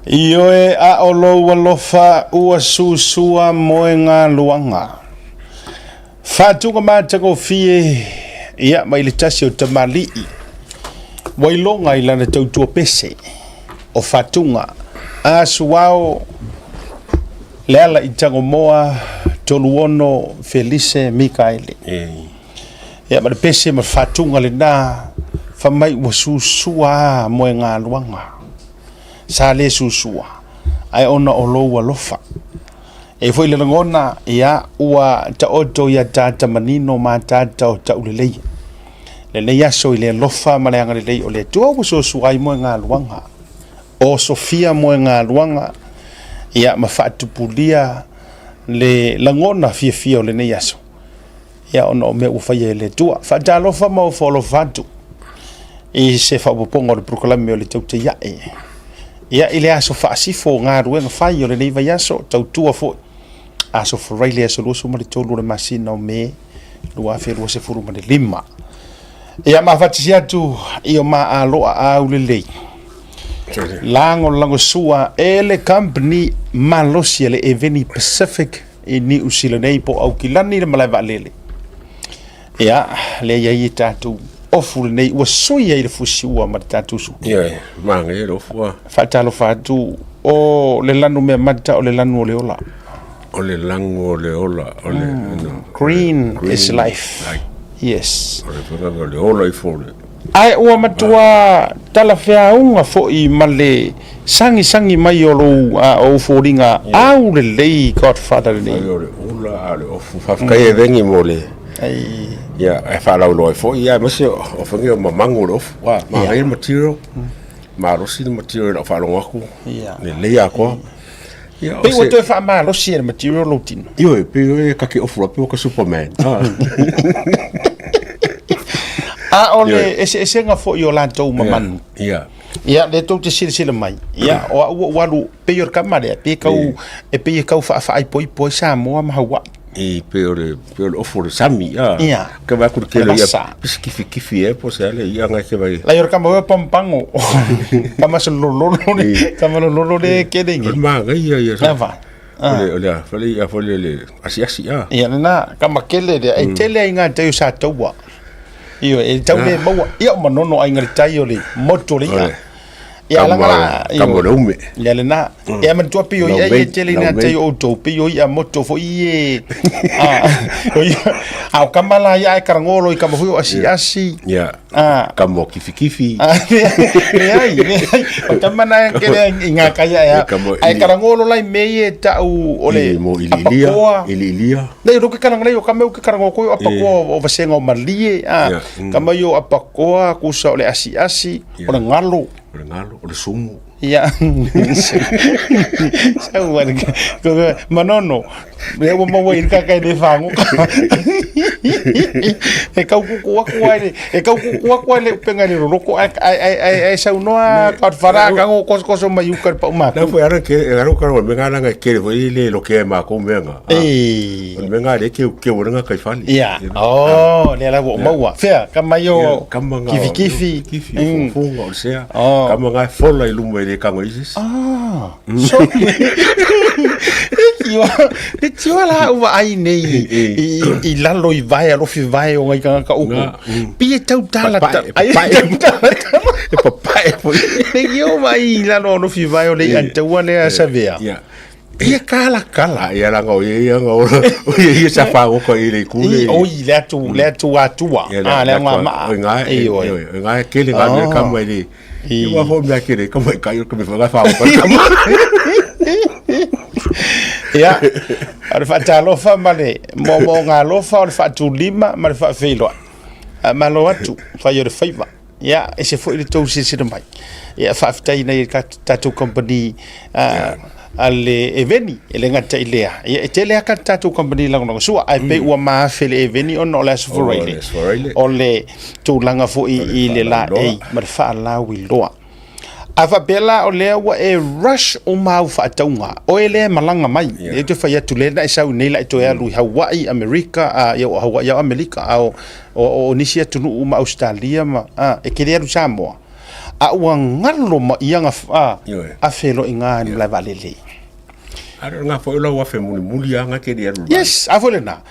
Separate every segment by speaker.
Speaker 1: Ioe, a o lou alofa ua susua moegaluaga. Faatuga matagofie ia mai le tasi o tamalii ua iloga i lana tautua pese o Faatuga a Suao Leala i Tagomoa Toluono Felise Mikaele. Ia ma le pese ma Faatuga lena fai mai ua susua moegaluaga. Sa le susua ae ona o lou alofa. E foi le lagona, ia, ua taoto i ataata manino ma ataata o tauleleia. Lenei aso i le alofa ma le agalelei o le Atua ua suasua ai moegaluaga. O sofia moegaluaga, ia, ma faatupulia le lagona fiafia o lenei aso. Ia, ona o mea ua faia e le Atua. Faatalofa ma ofo alofa atu i se faaopoopoga o le polokalame o le Tautai Ae. Ia, i le aso faasifo o galuega fai o lenei vaiaso, tautua foi, aso Faraile, aso 23 o le masina o Me 2025. Ia, mafatisi atu i o maaloa aulelei, lagolagosua e le company malosi a le Eveni Pacific i Niu Sila nei po o Aukilani le malae vaalele. Ia, lea i ai e tatou ofu lenei ua sui ai le fusiua ma le tatou suki.
Speaker 2: Ia, e manaia le ofu a.
Speaker 1: Faatalofa atu o le lanu mea mata o le lanu o le ola.
Speaker 2: O le lanu o le ola, o le no,
Speaker 1: Green, green is life. Life. Yes.
Speaker 2: O le whakanga o le ola i fo le.
Speaker 1: Ae ua matua talafeauga foi ma le sagisagi mai o lou o ou foliga aulelei Godfather lenei.
Speaker 2: Fai o le ula a o le ofu. Faafetai e vengi mo le ia e faalauiloa ai foi ia aemaise o fai o mamagu o le ofu. Ua manaia le material. Malosi le material i lau faalogo atu. Lelei atoa.
Speaker 1: Ia, Pei ua toe faamalosi e le material lou tino.
Speaker 2: Ioe, pei oe ka ke ofu la, pei o ka Superman.
Speaker 1: A o le eseesega foi o latou ma manu.
Speaker 2: Ia.
Speaker 1: Ia, le tou te silasila mai. Ia, o au ua alu, pei o le kama lea, pei e kau, e pei e kau faafaaipoipo ai Samoa ma Hawaii.
Speaker 2: I pei o le, pei o le ofu o le sami, a.
Speaker 1: Ia.
Speaker 2: Ka vai ku le kele ia, pisi kifi kifi e, po se ale, ia ngai ke vai.
Speaker 1: Lai o le kama oe pampango. Kama se lololo le, kama lololo le kele ngi.
Speaker 2: O le magai ia, ia.
Speaker 1: Lava.
Speaker 2: O le, o le, fale ia, fale le asiasi, a.
Speaker 1: Ia, lena, kama kele lea, e tele ai ngā tai o sa taua. Ioe, e tau le maua, ia o Manono aiga le tai o le motu o le i'a. Ia
Speaker 2: Kama-
Speaker 1: langa la,
Speaker 2: kama o le ume.
Speaker 1: Ia lena. Ia manatua pei o i'a ia e tele ina tai o outou, pei o i'a motu foi e a o i'a a o kama la ia e karangolo i kama foi o asiasi.
Speaker 2: Ia.
Speaker 1: A
Speaker 2: Kama o kifikifi.
Speaker 1: A, leai, leai. O tama na e kele i ngā kai a ea.
Speaker 2: Kama
Speaker 1: Ai karangolo lai me i e tau o le
Speaker 2: Ili mo iliilia,
Speaker 1: apakoa.
Speaker 2: iliilia.
Speaker 1: Nei, ro ke karanga nei o kame o ke karanga o koe o apakoa o vasenga o malie, a,
Speaker 2: Yeah,
Speaker 1: kama i o apakoa, kusa o le asiasi, o le galo.
Speaker 2: O le galo, o le sumu.
Speaker 1: Ia. Sau wale. Manono. Lea ua maua i le kaka i le whangoka. E kau kuku aku ai le, e kau kuku aku ai le upenga i le roroko ai ai ai ai ai saunoa ka whara ka ngo koso koso mai uka le pau
Speaker 2: Na
Speaker 1: maku.
Speaker 2: foi ara ke ara ka ro me ngana ngai kere foi le lo ke ma ko me nga.
Speaker 1: E.
Speaker 2: O le mea le ke ke o nga kai fali.
Speaker 1: Ia. Oh, lea la ua maua. Fea, ka mai o
Speaker 2: Kama nga
Speaker 1: kifikifi.
Speaker 2: Kifi o funga o sea.
Speaker 1: Oh.
Speaker 2: Kama nga fola i luma i le kango isis.
Speaker 1: Ah. So, e tio, e tio la ua ai nei i, i lalo i vae alofi vae o ngai kangaka uku.
Speaker 2: Nga,
Speaker 1: Pi e tau tala
Speaker 2: Papae,
Speaker 1: ta- ai,
Speaker 2: papae.
Speaker 1: tau tala tala.
Speaker 2: E papae foi.
Speaker 1: Nei o mai i lalo alofi vae o le i antaua lea savea.
Speaker 2: Ia.
Speaker 1: Ia kala kala.
Speaker 2: A ia langa o ia ia nga o o ia ia sa whango ka i le kule.
Speaker 1: I, oi, le atu, le atu atua.
Speaker 2: Ia,
Speaker 1: Ah, le anga maa.
Speaker 2: O ngā,
Speaker 1: I,
Speaker 2: e,
Speaker 1: oi.
Speaker 2: o ngā e kele ngā mea
Speaker 1: Oh.
Speaker 2: kama i le.
Speaker 1: I.
Speaker 2: I wā fo mea kele, kama i kai o kame whanga whango ka kama.
Speaker 1: Ia, o le faatalofa ma le moomooga alofa o le faatulima ma le faafeiloai. A malo atu, fai o le faiva. Ia, ese foi le tou silasila mai. Ia, faafetai nei i le tatou company a le Eveni, e le gata i lea. Ia, e tele lava tatou company lagolagosua, ae pei ua maafe le Eveni ona o le Aso Faraile. O le tulaga foi i le laei ma le faalauiloa. A faapea la o lea ua e rush uma au faatauga, oe lea e malaga mai, yeah. E toe fai atu lea na e sau nei la e toe alu i Hawaii, Amerika, a, ia o Hawaii au Amerika, a o, o, o nisi atunuu ma Australia ma, a, e te le alu Samoa. A ua galo ma ia ga afeloiga i le malae vaalele.
Speaker 2: A le o foi lau afe mulimuli a ke le alu.
Speaker 1: Yes, a foi lena.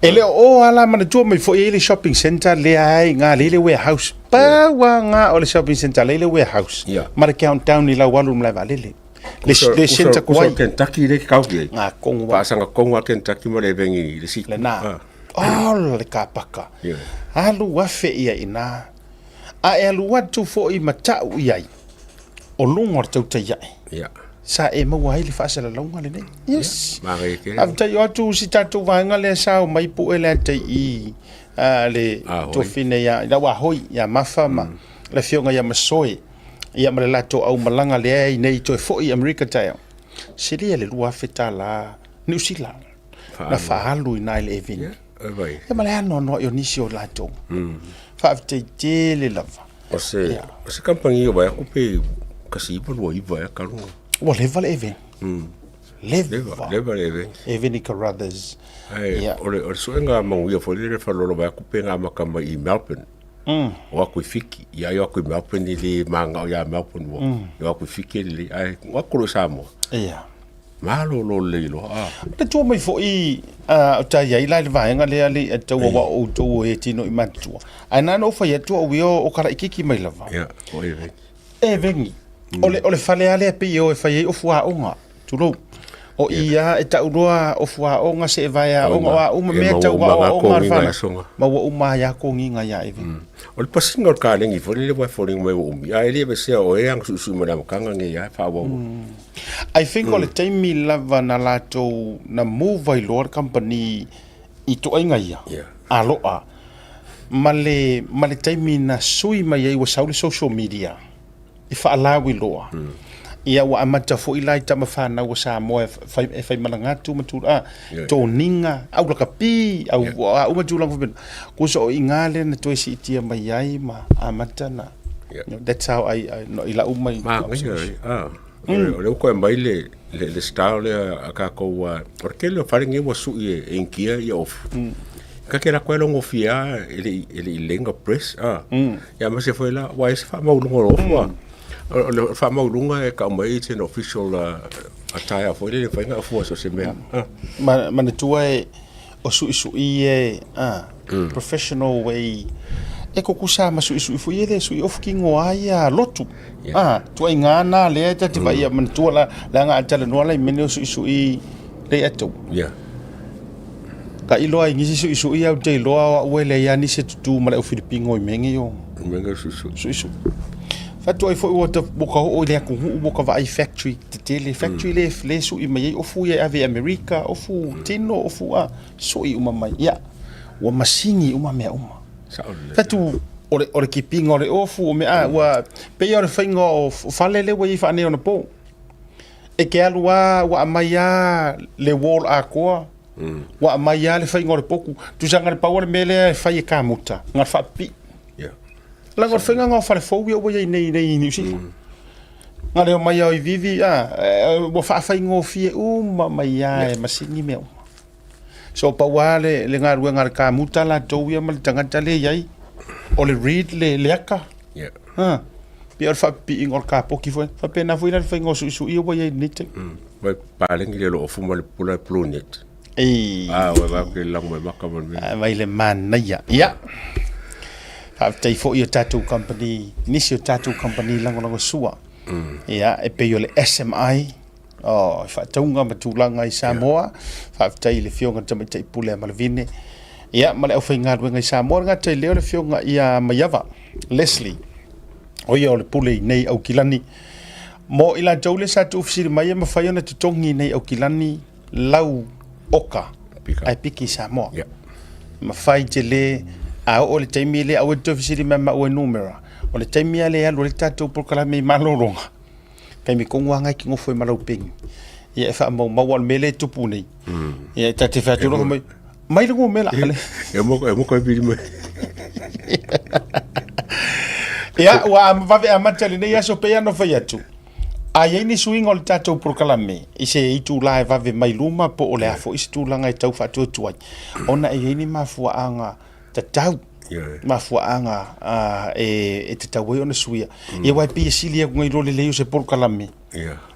Speaker 1: E le o ala manatua mai foi e le shopping center le ai ngā le le warehouse. Pa wa ngā o le shopping center le le warehouse.
Speaker 2: Yeah.
Speaker 1: Ma le countdown i lau alu malae vaalele. Le, le center
Speaker 2: kuai. Kentucky le kau ki.
Speaker 1: Ngā kongu.
Speaker 2: Paasanga kongu a Kentucky ma le vengi le si.
Speaker 1: Le nā. Oh, le kapaka.
Speaker 2: Yeah.
Speaker 1: Alu afe ia ina. A e alu atu foi ma tau i ai. O luga o le tautai ae.
Speaker 2: Yeah.
Speaker 1: Sa e maua ai le faasalalauga lenei. Yes.
Speaker 2: Yeah. Tele.
Speaker 1: Faafetai o atu si tatou vaega lea sa o mai pue le ata i le tofine ia i lau ahoi ia Mafa ma le afioga ia Masoe ia ma le latou aumalaga lea i nei toe foi i Amerika taeao. Silia le $2,000 Niu Sila na faaalu i na i le event.
Speaker 2: Yeah.
Speaker 1: Ia ma le anoanoai o nisi o latou. Faafetai tele lava.
Speaker 2: O se, yeah. o se kampangi o vai aku pe kasi ipa lua iva ya kalunga.
Speaker 1: Ua leva le event. Leva.
Speaker 2: Leva, leva le event.
Speaker 1: Event Carruthers.
Speaker 2: Ai, yeah. o le, o le suenga manguia fo le whalolo vai aku pe ngā maka mai i Melbourne. O aku i Fiki. Ia i aku i Melbourne i le manga o ia Melbourne wo. I aku i Fiki le, ai, o aku lo Samoa.
Speaker 1: Yeah.
Speaker 2: Malolo lelei loa a.
Speaker 1: Na tua mai foi o ta iai la i le vaega lea le i tau aua o outou o e tino i matutua. Ae na ona ou fai atu au ia o kalaikiki mai lava.
Speaker 2: Ia, o Evengi.
Speaker 1: Evengi. O le, o le fale lava lea pei e o e fai ai ofu aoga, tulou. O i lava e tau loa ofu aoga, seevae aoga, o a uma mea tau aoaoga a le fanau. Maua uma ai lava kogiga ia Evengi.
Speaker 2: O le pasiga o le kalegi foi lele ua e foliga mai ua umi, a e le aveesea o e agasuisui ma le amataga nei lava e faaauau ai.
Speaker 1: I think o le taimi lava na latou na move ai loa le company i toaiga ia
Speaker 2: yeah.
Speaker 1: aloa ma le ma le taimi na sui mai ai ua sau le social media i faalauiloa ia ua amata foi la i tama fanau a Samoa e fai, e fai malaga atu ma tulaga
Speaker 2: Yeah.
Speaker 1: toniga au lakapi au
Speaker 2: Yeah.
Speaker 1: a uma tulaga faapena kusa o iga lea na toe siitia mai ai ma amata na
Speaker 2: Yeah.
Speaker 1: you know, that's how I no, i lau mai
Speaker 2: Manaia, ah. O le ua mai le, le, le style lea a kākou a, o le tele o fale nei ua sui e, e inkia ia ofu. Ka ke la koe longo fia e le, e le i lenga press, ah. Ia ma se foi la, ua e se whaamaulunga o le ofu, ah. O le whaamaulunga e ka mai it's an official attire foi le whainga ofu so se mea. Ah.
Speaker 1: Ma, manatua e o suisui e a professional way e kukusa ma suisui foi e le sui ofu ki ngoa ia lotu.
Speaker 2: Yeah.
Speaker 1: A tuaiga na lea e ta te vaai manatua la leaga a talanoa la i mea nei o suisui le atu.
Speaker 2: Yeah.
Speaker 1: Ka iloa i nisi suisui au te iloa o au e leai lava nisi e tutū ma le au Filipino i mea nei o
Speaker 2: Mea nei suisui.
Speaker 1: Suisui. Fatu ai foi ua ta ua ka oo i le atunuu ua ka vaai factory tetele factory le le sui mai ai ofu ia e ave i Amerika ofu tino ofu a sui uma mai ia ua masini uma mea uma.
Speaker 2: Sao lelei.
Speaker 1: Fatu o le o le kipiga o le ofu o mea a ua pei o le faiga o fale lea ua i ai faaneionapo. E ke alu lava ua aumai lava le wall atoa ua aumai lava le faiga o le potu. Tusaga le pau o le mea lea e fai e kamuta, na o le faapipii.
Speaker 2: Yeah.
Speaker 1: Leaga o le faiga lena o fale fou ia ua i ai nei nei i Niu Sila. Na le omai lava i Vivi, a, ua faafaigofie uma mai lava e masini mea uma. So pau lava le, le galuega a le kamuta latou ia ma le tagata lea e i ai, o le read le, le aka.
Speaker 2: Yeah.
Speaker 1: Ha. Pei o le faapipiiga o le kapoki foi. Faapena foi la le faiga o suisui ia ua i ai i lenei taimi.
Speaker 2: Vai palagi le loo ofu ma le pula blue net.
Speaker 1: Ei.
Speaker 2: Ah, ua vai ke lago mai maka ma le mea.
Speaker 1: Vai le manaia. Ia. Faafetai foi i o tatou company, nisi o tatou company lagolagosua. Ia, e pei o le SMI, o i faatauga ma tulaga i Samoa. Faafetai i le Afioga i le Tamaitai Pule a Malevine. Ia, ma le aufaigaluega i Samoa, le gata i lea o le Afioga ia Maiava Leslie. O ia o le pule i nei Aukilani. Mo i latou lea sa tuufesili mai e mafai ona totogi i nei Aukilani lau oka ae piki i Samoa.
Speaker 2: Yeah.
Speaker 1: Mafai tele a oo le taimi lea aua e te toe fesili mai maua i numera. O le taimi lava lea e alu ai le tatou polokalame i malologa, taimi tonu lava lena e te nofo ai ma lau peni. Ia e faamaumau aua o le mea lea e tupu nei. Ia e ta te fai atu loa mai, mai le numera.
Speaker 2: E mo e mo ka pili mai.
Speaker 1: Ia ua vave amata lenei aso pei ona fai atu. A i ai ni suiga o le tatou polokalame i se itula e vave mai luma po o le a foi se tulaga e tau faatuatuai, ona e i ai ni mafuaaga tatau. Mafuaaga e tatau ai ona suia. Ia aua e pei e sili atu nai lo le leai o se polokalame.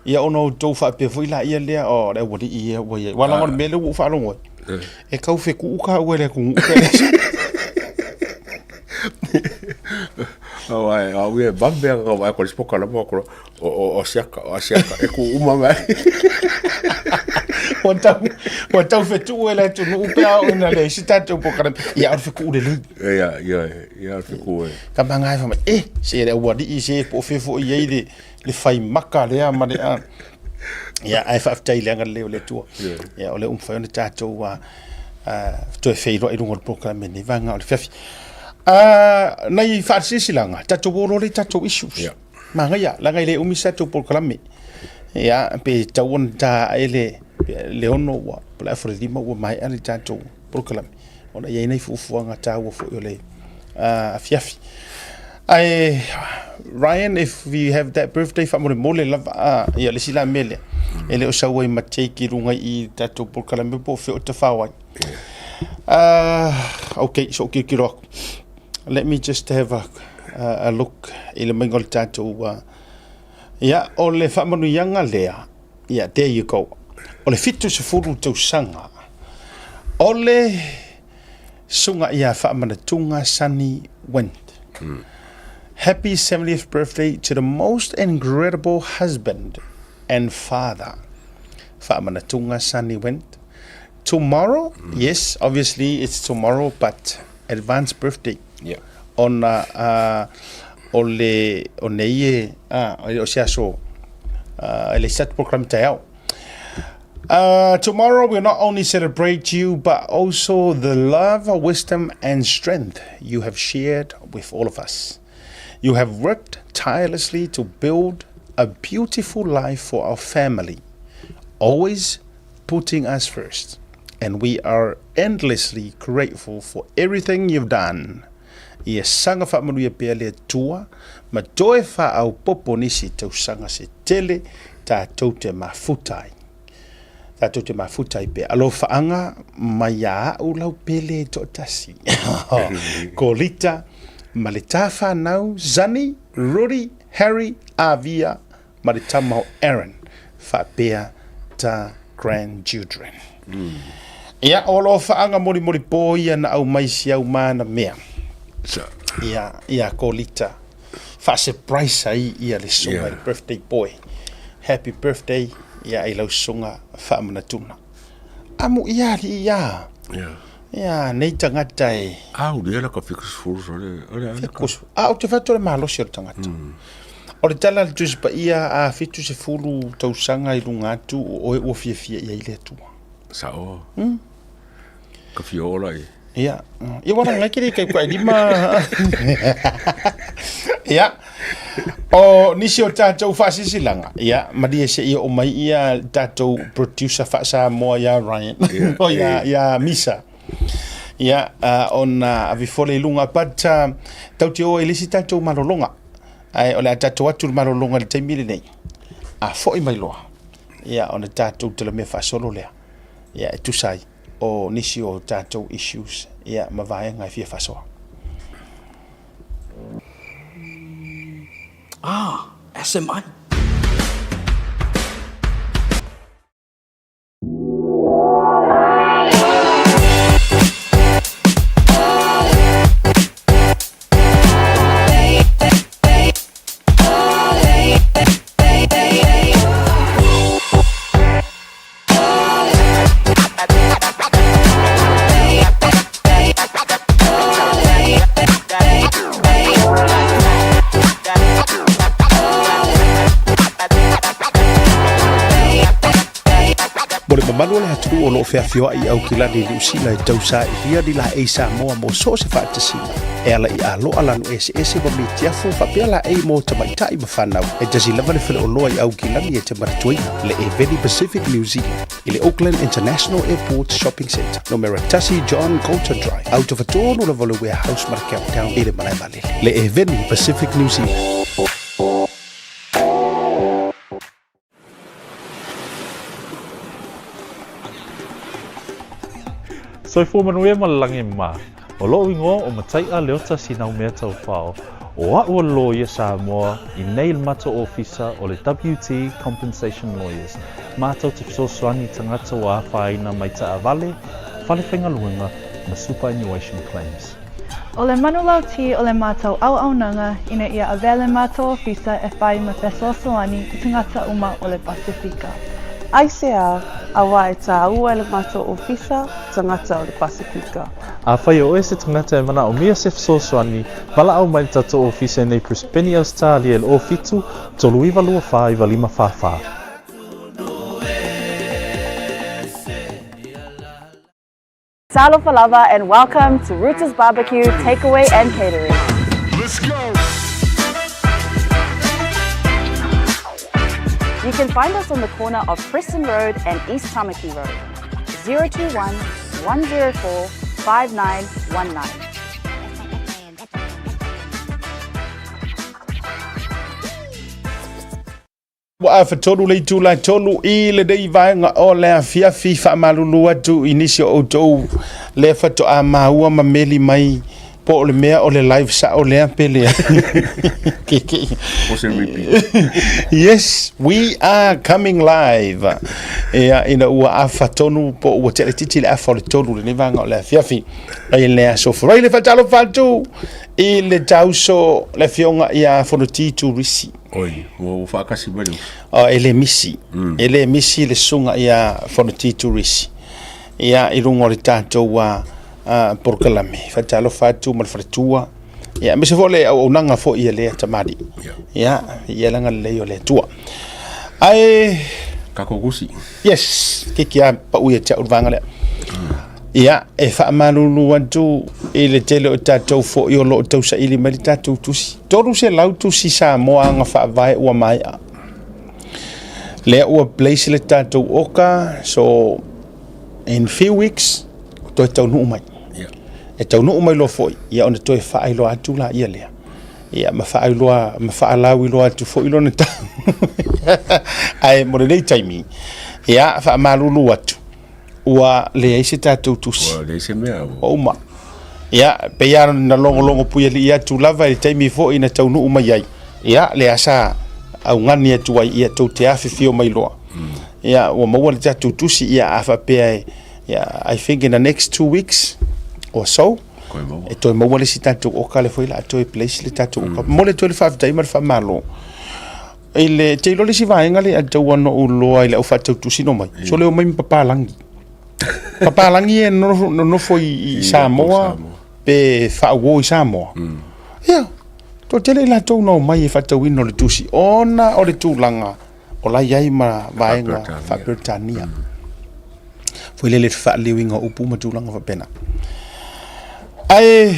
Speaker 1: Ia ona outou faapea foi laia lea, oh, le aualii ia ua i ai. Aua leaga o le mea lea ua ou faalogo ai, e tau fetuu taua e le atunuu pe a leai se.
Speaker 2: Aua au ia e vave lava ona vaai atu i le isi polokalame o atu o Asiata, o Asiata, e tuu uma mai.
Speaker 1: Ua tau, ua tau fetuu e le atunuu pe a oo ina leai se tatou polokalame. Ia, o le fetuu lelei.
Speaker 2: Ia, ia, ia, o le fetuu e.
Speaker 1: Tama nga e fai mai, eh, se le aualii se po o fea foi i ai le, le fai maka lea ma le a. Ia, ae faafetai i le agalelei o le Atua. Ia, o lea ua mafai ona tatou toe feiloai i luga o le polokalame i lenei vaega o le afiafi. Nai faasilasilaga, tatou o loa lea i tatou issues. Yeah. Manaia, leaga e le umi se tatou polokalame. Ia, pe tatau ona ta ae le 6 ua, po o le afa i le 5 ua maea le tatou polokalame, ona e i ai nai fuafuaga taua foi o le afiafi. Ae, Ryan, if we have that birthday faamolemole lava, ia, le isi la mea lea, e le o sau ai ma Jake i luga i i le tatou polokalame po o fea o tafao ai. Ok, so tilotilo atu. Let me just have a look i le maiga o le tatou ia o le faamanuiaga lea ia there you go o le 70 tausaga o le susuga ia Faamanatuga Sonny Wendt. Happy 70th birthday to the most incredible husband and father Faamanatuga Sonny Wendt. Tomorrow, yes, obviously it's tomorrow, but advance birthday.
Speaker 2: Yeah.
Speaker 1: Ona uh, o le o nei e uh, o se aso uh, e le set program taeao. Tomorrow we'll not only celebrate you, but also the love, wisdom, and strength you have shared with all of us. You have worked tirelessly to build a beautiful life for our family, always putting us first. And we are endlessly grateful for everything you've done. Ia saga faamanuia pea le Atua ma toe faaopoopo nisi tausaga se tele tatou te mafuta ai. Tatou te mafuta ai pea. Alofaaga mai ia a'u lau pele e toatasi. Kolita ma le ta whanau, Zani, Rudy, Harry, Avia, ma le tama o Aaron, faapea ta grandchildren. Ia, o alofaaga molimoli pō ia na aumai si au mana mea.
Speaker 2: Sa.
Speaker 1: Ia, ia Kolita. Faa-surprise ai ia le susuga yeah. le birthday boy. Happy birthday ia i lau susuga faamanatuna. Amu ia alii ia.
Speaker 2: Yeah.
Speaker 1: Ia, nei tagata e...
Speaker 2: A uli la ka 70 sole. Ole
Speaker 1: ale. A o te fatu le malosi o le tagata. O le tala a le Tusi Paia a 70 tausaga i luga atu o oe ua fiafia i ai le Atua.
Speaker 2: Sao. Ka fia ola i.
Speaker 1: Ia, ia ua rangai ke kai kai lima. Ia. O nisi o tatou faasilasilaga, ia, malie se i oo mai ia tatou producer faa-Samoa ia Ryan, o ia, ia Misa. Ia, ona ave fole i luga, but tatou te o ai i le isi tatou malologa. Ae o le a tatou atu i le malologa i le taimi lenei, a foi mai loa, ia, ona tatou talamea faasolo lea, ia, e tusa ai o nisi o tatou issues ia, ma vaega e fia faasoa.
Speaker 3: Ah, SMI.
Speaker 1: Mo le mamalu o le atunuu o lo o feafioai i Aukilani i Niu Sila e tausailia ni laei Samoa mo so o se faatasiga e ala i aloa lanu eseese ma mitiafu faapea laei mo tamaitai ma fanau. E tasi lava le faleoloa i Aukilani e te manatuaina, le Eveni Pacific New Zealand i le Auckland International Airport Shopping Centre, numera 1 John Coulter Drive, autofatonu lava o le Warehouse ma le Countdown i le malae vaalele. Le Eveni Pacific New Zealand.
Speaker 4: Soifua manuia ma le lagi mama.
Speaker 3: O loʻu igoa ʻo Mataiʻa Leota Sinaumea Taufao, ʻo aʻu o le loia Samoa i nei le matou ofisa o le WT Compensation Lawyers, matou te fesoasoani i tagata ua afaina mai taavale, fale faigaluega ma superannuation claims.
Speaker 4: ʻO le manulauti o le matou auaunaga ina ia avea le matou ofisa e fai ma fesoasoani i tagata uma o le Pasefika.
Speaker 5: Aisea, auā e tāua e le matou ofisa tagata o le Pasefika.
Speaker 3: Afai o oe se tagata e manaʻomia se fesoasoani, valaau mai le tatou ofisa i nei Brisbane, Ausetalia i le 07 39 24 95 44.
Speaker 6: Talofa lava and welcome to Roots Barbecue Takeaway and Catering.
Speaker 1: Let's go!
Speaker 6: You can find us on the corner of Preston Road and East Tamaki Road. 021 104 5919.
Speaker 1: Ua afatolu le itula e 3 i lenei vaega o le afiafi faamalulu atu i nisi o outou lea faatoa maua ma meli mai po o le mea o le live sao lea pe leai.
Speaker 2: Po se repeat.
Speaker 1: Yes, we are coming live. Ia, ina ua afa tonu po ua tea laitiiti le afa o le 3 lenei vaega o le afiafi. I le aso Faraile faatalofa atu i le tauso le afioga ia Fonoti Turisi.
Speaker 2: Oi, ua faakasi mai le uso.
Speaker 1: Oh, e le misi. E le misi le susuga ia Fonoti Turisi. Ia, i luga o le tatou polokalame. Faatalofa atu ma le faletua. Ia, aemaise foi le auaunaga foi a lea tamalii. Ia, ia le agalelei o le Atua. Ae...
Speaker 2: Tatou tusi.
Speaker 1: Yes, kiki a pau ia te au le vaega lea. Ia, e faamalulu atu i le tele o tatou foi o lo o tausaili mai le tatou tusi. 300 tusi Samoa aga faavae ua maea. Lea ua place le tatou oka, so in few weeks, toe taunuu mai. E taunuu mai loa foi, ia ona toe faailoa atu la ia lea. Ia ma faailoa, ma faalauiloa atu foi lona tau. Ae mo lenei taimi, ia faamalulu atu, ua leai se tatou tusi.
Speaker 2: Ua leai se mea.
Speaker 1: Ua uma. Ia, pei lava na logologo puialii atu lava i le taimi foi na taunuu mai ai. Ia, lea sa augani atu ai, ia tou te afifio mai loa. Ia, ua maua le tatou tusi, ia a faapea e, ia, I think in the next 2 weeks or so, e toe maua le isi tatou oka lea foi o le a toe place le tatou oka. Momoli atu ai le faafetai ma le faamalo. I le te iloa le isi vaega lea e tatau ona ou iloa i le au faatau tusi na omai, so le omai ma papalagi. Papalagi e nonofo i Samoa pe faauo i Samoa. Ia, toatele i latou na omai e faatauina o le tusi ona o le tulaga o la i ai ma vaega faa-Peretania. Foi lele faaliliuina o upu ma tulaga faapena. Ae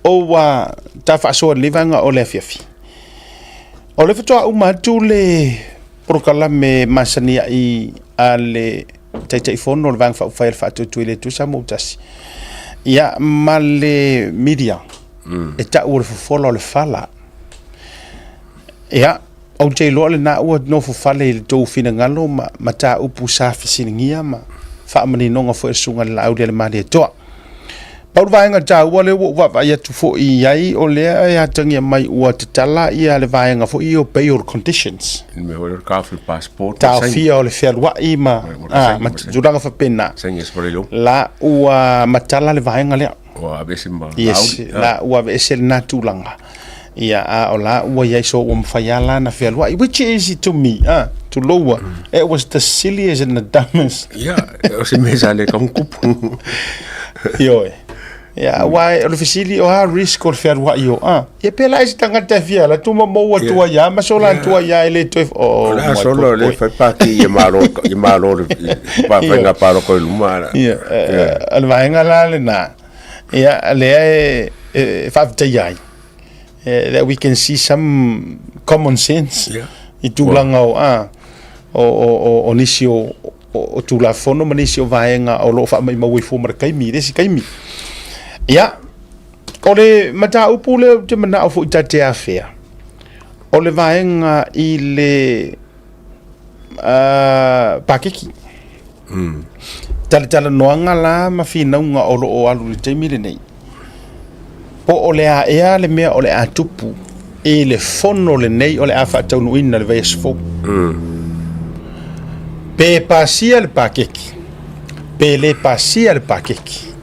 Speaker 1: ua ta faasoa i lenei vaega o le afiafi. O le faatoa uma atu le polokalame masani ai a le Taitaifono o le Vaega Faaupufai a le Faatuatua i le Atua Samoa ua Tasi, ia ma le media e tau o le fofola o le fala. Ia, ou te iloa lena ua nofo fale i le tou finagalo ma mataupu sa fesiligia ma faamaninoga foi a le Susuga i le Laaulialemalietoa. Pau le vaega taua lea ua ou vaavaai atu foi i ai, o lea e atagia mai ua tatala ia le vaega foi ia o bail conditions.
Speaker 2: Le mea foi lea o le taofi o le passport.
Speaker 1: Taofia o le fealuai ma, ma tulaga faapena.
Speaker 2: Saini se le
Speaker 1: La ua matala le vaega lea.
Speaker 2: Ua aveese ma
Speaker 1: Yes, la ua aveese lena tulaga. Ia, a o la ua i ai so ua mafai lava la na fealuai, which is to me, to lower, it was the silliest and the dumbest.
Speaker 2: Ia, o se mea sa le tau tupu.
Speaker 1: Ioe. Ia, aua o le fesili, o a risk o le fealuai o, ia pe la e se tagata e fia ala atu ma maua atu ai lava ma sola atu ai lava e le toe, oh
Speaker 2: O le
Speaker 1: my
Speaker 2: a solo
Speaker 1: God,
Speaker 2: le
Speaker 1: boy.
Speaker 2: fai pati i malo i malo le pa faiga palota i luma.
Speaker 1: Ia, o le vaega la lena, ia, lea e faafetaia ai, that we can see some common sense i tulaga o, o nisi o Tulafono ma nisi o vaega o lo o faamaumau ai fua ma le taimi i le isi taimi. Ia, o le mataupu lea ou te manao foi ta te afea, o le vaega i le pakeki. Talatalanoaga la ma finauga o lo o alu i le taimi lenei. Po o le a ea le mea o le a tupu i le fono lenei o le a faataunuuina le vaiaso fou. Pe pasia le pakeki, pe le pasia le pakeki,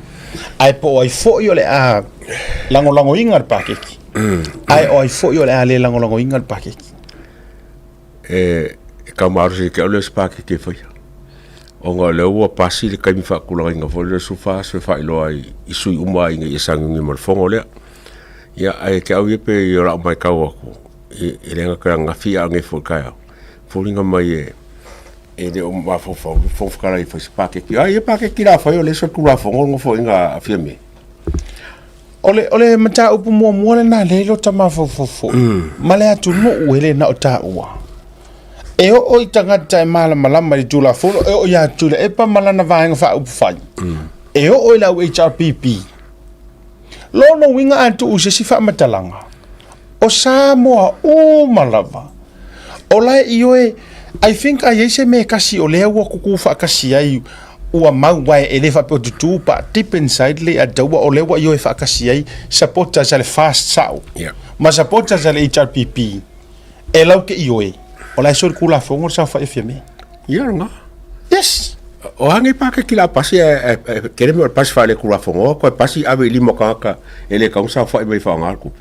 Speaker 1: ae po o ai foi o le a lagolagoina le pakeki, ae o ai foi o le a le lagolagoina le pakeki.
Speaker 2: E tau malosi ia te au lea o se pakeke e faia. Ona o lea ua pasi le taimi faatulagaina foi lea o le 14 aso e faailoa ai i sui uma ina ia sagiugi ma le fono lea. Ia ae te au ia pei o lau matau atu, e le gata i ananafi a o nei foi i le taeao, e foliga mai e e le o mafaufau le Fofoga Fetalai e fai se paketi. A ia paketi la fai o lea e solitulafono le nofoaiga a Fiame.
Speaker 1: O le, o le mataupu muamua lena lea i lota mafaufau foi, ma le atunuu e le na o taua. E oo i tagata e malamalama i le Tulafono, e oo ia Tuilaepa ma lana Vaega Faaupufai, e oo i le au HRPP. Lona uiga a tuu i se isi faamatalaga, o Samoa uma lava, o la e ioe, I think a i ai se mea e tasi o lea ua tutu faatasi ai, ua mau ae e le faapea o tutu, but deep inside le ataua o lea ua ioe faatasi ai supporters a le FAST sao, ma supporters a le HRPP, e lau te ioe, o la e solitulafono le saofai a Fiame.
Speaker 2: Ia lena.
Speaker 1: Yes.
Speaker 2: O a nei paketi la pasi e tele mea o le pasi faaletulafono toe pasi ave i lima o tagata e le tatau ona saofai mai e faaaoga le tupe.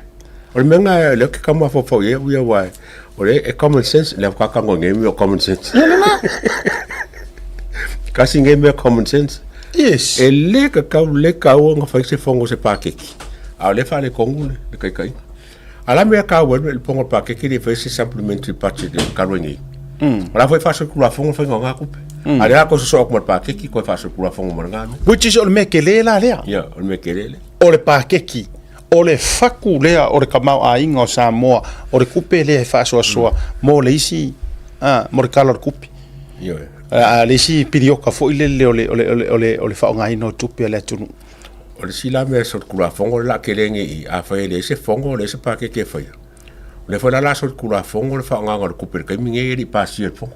Speaker 2: O le mea lena lea ou te tau mafaufau i ai au ia aua o lea e common sense, lea faatoa talanoa nei mea o common sense.
Speaker 1: Ia lena.
Speaker 2: Kasi nei mea common sense.
Speaker 1: Yes.
Speaker 2: E le tatau le taua ona fai se fono o se paketi, a o lea e faaletonu le taitaiga. A la mea taua ai le fono o le paketi le fai se supplementary budget e talu ai nei. O la foi e faasolitulafono le faiga o na tupe. A lea la toe sosoo atu ma le paketi toe faasolitulafono ma lena mea.
Speaker 1: Which is o le mea tele la lea.
Speaker 2: Ia, o le mea tele lea.
Speaker 1: O le paketi, o le fatu lea o le tamaoaiga o Samoa, o le tupe lea e faasoasoa mo le isi, mo le Tala o le Tupe.
Speaker 2: Ioe.
Speaker 1: A le isi piriota foi lele o le, o le, o le, o le, o le faaaogaina o tupe a le atunuu.
Speaker 2: O le isi la mea solitulafono le la tele nei i i, afai e leai se fono, leai se paketi e faia, o lea foi la o le a solitulafono le faaaogaina o le tupe i le taimi lenei e le i pasia e le fono.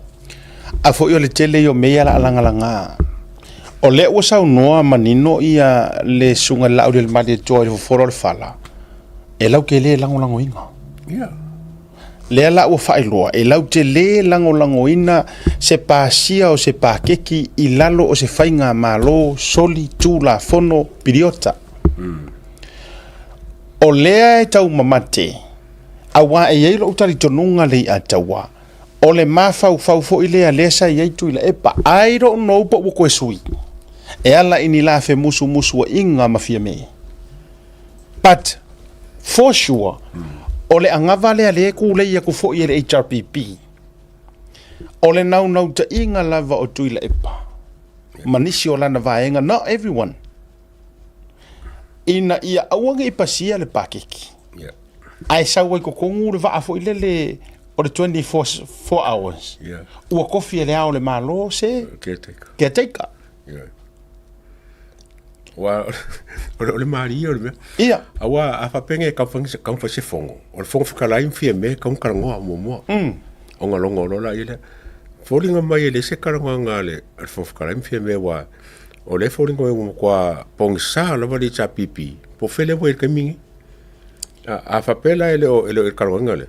Speaker 1: A foi o le tele ia o mea ia o le a lagalaga. O lea ua saunoa manino ia le Susuga i le Laaulialemalietoa i le fofolo o le fala, e lau te le lagolagoina.
Speaker 2: Ia.
Speaker 1: Lea la ua faailoa, e lau te le lagolagoina se pasia o se paketi i lalo o se faigamalo soli tulafono piliota. O lea e taumamate, aua e i ai lou talitonuga le iataua, o le mafaufau foi lea lea sa i ai Tuilaepa, I don't know po ua toe sui, e ala i ni la femusumusuaiga ma Fiame. But, for sure, o le anava lea lea e tulei atu foi e le HRPP, o le naunautaiga lava o Tuilaepa ma nisi o lana vaega, not everyone, ina ia aua ne i pasia le paketi, ae sau ai totonu le vaa foi lele o le 24 hours, ua tofi e le Ao o le Malo se caretaker.
Speaker 2: Aua o le malie o le mea.
Speaker 1: Ia.
Speaker 2: Aua a faapea nei e tau fai se fono, o le Fofoga Fetalai ma Fiame e tatau ona talanoa muamua. Ona logo loa lea lea. Foliga mai e leai se talanoaga a le Fofoga Fetalai ma Fiame aua o lea e foliga mai ua matua pogisa lava le HRPP po o fea lea ua i ai i le taimi lenei. A faapea la e le o i le talanoaina lea,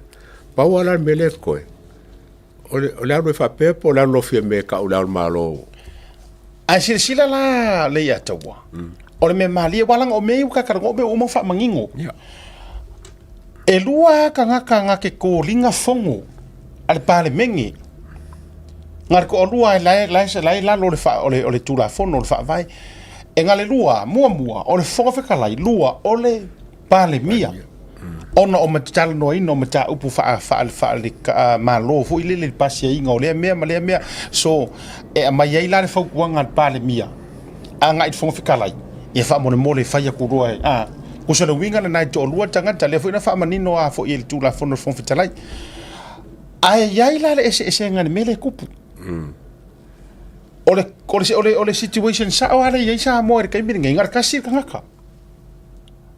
Speaker 2: pau lava la le mea lea e totoe, O le, o le alu e faapea po o le alu lofia me ka o le alu malo.
Speaker 1: Ae silasila la le ia taua. O le mea malie, aua leaga o mea ia ua tatou o mea uma ua faamanino.
Speaker 2: Yeah.
Speaker 1: E lua lava tagata na te koliga fono a le Palemene. Na le toalua la e, la e, la e i lalo o le, fa, o le, o le Tulafono o le Faavae. E na le lua, muamua, o le Fofoga Fetalai, lua, o le Palemia, ona o talanoaina o mataupu faale-Malo foi lele i le pasiaina o lea mea ma lea mea. So, e aumai ai la le fautuaga a le Palemia agai i le Fofoga Fetalai, ia faamolemole fai atu loa e, a, tusa o le uiga lena e toalua tagata, lea foi na faamanino lava foi e le Tulafono a le Fofoga Fetalai. Ae i ai la le eseesega i le mea lea e tupu. O le, o le, o le, o le situation sao lava lea e i ai Samoa i le taimi lenei, na o le tasi le tagata.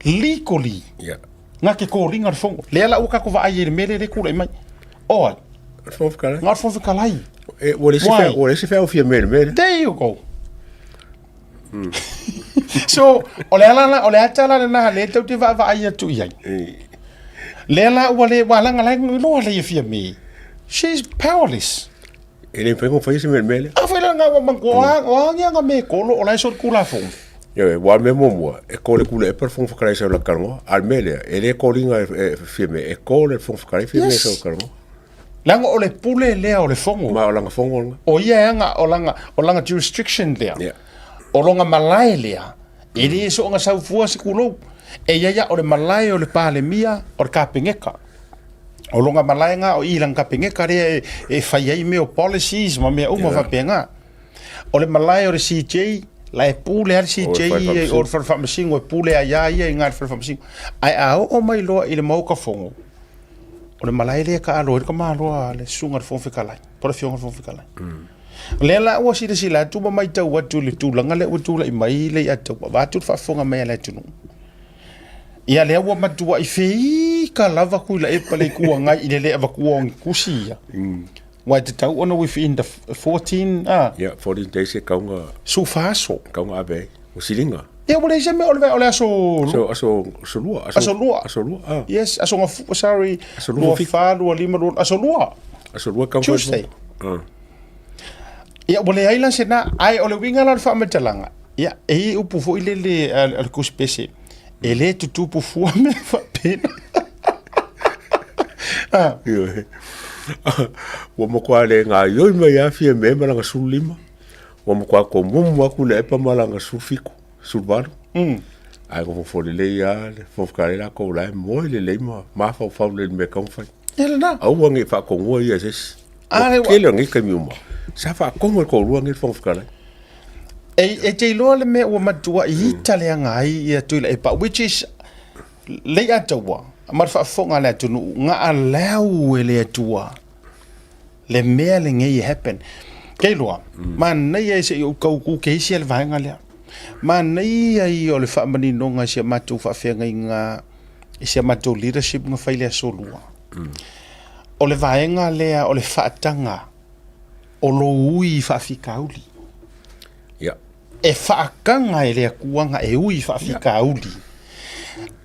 Speaker 1: Legally.
Speaker 2: Yeah.
Speaker 1: Nga ke kōringa le fongo. Lea la ua tatou vaai ai i le mea lea e tulai mai. O ai?
Speaker 2: O le Fofoga Fetalai.
Speaker 1: Nga o le Fofoga Fetalai.
Speaker 2: E, ua leai se
Speaker 1: Why?
Speaker 2: ua leai se feau fia mea i le mea lea.
Speaker 1: There you go. So, o le ala la, o le ata la lena lea tou te vaavaai atu i ai. Lea la ua le, ua laga la iloa le ia Fiame. She's powerless.
Speaker 2: E le mafai ona faia se mea i le mea lea.
Speaker 1: A fai la nga ua mangu, o a, o a ngia nga me kolo o la e solitulafono.
Speaker 2: Ioe, aua o le mea muamua, e ko le Tuilaepa le Fofoga Fetalai sau la talanoa, a o le mea lea, e le koliga e Fiame, e ko le Fofoga Fetalai Fiame
Speaker 1: Yes.
Speaker 2: sau talanoa.
Speaker 1: Leaga o le pule lea o le fono.
Speaker 2: Ma o lana fono lena.
Speaker 1: O ia e aga, o lana, o lana jurisdiction lea.
Speaker 2: Yeah.
Speaker 1: O lona malae lea, e le soonga sau fua se kulou. E ia ia o le malae o le Palemia, o le Kapeneta. O lona malae nga o i lana Kapeneta lea e, e fai ai mea o policies ma mea uma
Speaker 2: Yeah.
Speaker 1: faapena. O le malae o le CJ, la e pule a le CJ
Speaker 2: O le fale
Speaker 1: o le fale faamasino e pule ai a ia i nga le fale faamasino. Ae a oo mai loa i le maoka fono, O le malae lea e taalo ai le tamaloa a le Susuga i le Fofoga Fetalai, po o le Afioga i le Fofoga Fetalai. O lea la ua silasila atu ma matau atu i le tulaga lea ua tulai mai le Leiataua, vaeatu le faafofoga mai a le atunuu. Ia lea ua matuai feika lava Tuilaepa le Itu Agai i le le avatua o ni tusi ia. Aua e tatau ona within the 14 a.
Speaker 2: Ia, 14 days e tatau ona.
Speaker 1: 14 aso.
Speaker 2: Tatau ona ave ai. Ua siliga.
Speaker 1: Ia ua leai se mea o le, o le aso.
Speaker 2: Aso, aso, aso lua.
Speaker 1: Aso lua.
Speaker 2: Aso lua, ah.
Speaker 1: Yes, aso gafu, sorry.
Speaker 2: Aso lua.
Speaker 1: 24, 25, 20, aso lua.
Speaker 2: Aso lua tatau ona.
Speaker 1: Tuesday.
Speaker 2: Ah.
Speaker 1: Ia ua leai la se na, ae o le uiga la o le faamatalaga, ia e i ai upu foi lele a le kusipese, e le tutupu fua mea faapena. Ah.
Speaker 2: Ioe. Ua matua le gaoioi mai lava Fiamē ma lana 15, ua matua tomumu lava Tuilaepa ma lana 17, 18. Ae nofonofo lelei lava le Fofoga Fetalai latou o la e moe lelei ma mafaufau lelei i le mea e tatau ona fai.
Speaker 1: Ia lena.
Speaker 2: Aua ne i faatonua ia e se isi.
Speaker 1: Ah,
Speaker 2: Ua tele o nei taimi uma, sa faatonu e le toalua nei le Fofoga Fetalai.
Speaker 1: E, e te iloa le mea ua matuai ita leaga ai ia Tuilaepa, which is Leiataua ma le faafofoga a le atunuu, na allow e le Atua le mea lenei e happen. Ke iloa, manaia e se i ou tau ku ke isi a le vaega lea. Manaia ia o le faamaninoga i si a matou faafeagaiga, i si a matou leadership na fai le aso lua. O le vaega lea o le faataga o lou ui i faafitauli.
Speaker 2: Ia.
Speaker 1: E faataga e le Atua na e ui i faafitauli.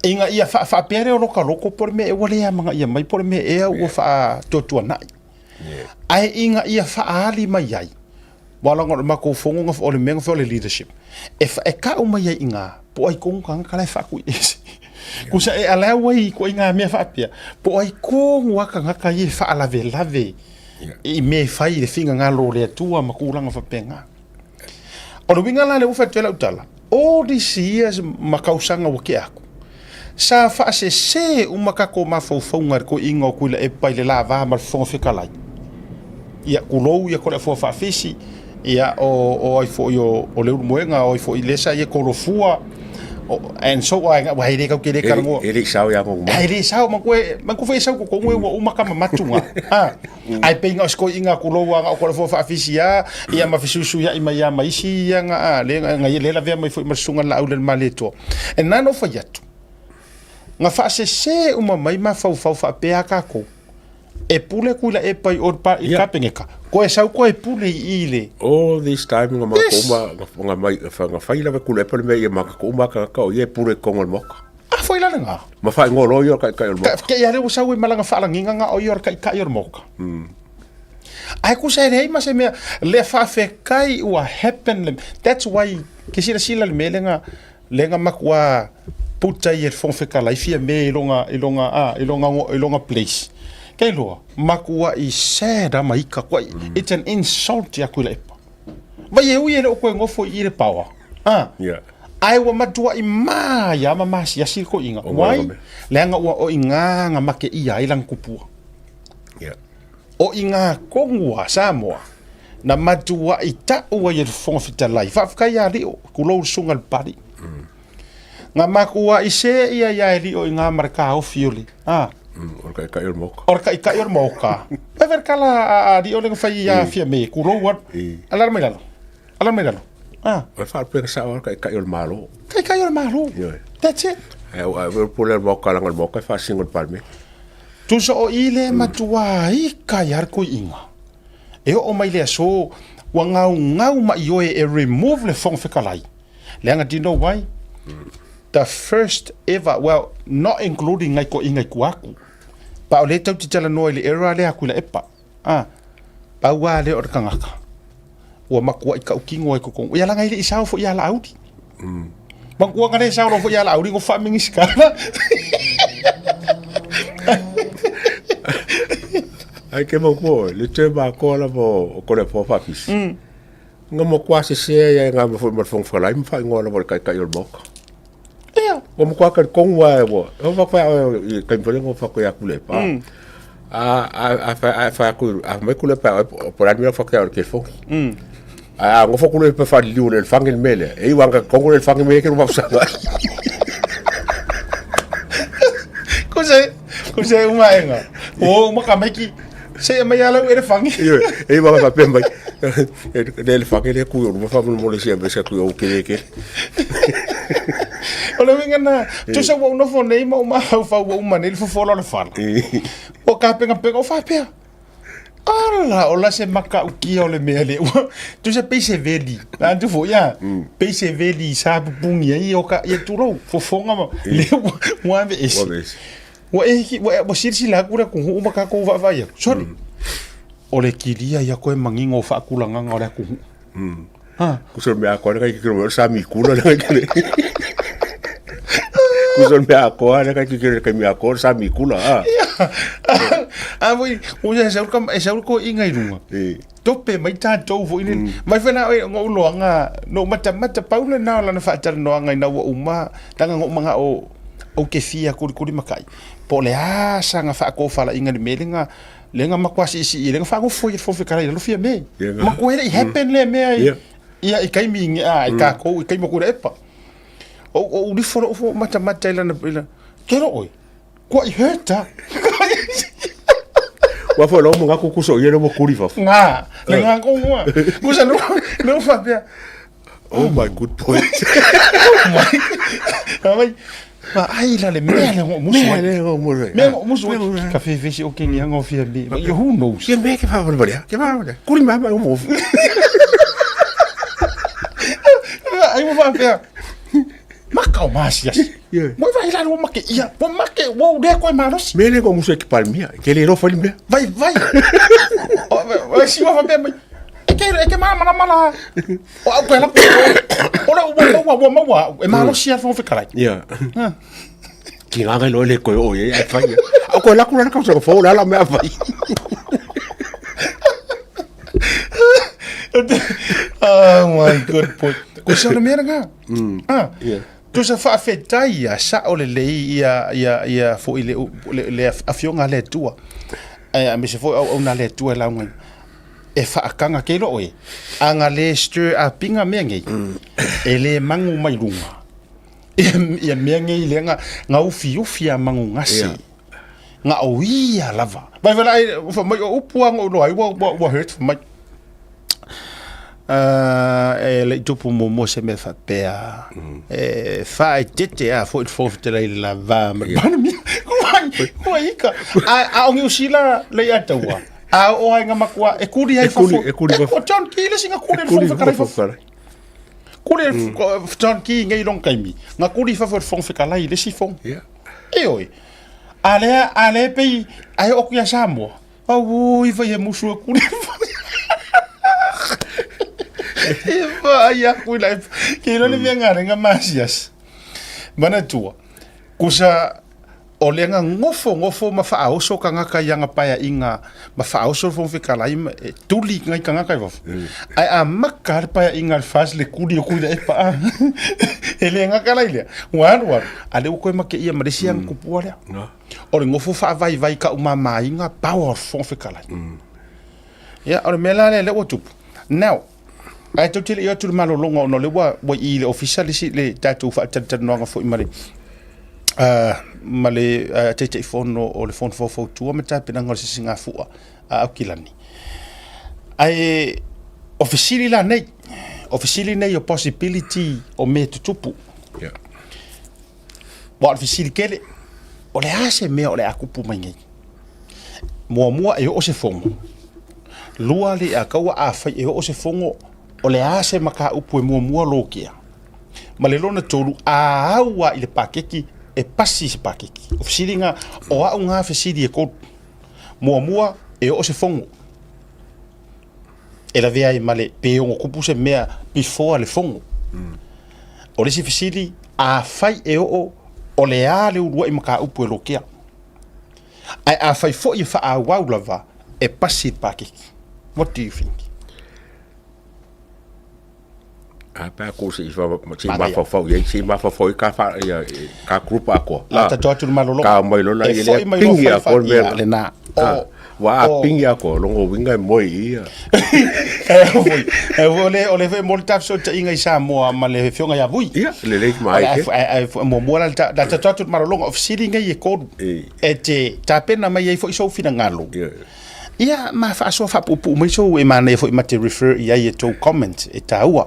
Speaker 1: Ina ia faafaapea lea o loka loko po o le mea ea ua le amanaia mai po o le mea ea ua faatuatuanai. Ae ina ia faaali mai ai, aua leaga o le matou fono na, o le mea na fai o le leadership, e, e tau mai ai i ina, po o ai tonu tagata la e faatuiese. Kusa e allow ai i ituaiga mea faapea, po o ai tonu lava tagata ia e faalavelave i mea e fai i le finagalo o le Atua ma tulaga faapena. O le uiga la lea ua fai atu ai lau tala, all these years ma tausaga ua tea atu, sa faasese uma tatou mafaufauga i le toeaina o Tuilaepa i le lava ma le Fofoga Fetalai. Ia, tulou ia Toleafoa Faafisi, ia o, o ai foi o, o Leulumoega, o ai foi lea sa ia Tolofua, o, and so on, ua e le tau tele talanoa.
Speaker 2: E le i sao ia Gogomau.
Speaker 1: E le sao, manatu e, manatu foi e sau totonu e ua uma kama matuga. Ah. Ae pei na o se toeaina tulou a na o Toleafoa Faafisi a, ia ma fesuisuiai mai a ma isi ia na, a, le, na, le lavea mai foi ma le susuga Laaulialemalietoa. E na ona ou fai atu, na faasese uma mai mafaufau faapea a tatou, e pule Tuilaepa i o i le Kapeneta, koe sau koe pule i i le.
Speaker 2: All this time nga matou uma, nga mai, nga fai lava e Tuilaepa le mea ia matou uma tagata o ia e pule i totonu o le Maota.
Speaker 1: A foi la lena.
Speaker 2: Ma faaigoa loa ia o le Taitai o le Maota.
Speaker 1: Ke ia lea ua sau ai ma lana faalagiga nga o ia o le Taitai o le Maota. Ae kusa e leai ma se mea, lea faafetai ua happen le, that's why ke silasila le mea lea na, lea na matua puta ai e le Fofoga Fetalai Fiame i lona, i lona, a, i lona, i lona place. Kei loa, matuai sad a ma ika koe. It's an insult ia Tuilaepa. Vai e ui e le o koe nofo i i le paoa. A.
Speaker 2: Yeah.
Speaker 1: Ae ua matuai mā ia ma masiasi le toeaina. Why? Leaga ua o i ngā nga make ia ai lana kupua.
Speaker 2: Yeah.
Speaker 1: O i ngā tonu a Samoa, na matuai ta'u ai e le Fofoga Fetalai, faafetai ia Lio, tulou le susuga i le Papalii. Nga matuai se ia ia e Lio i ngā ma le taofi o le, a.
Speaker 2: O le taitai o le Maota.
Speaker 1: O le taitai o le Maota. Pai fai le tala a Lio lea na fai ia Fiame, tulou a. Alala mai lalo. Alala mai lalo. A.
Speaker 2: O le faalupega sao lava o le taitai o le Malo.
Speaker 1: Taitai o le Malo.
Speaker 2: Ioe.
Speaker 1: That's it.
Speaker 2: Ae o le pule o le Maota leaga o le Maota e faasino i le Palemene.
Speaker 1: Tusa o i le matua ika ia le toeaina, e oo mai le aso ua gaugau mai oe e remove le Fofoga Fetalai. Leaga do you know why? The first ever, well, not including ngai toeaiina i tua atu, pa o lea tatou te talanoa i le era lea a Tuilaepa, a, pau lava lea o le tagata ua matuai tautino ai i totonu, ia leaga e le i sao foi ia Laauli. Manatua na le sao loa foi ia Laauli na faa-Minisita.
Speaker 2: Ai ke manatua oe, le term atoa lava o Toleafoa Faafisi. Nga matua sese ai nga ma foi ma le Fofoga Fetalai ma faaigoa lava o le Taitai o le Maota.
Speaker 1: Ia.
Speaker 2: Ua matua talitonu lava ua, e ova fai au i le taimi foi lea na ou fai atu ia Tuilaepa. A a a fai atu, a fai mai Tuilaepa ia oe po o le a le mea la e fai atu ia oe i le telefoni. Ae a nofo Tuilaepa faaliliu e le elefaga le mea lea, e iu lava ina talitonu le elefaga mea ia e te lua faafusaga ai.
Speaker 1: Kuse, kuse uma enga. O uma ka maiki. Se e mai ala u elefange.
Speaker 2: Ioe, e iu lava faapea mai, le elefaga lea kui o luma faamolemole se ave se atu i ou kele kele.
Speaker 1: O le uiga na, tusa ua ou nofo nei ma ou mafaufau ua uma nei le fofola o le fala. Ua tapenapena o faapea. Ala, o la se matautia o le mea lea. Ua, tusa pei se veli. A tu foi ia, pei se veli sa pupuni ai o ka, ia tulou, fofoga ma, lea ua, ua aveese.
Speaker 2: Ua aveese.
Speaker 1: Ua e, ua, ua silasila atu le atunuu ma tatou vaavaai atu. Sorry. O le kilia ia koe manino o faatulagaga o le atunuu. Ha.
Speaker 2: Kusa o le mea atoa le kai kikilo mai o le sami kula le kai kikilo. Kusa o le mea atoa le kai kikilo le kai mea atoa le sami kula a.
Speaker 1: A foi, o ia e sau ka e sau ko inga i lunga.
Speaker 2: E.
Speaker 1: Tope mai tatou foi le. Mai foi la o ngou loanga no mata mata pau le na o lana faatalanoaga ina ua uma leaga na ou manao ou te fia kulikuli makai po o le a saga faatofalaiga i le mea lea lea na matua siisii lea na faanofo ai le Fofoga Fetalai i lalo Fiame. Matua e le i happen lea mea i ia i taimi a i tatou i taimi o Tuilaepa. O ou lifo lou fo matamata i lana i lana kelo oe. Kua i hurt a.
Speaker 2: Ua foi lau manatu kusa o ia lea ua kuli fafo.
Speaker 1: Nga, le nga kongoa. Kusa no no faapea.
Speaker 2: Oh my good point.
Speaker 1: Mai, ma ai la le mea le ngo musu.
Speaker 2: Mea le ngo musu.
Speaker 1: Mea ngo musu. Ka fefesi o keni anga o fia me. Yo who knows.
Speaker 2: Ke mea ke whawhawhawhia. Ke whawhawhawhia. Kuri mai mai mo.
Speaker 1: Ai mo whawhia. Maka o masiasi. Mo vai la ua make ia. Ua make ua le koe malosi.
Speaker 2: Mea le ngo musu e ki palmia. Ke le rofa li mea.
Speaker 1: Vai vai. O si ua whawhia mai. E ke e ke māmaramara la. O au koe lapu. O le ua maua ua maua e malosi a Fofoga Fetalai.
Speaker 2: Ia. Ki ngā ngai loa le koe o ia e whai. Au koe laku rana kausa ko fō le ala mea whai.
Speaker 1: Oh my good point. Ko se ole mea ngā. Ah.
Speaker 2: Yeah.
Speaker 1: Tusa faafetai ia sao lelei ia ia ia foi le le, le afioga a le Atua. Ae aemaise foi auauna a le Atua e lauga ai. E whaakanga kei lo oe. A nga le stir a pinga mea ngei. E le mangu mai lunga. Ia, ia mea ngei le nga, nga ufi ufi a mangu ngasi.
Speaker 2: Yeah.
Speaker 1: Nga o ia lava. Mai wala ai, fa mai o upu a ngo ai ua ua ua hurt fa mai. E le i tupu muamua se mea faapea. E faaeteete lava foi le Fofoga Fetalai i le lava ma le Palemia. Ua ika. A o Niu Sila le ia taua. A oo ai nga matua e kuli ai fafo.
Speaker 2: E kuli fafo.
Speaker 1: O John Key le singa kuli le Fofoga Fetalai fafo. Kuli John Key ngei long taimi. Nga kuli fafo le Fofoga Fetalai le si fono. Ioe. A lea a lea pei ai o ku ia Samoa. Auoi fai he musu e kuri E whaai aku i lai. Ke ilo le mea ngā renga masiasi. Manatua, kusa o le nga ngofo ngofo ma whaaoso kangaka i anga paia inga ma whaaoso le Fofoga ma e tuli ngai kangaka i fafo. Ai a maka le paia inga le fas le kuli o kuila e paa. E le ngaka lai lea. Ua alu alu. A le ua koe make ia ma le isi anga kupua lea. O le nofo faavaivai ka umamāiga power o le Fofoga Fetalai. Ia, o le mea la lea lea ua tupu. Now, ae tou te le i o atu i le malologa ona o lea ua, ua i i le ofisa le isi, le tatou faatalatalanoaga foi ma le, ma le Taitaifono o le Fono Faufautua ma tapenaga o le Sisigafua a Aukilani. Ae o fesili la nei, o fesili nei o possibility o mea e tutupu.
Speaker 2: Yeah.
Speaker 1: Aua o le fesili tele, o le a se mea o le a tupu mai nei? Muamua e oo se fono. Lua le a kaua afai e oo se fono, o le a se mataupu e muamua lokia? Ma le lona tolu, a au lava i le pakeki, e pasi se pakeki. O fesiliga, o au na fesili e tolu. Muamua, e oo se fono. E lavea ai ma le, pe ono tupu se mea before le fono. O le isi fesili, afai e oo, o le a le uluai mataupu e lokea? Ae afai foi e faaauau lava, e pasi le pakeki. What do you think?
Speaker 2: A pe a ko se i fa se i mafaufau i ai se i mafaufau i ka fa ia ka group atoa.
Speaker 1: La tatou atu le malologa.
Speaker 2: Ka mai lola
Speaker 1: E
Speaker 2: i
Speaker 1: foi
Speaker 2: le
Speaker 1: mai loa
Speaker 2: pingi
Speaker 1: fai
Speaker 2: a
Speaker 1: fa
Speaker 2: ko le
Speaker 1: ia lena.
Speaker 2: O Ua a pingi a ko longo winga e moe i ia.
Speaker 1: E foi. E foi le o le foi mo le tafesootaiga i Samoa ma le afioga ia Vui.
Speaker 2: Ia, lelei ma ai ke.
Speaker 1: Ai muamua la la tatou atu le malologa o fesili nei e tolu. E te tapena mai ai foi sou finagalo.
Speaker 2: Ia.
Speaker 1: Ia, ma faasoa faapuupuu mai sou e manaia foi ma te refer i ai e tou comment e taua.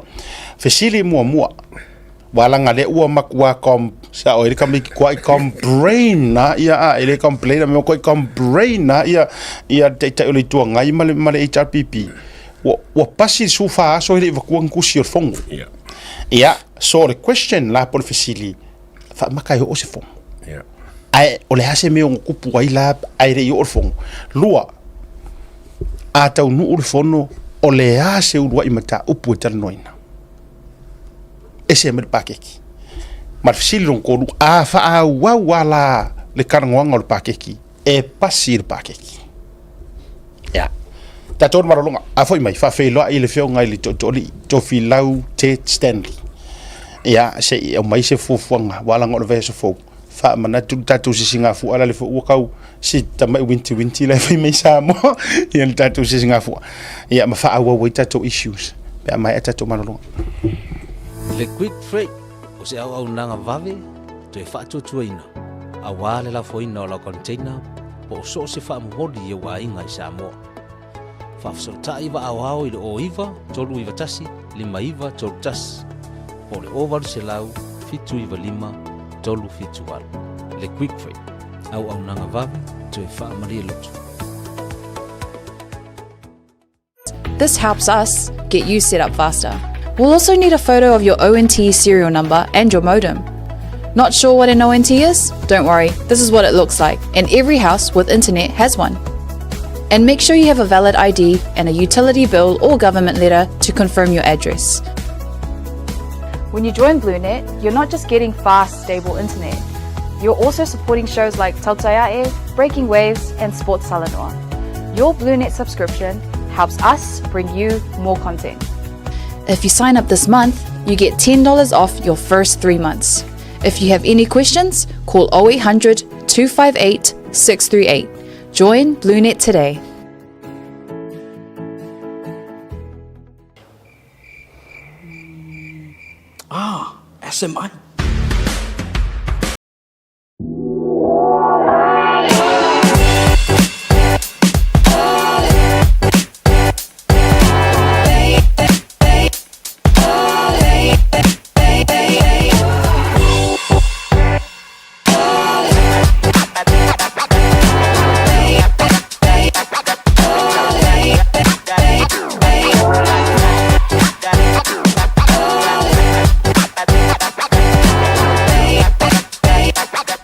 Speaker 1: Fesili muamua, ua laga lea ua matua com, sa o e le tamaiti tuai combrain na ia a e le complain a me matua combrain na ia ia le taitai o le Itu Agai ma le ma le HRPP. Ua ua pasi le 14 aso e le i avatua ni tusi o le fono.
Speaker 2: Ia.
Speaker 1: Ia, so le question la po o le fesili, faamata e oo se fono.
Speaker 2: Ia.
Speaker 1: Ae o le a se mea e ono tupu ai la ae le i oo le fono. Lua, a taunuu le fono, o le a se uluai mataupu e talanoaina? Ese mai le pakeki. Ma le fesili lona tolu, a faaauau lava la le talanoaga o le pakeki, e pasi le pakeki. Ia. Tatou le malologa, a foi mai, faafeiloai i le afioga i le Tootooalii, Tofilau Ted Stanley. Ia, se i aumai se fuafuaga, aua leaga o le vaiaso fou, faamanatu le tatou sisigafua la le foi ua tau si tamai wintiwinti la e fai mai Samoa, ia le tatou sisigafua. Ia, ma faaauau ai tatou issues pe a maea tatou malologa.
Speaker 7: Le Quick Freight o se auaunaga vave toe faatuatuaina aua le lafoina o lau container po o so o se faamomoli i ou aiga i Samoa. Faafesootai vaaoao i le 09 391 5931 po o le 0800 795 378. Le Quick Freight, auaunaga vave toe faamalie loto.
Speaker 8: This helps us get you set up faster. We'll also need a photo of your ONT serial number and your modem. Not sure what an ONT is? Don't worry, this is what it looks like, and every house with internet has one. And make sure you have a valid ID and a utility bill or government letter to confirm your address.
Speaker 6: When you join BlueNet, you're not just getting fast, stable internet. You're also supporting shows like Tautaiae, Breaking Waves, and Sports Talanoa. Your BlueNet subscription helps us bring you more content.
Speaker 8: If you sign up this month, you get $10 off your first three months. If you have any questions, call 0800 258 638. Join BlueNet today.
Speaker 9: Ah, SMI.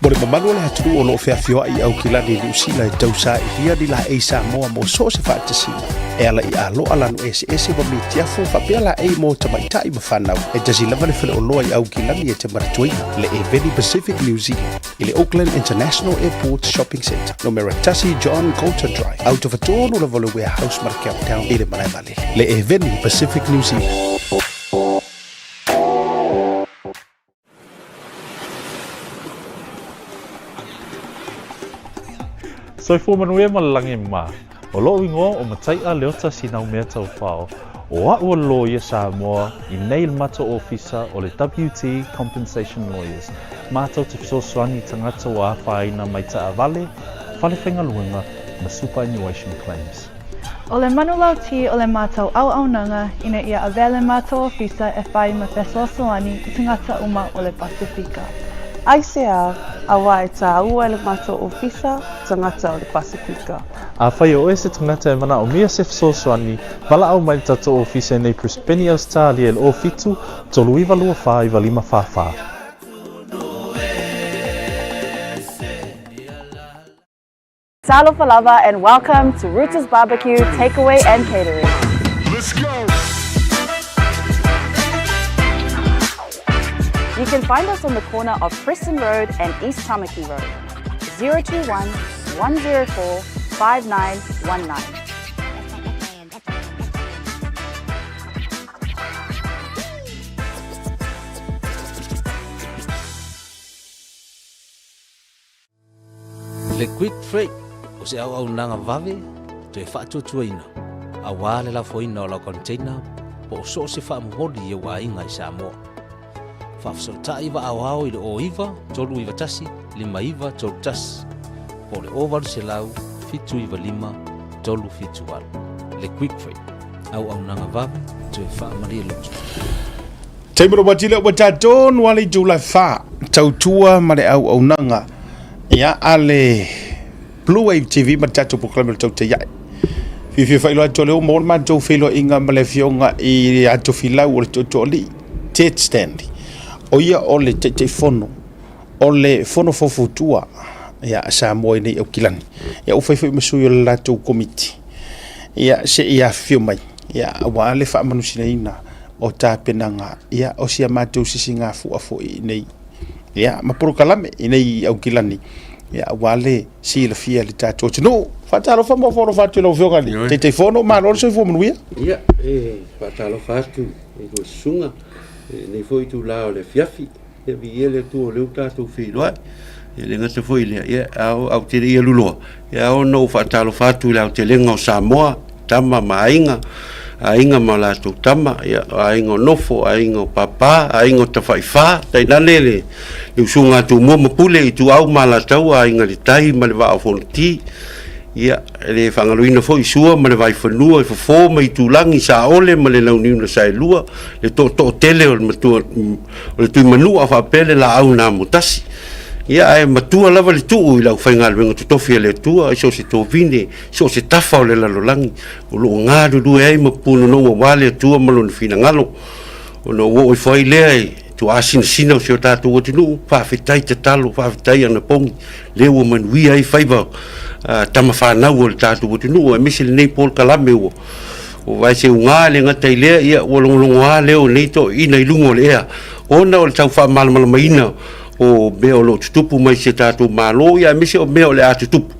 Speaker 1: Mo le mamalu o le atunuu o lo o feafioai i Aukilani i Niu Sila e tausailia ni laei Samoa mo so o se faatasiga e ala i aloa lanu eseese ma mitiafu faapea laei mo tamaitai ma fanau e tasi lava le faleoloa i Aukilani e te manatuaina le Eveni Pacific New Zealand i le Auckland International Airport Shopping Centre, numera tasi John Coulter Drive, autofatonu lava o le Warehouse ma le Countdown i le malae vaalele. Le Eveni Pacific New Zealand.
Speaker 3: Soifua manuia ma le lagi mā. O lo'u igoa o Matai'a Leota Sinaumea Taufao, o a'u o le loia Samoa i nei le matou ofisa o le WT Compensation Lawyers, matou te fesoasoani i tagata ua afaina mai taavale, fale faigaluega ma superannuation claims.
Speaker 4: O le manulauti o le matou auaunaga ina ia avea le matou ofisa e whai ma fesoasoani i tagata uma o le Pasifika.
Speaker 5: Aisea, auā e tāua e le matou ofisa tagata o le Pasifika.
Speaker 3: Afai o oe se tagata e manaomia se fesoasoani, valaau mai le tatou ofisa i nei Brisbane, Ausetalia i le 07 39 24 95 44.
Speaker 6: Talofa lava and welcome to Roots Barbecue Takeaway and Catering.
Speaker 1: Let's go!
Speaker 6: You can find us on the corner of Preston Road and East Tamaki Road. 021 104 5919.
Speaker 7: Le Quick Freight o se auaunaga vave toe faatuatuaina aua le lafoina o lau container po o so o se faamomoli i ou aiga i Samoa. Faafesootai vaaoao i le 09 391 5931 po o le 0800 795 378. Le Quick Freight, auaunaga vave toe faamalie loto.
Speaker 1: Taimi o matile ua tatou a le itula e fa tautua ma le auaunaga ia a le Blue Wave TV ma le tatou polokalame o le Tautai Ae. Fiafia faailoa atu o lea ua maua le matou feiloaiga ma le afioga i ia Tofilau o le Tootooalii, Ted Stanley. O ia o le Taitaifono o le Fono Faufautua ia a Samoa i nei Aukilani. Ia ua fai foi ma sui o le latou komiti. Ia se i afifio mai ia aua le faamanusiaina o tapenaga ia o si a matou sisigafua foi i nei ia ma polokalame i nei Aukilani ia aua le silafia e le tatou atunuu. Faatalofa ma ofoalofa atu i lau Afioga i le Taitaifono, malo le soifua manuia.
Speaker 10: Ia, e faatalofa atu i lua susuga i lenei foi itula o le afiafi. Ia, viia le Atua o lea ua tatou feiloai. E le gata foi i lea, ia, a o te le i alu loa, ia, ao ona ou faatalofa atu i le aotelega o Samoa, tama ma aiga, aiga ma latou tama, ia, o aiga o nofo, aiga o papa, aiga o tafaifa, tainane le, le usuga a Tumua ma Pule, Ituau ma Alataua, aiga i le Tai ma le Vaa o Fonoti, ia, e le faagaloina foi Sua ma le Vaifanua, i Fofo ma Itulagi, Saole ma le Launiu na Saelua, le tootoo tele o le matua, o le Tuimanua faapea le laau na amotasi. Ia, ae matua lava le tuu i le aufaigaluega totofi a le Atua i so o se tovine, so o se tafa o le lalolagi, o lo o galulue ai ma punonou aua le Atua ma Lona finagalo. Ona ou oo ifo ai lea i tuaasinasina o si o tatou atunuu, faafetai tatalo, faafetai anapogi, lea ua manuia ai faiva tama fanau o le tatou atunuu, aemaise lenei polokalame ua Ua vaeseuga le gata i lea, ia, ua logologoa leo o nei toeaiina i luga o le ea, ona o le tau faamalamalamaina o mea o lo o tutupu mai si o tatou Malo, ia, aemaise o mea o le a tutupu.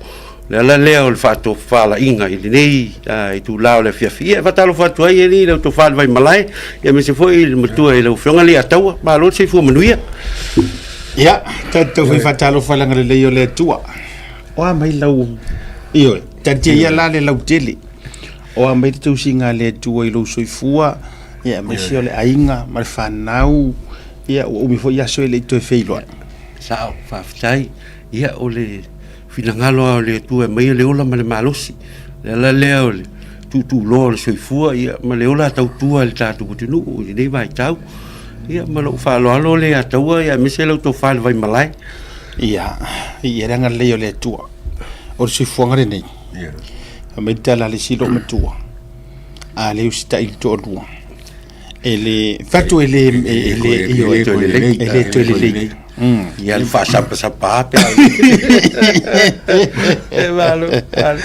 Speaker 10: O le ala lea o le faatofalaiga i lenei itula o le afiafi. Ia, e faatalofa atu ai i lau tofa i le Vaimalae, ia, aemaise foi i le matua i lau Afioga Leiataua. Malo le soifua manuia.
Speaker 1: Ia, tatou fai faatalofa i le agalelei o le Atua. O a mai lau... Ioe, taatia ia la le lautele. O a mai le tausiga a le Atua i lou soifua, ia aemaise o le aiga ma le fanau, ia ua umi foi aso e le i toe feiloai.
Speaker 10: Sao, faafetai. Ia, o le finagalo lava o le Atua e aumaia le ola ma le malosi. O le ala lea o le tuutuuloa o le soifua ia, ma le ola tautua i le tatou atunuu i lenei vaitau. Ia, ma lou faaaloalo Leiataua, ia aemaise lau tofa i le Vaimalae.
Speaker 1: Ia, ia le agalelei o le Atua. O le soifuaga lenei. Fai mai le tala a le isi loomatua, a le usitai i le toalua, e le, fai atu e le, e le, e toe lelei, e le toe lelei.
Speaker 10: Ia alu faasapasapa pe a. E malo, malo.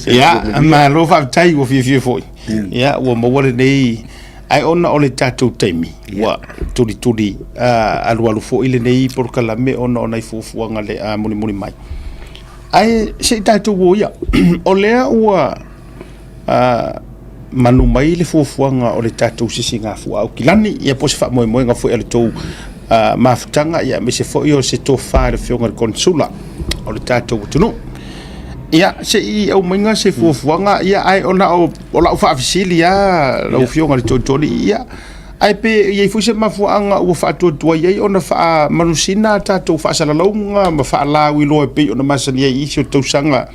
Speaker 1: Ia, malo faafetai ua fiafia foi. Ia, ua maua lenei, ae ona o le tatou taimi, ua tulituli alualu foi lenei polokalame ona o nai fuafuaga le a mulimuli mai. Ae se i tatou o ia, o lea ua manu mai le fuafuaga o le tatou sisigafua Aukilani, ia po o se faamoemoega foi a le tou mafutaga, ia aemaise foi o se tofa i le Afioga i le Konesula o le tatou atunuu. Ia, se i aumaiga se fuafuaga, ia ae ona o lau faafesili lava lau Afioga i le Toetolii, ia, Ae pe i ai foi se mafuaaga ua faatuatuai ai ona faamanusina a tatou faasalalauga ma faalauiloa e pei ona masani ai i isi o tausaga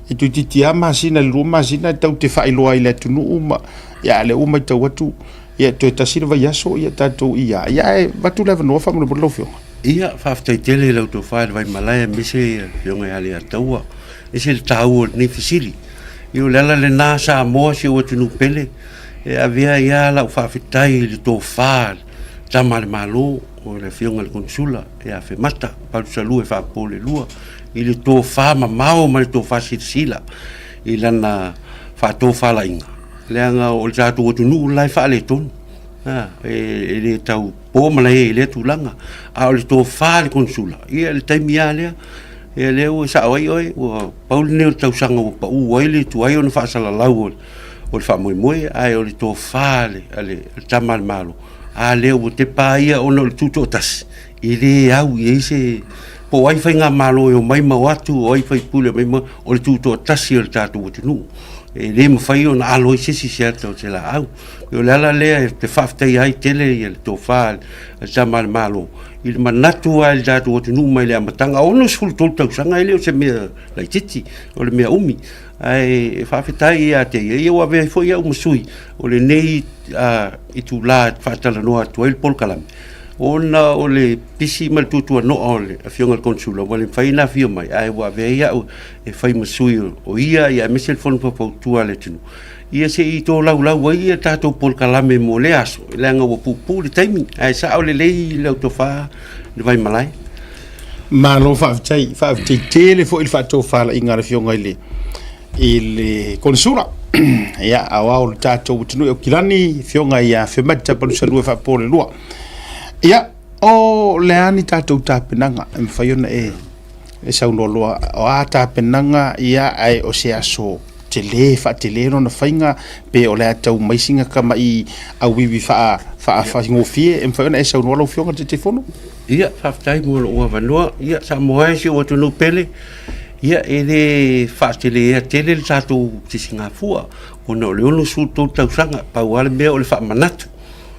Speaker 1: e toeitiiti lava masina i le 2 masina e tatou te faailoa ai i le atunuu ma ia a o lea ua matau atu ia toe tasi le vaiaso ia tatou ia ia ae avatu le avanoa faamolemole lau Afioga.
Speaker 10: Ia, faafetai tele i lau tofa i le Vaimalae aemaise le Afioga ia Leiataua. Ese le taua o lenei fesili. Ia o le ala lena Samoa si ou atunuu pele, e avea ai lava lau faafetai i le tofa a le Tama a le Malo, o le Afioga i le Konesula ia Afemata Palusalua Faapolelua, i le tofa mamao ma le tofa silasila i lana faatofalaiga, leaga o le tatou atunuu la e faaletonu, e le tau po malae i lea tulaga. A o le tofa a le Konesula, ia i le taimi lava lea, ia lea ua sao ai oe, ua pau lenei o le tausaga ua pau ai le tuai ona faasalalau o le faamoemoe, ae o le tofa a le Tama a le Malo, a lea ua tepa ia ona o le tutoatasi, e le au i ai se, po o ai faigamalo e omai ma o atu, o ai faipule e omai ma o atu, o le tutoatasi o le tatou atunuu. E le mafai ona alo ai se isi i se ata o se laau. O le ala lea ou te faafetaia ai tele le tofa a le Tama a le Malo i le manatu lava i le tatou atunuu mai le amataga, 63 tausaga e le o se mea laitiiti, o le mea umi. Ae faafetai ia te ia, ia ua avea ai foi au ma sui o lenei itula e faatalanoa atu ai le polokalame, ona o le pisi ma le tuatuanoa o le Afioga i le Konesula ua le mafai ona afio mai, ae ua avea ai au e fai ma sui o ia, aemaise le Fono Faufautua a le atunuu. Ia se i tolaulau ai ia tatou polokalame mo lea aso, leaga ua puupuu le taimi, ae sao lelei lau tofa le Vaimalae.
Speaker 1: Malo faafetai, faafetai tele foi i le faatofalaiga a le Afioga i le i le Konesula. Ia, aoao o le tatou atunuu i Aukilani, Afioga ia Afemata Palusalua Faapolelua. Ia, o le a ni tatou tapenaga e mafai ona e e saunoa loa, o a tapenaga, ia, ae o se aso tele, faatele lona faiga, pe o le a tau mai sina tama'i auivi faafaigofie, e mafai ona e saunoa lau Afioga i le Taitaifono?
Speaker 10: Ia, faafetai mo lou avanoa. Ia, Samoa e, si ou atunuu pele, ia, e le faateleina tele le tatou sisigafua, ona o le 63 tausaga, pau lava le mea o le faamanatu,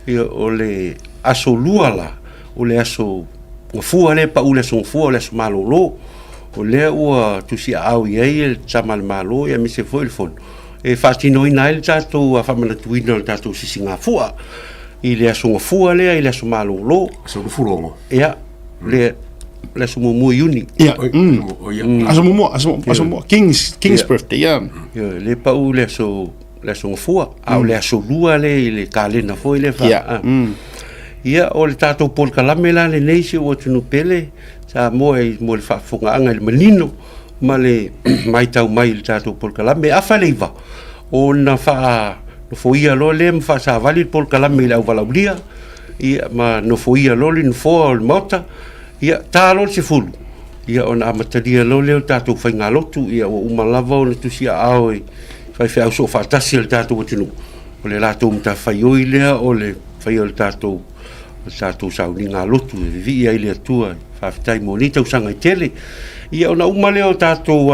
Speaker 10: ia, o le aso Lua la, o le aso Gafua lea e pau i le aso Gafua o le aso malolo. O lea ua tusiaao i ai le Tama a le Malo aemaise foi le Fono e faatinoina ai le tatou faamanatuina o le tatou sisigafua i le aso Gafua lea i le aso malolo.
Speaker 2: Aso 26.
Speaker 10: Ia, le le aso muamua o Iuni.
Speaker 1: Ia. Aso muamua, aso aso muamua, King's birthday, ia.
Speaker 10: Ia, le pau le aso le aso Gafua, a o le aso Lua lea i le kalena foi lea fa.
Speaker 1: Ia.
Speaker 10: Ia, o le tatou polokalame la lenei si ou atunuu pele, Samoa i mo le faafofogaaga i le manino ma le matau mai i le tatou polokalame. E afa le iva ona faanofoia loa lea ma faasavali le polokalame i le auvalaaulia, ia, ma nofoia loa le nofoa o le Maota, ia, ta loa le 10, ia, ona amatalia loa lea o le tatou faigalotu, ia, ua uma lava ona tusiaao i faifeau soofaatasi a le tatou atunuu, o le latou matafaioi lea o le faia o le tatou o le tatou sauniga lotu e vivii ai le Atua. Faafetai mo nei tausaga e tele. Ia ona uma lea o tatou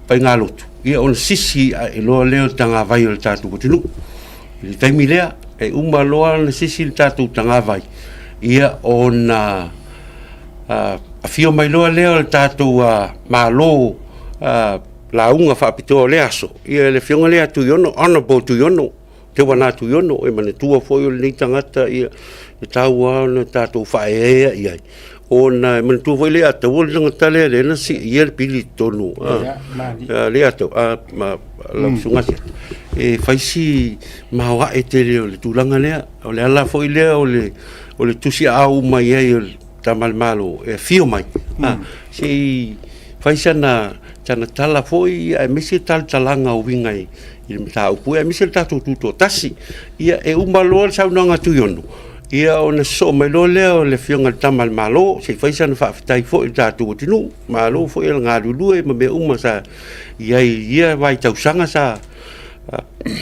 Speaker 10: faigalotu, ia ona sisi ae loa lea o le tagavai o le tatou atunuu. I le taimi lea, e uma loa ona sisi le tatou tagavai, ia ona afio mai loa lea o le tatou Malo lauga faapitoa o lea aso, ia le afioga lea Tuiono, Honourable Tuiono, Teuana Tuiono, e manatua foi o lenei tagata ia e tatau lava ona tatou faaeaea i ai, ona e manatua foi Leiataua le tagata lea lea na siia le pili i totonu, Leiataua, ma lau susuga Asiata, e fai si maoae tele o le tulaga lea. O le ala foi lea o le tusiaao uma i ai o le Tama a le Malo e afio mai, se i fai sana tala foi aemaise talatalaga o uiga i le mataupu aemaise le tatou tutoatasi. Ia, e uma loa le saunoaga a Tuiono, ia ona sosoo mai loa lea o le Afioga i le Tama a le Malo se i fai sana faafetai foi i le tatou atunuu, malo foi le galulue ma mea uma sa i ai i ia vaitausaga sa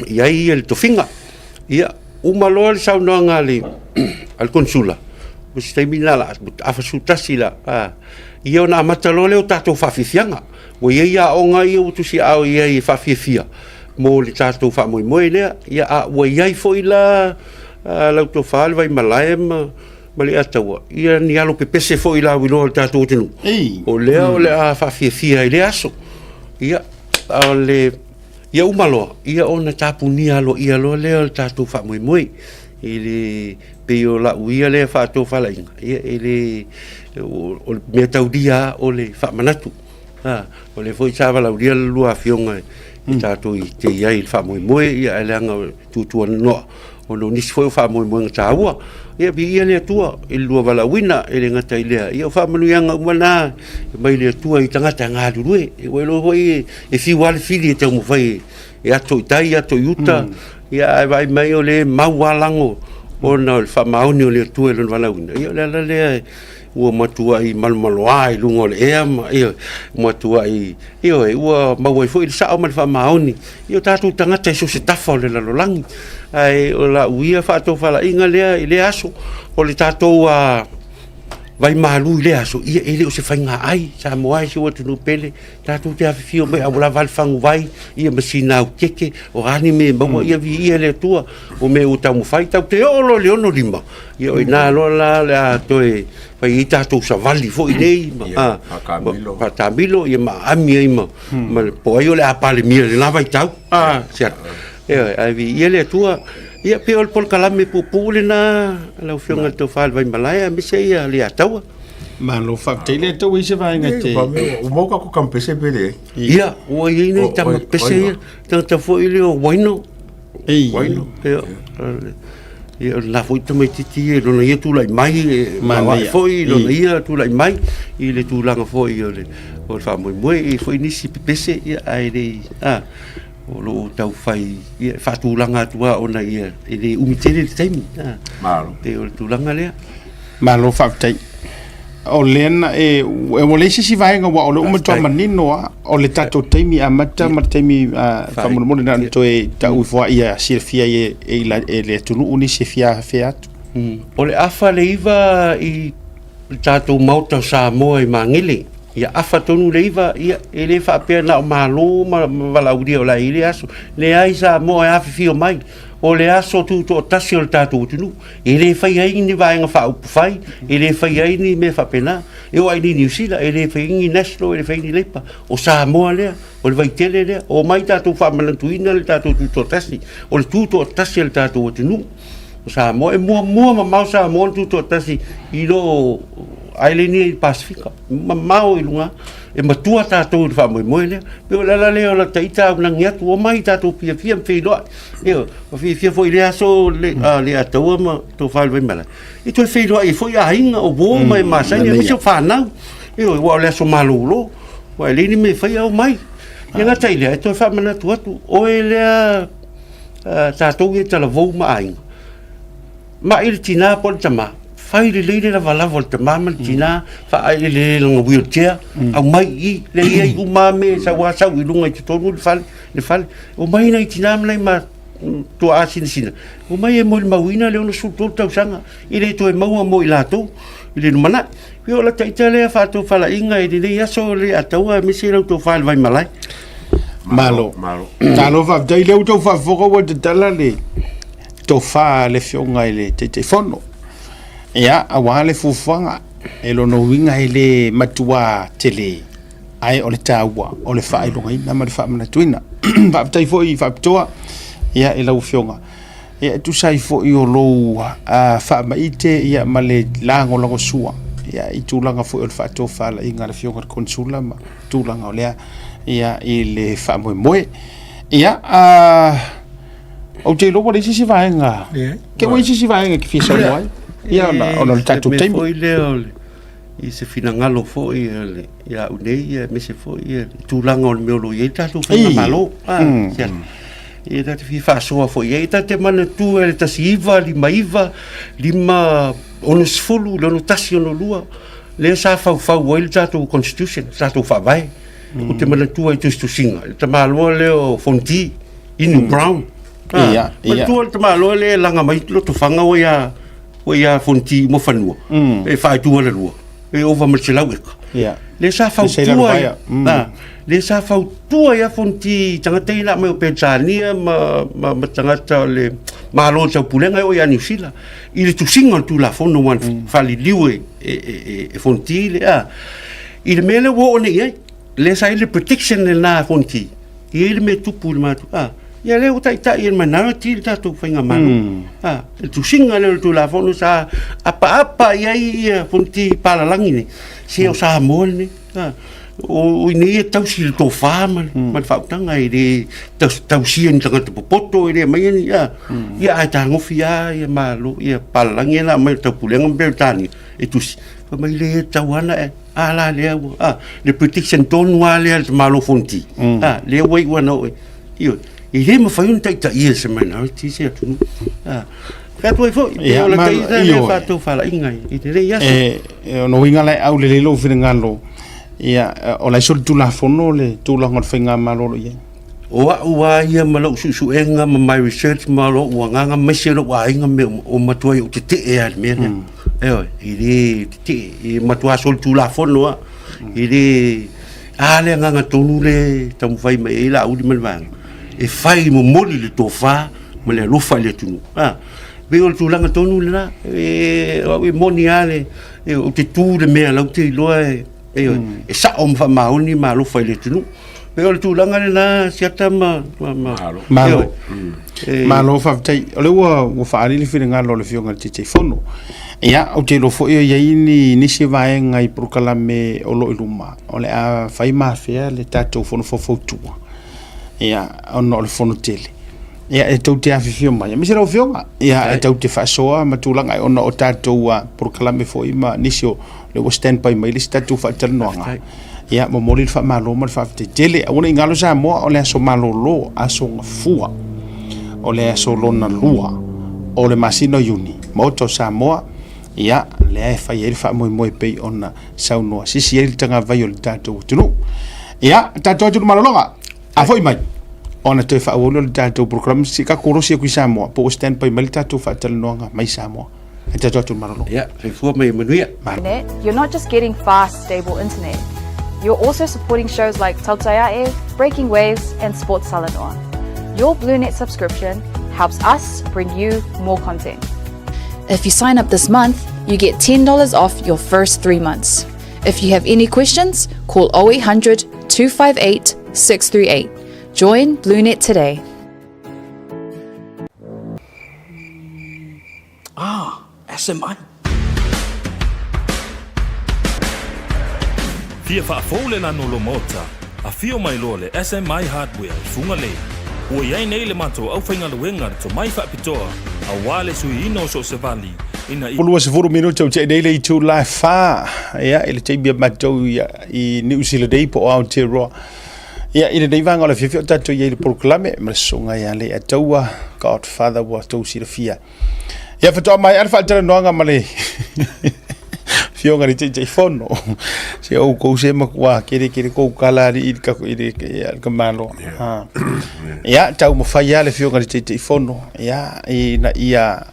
Speaker 10: i ai le tofiga. Ia, uma loa le saunoaga a le Konesula, o se taimi lena o le a 11 la, ia ona amata loa lea o tatou faafiafiaga. Ua i ai aoga ia ua tusiaao i ai e faafiafia mo le tatou faamoemoe lea. Ia, a ua i ai foi la lau tofa le Vaimalae ma Leiataua, ia ni alo pepese foi lauiloa o le tatou atunuu, o lea o le a faafiafia i lea aso. Ia, o le... Ia uma loa, ia ona tapunia aloaia loa lea o le tatou faamoemoe i le pei o lau ia lea faatofalaiga, ia e le, o le mea taulia lava o le faamanatu. A, o lea foi sa valaaulia le lua afioga i tatou i te i ai i le faamoemoe, ia ae leaga o le tuatuanoa ona o nisi foi o faamoemoega taua. Ia viia le Atua i le lua valaauina, e le gata i lea, ia o faamanuiaga uma na e mai le Atua i tagata e galulue. Ua iloa foi e fiu lava le fili e taumafai e ato i tai, ato i uta, ia ae vaai mai o lea e mau lava lago ona o le faamaoni o le Atua i lona valaauina. Ia o le ala lea ua matuai malomaloa i luga o le ea ma ia matuai, ioe, ua maua ai foi le sao ma le faamaoni i o tatou tagata i so o se tafa o le lalolagi. Ae o lau ia faatofalaiga lea i lea aso, o le tatou vaimalu i lea aso, ia e le o se faiga ai Samoa e si ou atunuu pele, tatou te afifio mai a ua lava le faguvai, ia ma sinau keke, o a ni mea e maua, ia viia le Atua o mea ua taumafai. Tatou te oo loa i le 65, ia o i ina loa la o le a toe fai ai tatou savali foi nei ma faataamilo, ia ma aami ai ma po o ai o le a Palemia i lena vaitau. Ioe, ae viia le Atua. Ia pei o le polokalame puupuu lena lau Afioga i le Tofa i le Vaimalae aemaise ia Leiataua.
Speaker 1: Malo faafetai. Leiataua i se vaega e te...
Speaker 2: Ua maua tatou tama pese pe leai?
Speaker 10: Ia, ua i ai nai tama pese ia, tagata foi lea o Waino. Waino, ia. Ia, o lena foi tamaitiiti ia i lona ia tulai mai, e maoae foi i lona ia tulai mai i le tulaga foi o le faamoemoe. E i ai foi nisi pepese, ia, ae le i, a, o lo o taufai ia, e faatulaga atu lava ona ia, e le umi tele le taimi. A,
Speaker 2: Malo.
Speaker 10: pei o le tulaga lea.
Speaker 1: Malo faafetai. O lea na e, ua leai se isi vaega aua o lea ua matua manino lava, o le tatou taimi amata ma le taimi faamolemole na ona toe tau ifo lava ia silafia ai e le atunuu nisi e fia afea atu.
Speaker 10: O le afa le 9 i le tatou Maota o Samoa i Magele, ia afa tonu le 9, ia e le faapea na o Malo ma valaaulia o le a i ai le aso. Leai Samoa e afifio mai, o le aso tutoatasi o le tatou atunuu. E le fai ai ni vaega faaupufai, e le fai ai ni mea faapena. E oo lava i Niu Sila, e le fai ai ni National, e le fai ai ni Labour. O Samoa lea, o le Vaitele lea. Omai tatou faamanatuina le tatou tutoatasi. O le tutoatasi a le tatou atunuu o Samoa. E muamua mamao Samoa ona tutoatasi i lo aileni ia i le Pasefika. Mamao i luga, e matua tatou i le faamoemoe lea. E pei o le ala lea o lata ita aulagi atu, omai tatou fiafia ma feiloai. Ioe, ua fiafia foi i lea aso Leiataua ma Tofa i le Vaimalae, e toe feiloai ai foi aiga o uo ma e masani, aemaise o fanau. Ioe, aua o le aso malolo, aua e leai ni mea e faia, omai. E le gata i lea, e toe faamanatu atu, oe lea tatou ia e talavou ma aiga, mai le tina po o le tama, fai lelei le lavalava o le tama ma le tina, faaeleele i lana wheelchair, aumai i i, lea e i ai uma lava mea e sau lava sau i luga i totonu le fale. le fale. Omai nai tina ma nai tuaa sinasina, omai e molimauina le 63 tausaga e le toe maua mo i latou i le lumanai. Ia o lata ita lea faatofalaiga i lenei aso Leiataua aemaise lau tofa i le Vaimalae.
Speaker 1: Malo.
Speaker 2: Malo.
Speaker 1: Malo faafetai. Lea ua outou faafofoga ua tatala le tofa a le Afioga i le Taitaifono. Ia, aua le fuafuaga, e lona uiga e le matua tele ae o le taua o le faailogaina ma le faamanatuina. Faafetai foi faapitoa ia i lau Afioga ia e tusa ai foi o lou faamaite ia ma le lagolagosua ia i tulaga foi o le faatofalaiga a le Afioga i le Konesula ma tulaga o lea ia i le faamoemoe. Ia ou te iloa ua leai se isi vaega, ke ua i ai se isi vaega e te fia saunoa ai? Ia ona o le tatou taimi.
Speaker 10: Foi lea o le i se finagalo foi a le ia au nei aemaise foi le tulaga o le mea o lo o i ai le tatou faigamalo. Ia ta te fia faasoa foi i ai, ta te manatua i le 1959, 50, le 61, 62, lea sa faufau ai le tatou constitution, le tatou faavae. Ou te manatua i tusitusiga, le tamaloa lea o Fonti, Inu Brown. Manatua le tamaloa lea e laga mai Lotofaga ua ia Ua ia Fonoti uma fanua, e faaitu ala lua, e ova ma le 100 eka. Lea sa fautua ai, lea sa fautua ai Fonoti i tagata ia na aumai o Peretania ma, ma, ma tagata o le Malo o le Taupulega e oo ia Niu Sila, i le tusiga o le Tulafono ua faaliliu e, e, e, e Fonoti le, a, i le mea lea ua oo nei i ai. Lea sa i ai le protection lena a Fonoti, e i ai le mea tupu i le matou, a. Ia lea ua taitai e le minority le tatou faigamalo. A, le tusiga lea o le Tulafono sa apaapa i ai ia Fonoti palalagi nei, se o Samoa lenei. A, o i inei e tausi le tofa ma le, ma le faautaga e le tausia ni tagata popoto e le aumaia ni, a, ia ae tagofi lava ia Malo, ia palalagi ia na aumai o le Taupulega ma Peretania e tusi, fai mai le tatau lava ona e A la lea ua, a, le prediction tonu lava lea a le tamalo Fonoti, a, lea ua iu ana oe. Ioe, e le mafai ona taitaia e se minority se atunuu. A, fai atu ai foi, pe o le taita lea faatofalaiga i lenei aso.
Speaker 1: E, o uiga la e aulelei lou finagalo, ia, o la e solitulafono le tulaga o le faigamalo o lo o i ai.
Speaker 10: O au lava ia ma lau suesuega ma my research ma lou agaga aemaise lou aiga ma mea uma, ua matuai ou tetee lava i le mea lea. Ioe, e le tetee, e matua solitulafono lava. E le, a le agaga tonu lea e taumafai mai ai Laauli ma le vaega, e fai momoli le tofa ma le alofa i le atunuu. A, pei o le tulaga tonu lena, e, o au e moni lava le, ou te tu i le mea la ou te iloa e, Ioe, e sao ma faamaoni ma alofa i le atunuu. Pei o le tulaga lena Siata ma ma ma
Speaker 1: Malo. Malo. Malo faafetai. O lea ua ua faaali le finagalo o le Afioga i le Taitaifono. Ia, ou te iloa foi o i ai ni nisi vaega i polokalame o lo o i luma o le a fai ma afea le tatou fono faufautua. Ia, ona o le fono tele. Ia, e tou te afifio mai, aemaise lau Afioga. Ia, e tou te faasoa ma tulaga ona o tatou polokalame foi ma nisi o lea ua stand by mai le isi tatou faatalanoaga. Ia, momoli le faamalo ma le faafetai tele. Aua ne i galo Samoa, o le aso malolo, aso gafua, o le aso lona lua o le masina o Iuni, Maota o Samoa, ia, lea e fai ai le faamoemoe pei ona saunoa sisi ai le tagavai o le tatou atunuu. Ia, tatou atu i le malologa, a foi mai, ona toe faaauau lea o le tatou program, se i kolosi atu i Samoa, po ua stand by mai le tatou faatalanoaga mai Samoa.
Speaker 10: Ia, soifua ma ia manuia.
Speaker 6: You're not just getting fast, stable internet. You're also supporting shows like Tautaiae, Breaking Waves, and Sports Talanoa. Your BlueNet subscription helps us bring you more content. If you sign up this month, you get $10 off your first three months. If you have any questions, call 0800 258 638. Join BlueNet today.
Speaker 9: Ah, SMI.
Speaker 11: Fia faafou le lanu o lou maota, afio mai loa le SMI Hardware i Fugalei. Ua i ai nei le matou aufaigaluega le tomai faapitoa aua le suiina o so o se vali ina ia.
Speaker 1: 20 minute o tea nei le itula e fa, ia, i le taimi a matou i Niu Sila nei po o Aotearoa. Ia, i lenei vaega o le afiafi o tatou i ai i le polokalame ma le susuga ia Leiataua, Godfather ua tou silafia. Ia, faatoa maea le faatalanoaga ma le Afioga i le Taitaifono. Se outou se matua kele kele kou kala alii i le i le ia, le tamaloa. Ha. Ia, taumafai lava le Afioga i le Taitaifono, ia, ina ia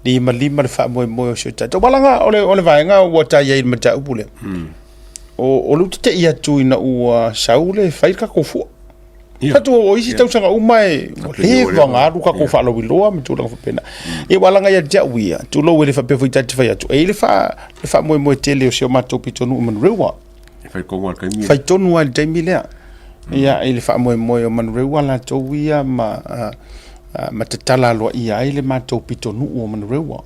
Speaker 1: limalima le faamoemoe o si o tatou. Aua leaga o le, o le vaega ua ta i ai i le mataupu lea. O, o le te'i atu ina ua sau le fai le tatou fua. Ia. Tatu o isi tausaga uma e ua leva ona alu tatou faalauiloa ma tulaga faapena. Ia ua alaga ia te au ia, tulou e le faapea foi ta te fai atu, e i ai le faa, le faamoemoe tele o si o matou pitonuu i Manurewa.
Speaker 2: E fai tonu lava i le taimi lea.
Speaker 1: Fai tonu lava i le taimi lea. Ia, i le faamoemoe o Manurewa latou ia ma, ma tatala aloaia ai le matou pitonuu o Manurewa.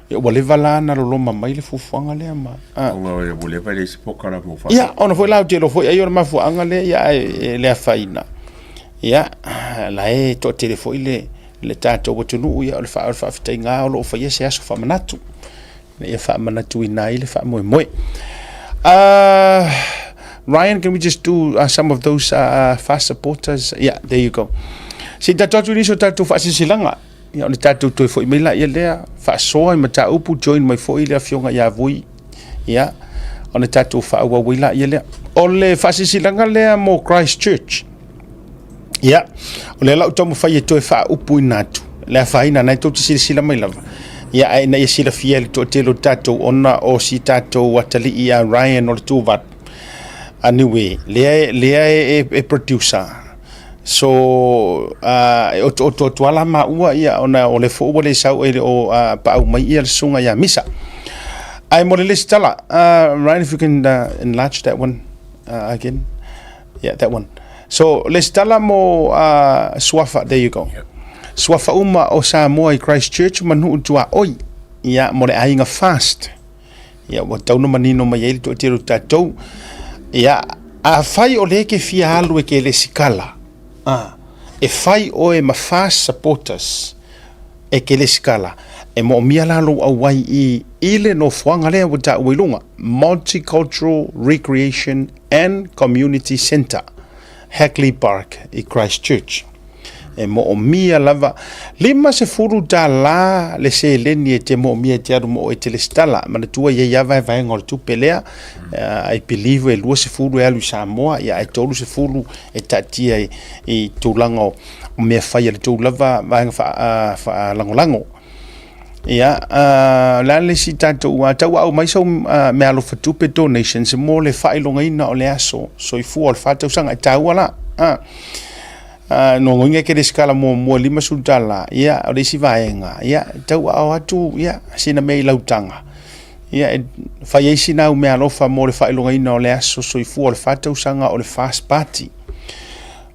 Speaker 1: Ia, ua leva la ona loloma mai le fuafuaga lea ma...
Speaker 2: Ah. Ona ua leva e leai se polokalame o
Speaker 1: Ia, ona foi la ou te iloa foi ai o le mafuaaga lea, ia, ae e le afaina. Ia, la e toatele foi le, le tatou atunuu, ia, o le faa, o le faafetaiga o lo o faia se aso faamanatu, ina ia faamanatuina ai le faamoemoe. Ryan, can we just do some of those fast supporters? Yeah, there you go. Se i tatou atu i nisi o tatou faasilasilaga. Ia, ona tatou toe foi mai laia lea, faasoa i mataupu, join mai foi le afioga ia Vui, ia, ona tatou faaauau ai laia lea. O le faasilasilaga lea mo Christchurch, ia, o lea la ou taumafai e toe faaupuina atu, le afaina, na e tou te silasila mai lava, ia, ae ina ia silafia e le toatele o tatou, ona o si tatou atalii ia Ryan o le Tuvalu, anyway, lea, lea e, e producer, So, e otooto atu lava la maua ia ona o lea foi ua le sau e le o paau mai ia le susuga ia Misa. Ae mo le lesitala, Ryan, if you can enlarge that one again. Yeah, that one. So, lesitala mo uh, suafa, there you go. Yep. Suafa uma o Samoa i Christchurch ma nuu tuaoi, ia, mo le aiga fast. Ia, ua tau na manino mai ai le toatele o tatou. Ia, afai o lea e ke fia alu e ke lesikala, ah, e fai oe ma fast supporters e ke lesikala, e moomia la lou auai i, i le nofoaga lea ua taua i luga, Multicultural Recreation and Community Centre, Hagley Park i Christchurch. E moomia lava $50 le seleni e te moomia e te alu mo oe e te lesitala. Manatua e i ai lava vaevaega o le tupe lea, I believe e 20 e alu i Samoa, ia ae 30 e taatia i tulaga o mea fai a le tou lava vaega faalagolago. Ia, o le a le isi tatou, tauaau mai sau meaalofa tupe donations mo le faailogaina o le aso soifua o le fa tausaga e taua la. Nogoiga e ke lesikala muamua $50, ia, o le isi vaega, ia, tauaao atu, ia, sina mea i lautaga, ia, e fai ai sina au meaalofa mo le faailogaina o le aso soifua o le fa tausaga o le Fast Party.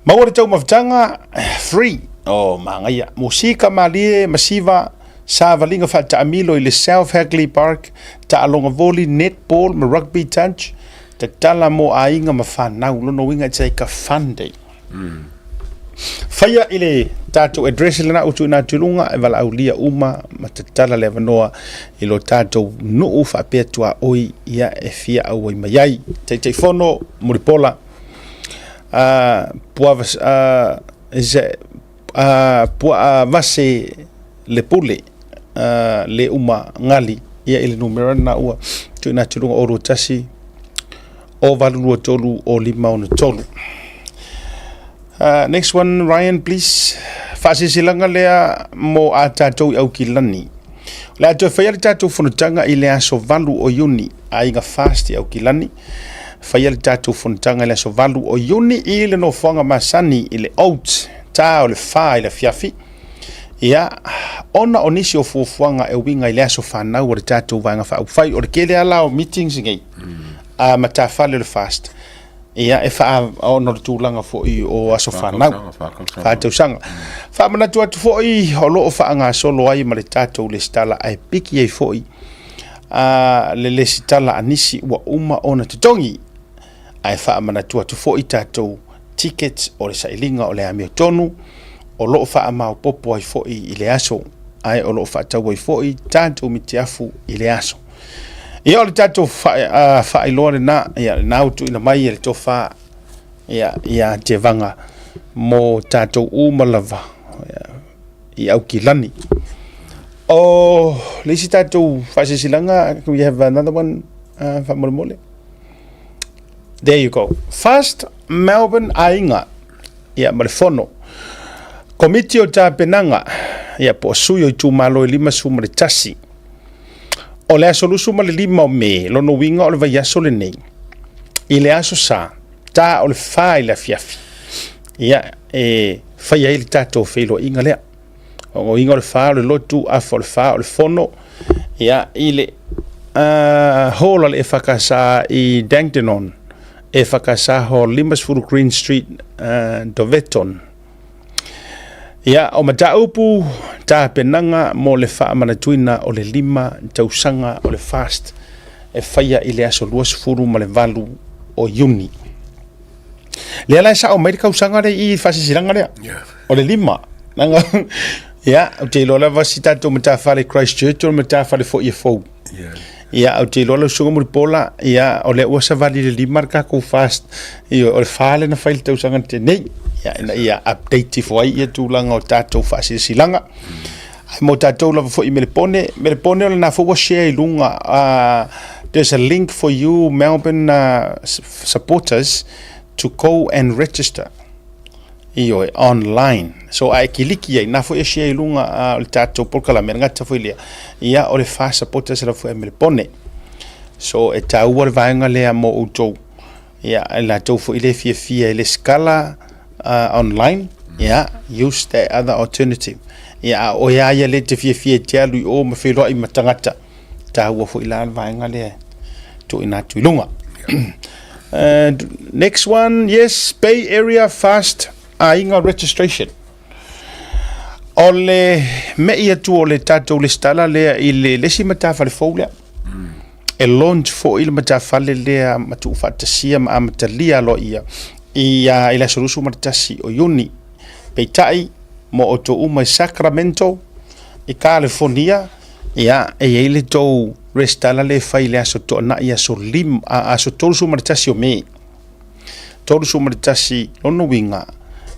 Speaker 1: Maua le taumafataga, free, oh, manaia. Musika malie, masiva, savaliga faataamilo i le South Hagley Park, taaloga voli, netball ma rugby touch, tatala mo aiga ma fanau. Lona uiga, it's like a fun day. Faia i le tatou address lena ua tuuina atu i luga e valaaulia uma ma tatala le avanoa i lo tatou nuu faapea tuaoi ia e fia auai mai ai. Taitaifono Mulipola Puaa Vase Lepule le uma gali ia i le numera lena ua tuuina atu i luga 021 0823 0563. Next one Ryan please. Faasilasilaga lea mo a tatou i Aukilani. O le a toe faia le tatou fonotaga i le aso 8 o Iuni, aiga fast i Aukilani. Faia le tatou fonotaga i le aso 8 o Iuni i le nofoaga masani i le Oats, ta o le 4 i le afiafi. Ia, ona o nisi o fuafuaga e uiga i le aso fanau o le tatou Vaega Faaupufai, o le tele lava la o meetings nei, a matafale o le FAST, ia, e faa, ona o le tulaga foi o aso fanau, faatausaga. Faamanatu atu foi, o lo o faagasolo ai ma le tatou lesitala, ae piki ai foi a le lesitala a nisi ua uma ona totogi. Ae faamanatu atu foi tatou tickets o le sailiga o le amiotonu o lo o faamaopopo ai foi i le aso, ae o lo o faatau ai foi tatou mitiafu i le aso. Ia o le tatou faailoa lena, ia lena ua tuuina mai e le tofa ia ia Tevaga mo tatou uma lava ia, i Aukilani. O le isi tatou faasilasilaga, can we have another one faamolemole? There you go. First Melbourne Aiga ia ma le fono. Komiti o Tapenaga ia po o sui o itumalo e 51. O le aso 25 o Me, lona uiga o le vaiaso lenei, i le aso Sa, ta o le fa i le afiafi, ia e fai ai le tatou feiloaiga lea. O uiga o le fa o le lotu, afa o le fa o le fono, ia i le uh, hall a le EFKS i Dandenong, EFKS Hall, 50 Green Street, uh, Doveton. Ia, o mataupu tapenaga mo le faamanatuina o le lima tausaga o le FAST e faia i le aso 28 o Iuni. Lea la e sao mai le kausaga lea i faasilasilaga lea. Yeah. O le lima. Nanga, ia, ou te iloa lava si tatou matafale Christchurch o le matafale foi e fou. Yeah. Ia, ou te iloa lau susuga Mulipola, ia, o lea ua savali le lima le tatou fast, ia, o le fa lea na fai le tausaga na tea nei. Ia, ina ia update ifo ai ia tulaga o tatou faasilasilaga. Mm. Ai mo tatou lava foi i Melepone, Melepone o lena foi ua share i luga, there's a link for you Melbourne supporters to go and register. Ioe, online. So a e kiliki ai, na foi e share i luga o le tatou polokalame, le gata foi lea, ia o le fa supporters la foi a Melepone. So e taua le vaega lea mo outou. Ia, e latou foi le fiafia i le skala online, ia, use that other alternative. Ia, a oe a ia le te fiafia e te alu i o ma feiloai ma tagata, taua foi la le vaega lea tuuina atu i luga. And next one, yes, Bay Area Fast Aiga Registration. O le me'i atu o le tatou lesitala lea i le lesi matafale fou lea. E launch foi le matafale lea ma tuufaatasia ma amatalia aloaia i, uh, i le aso 21 o Iuni. Peitai, mo outou uma i Sacramento, i Kalifonia, ia, e i ai le tou resitala lea e fai i le aso Toanai, aso, lim, a, aso 31 o Me. 31, lona uiga,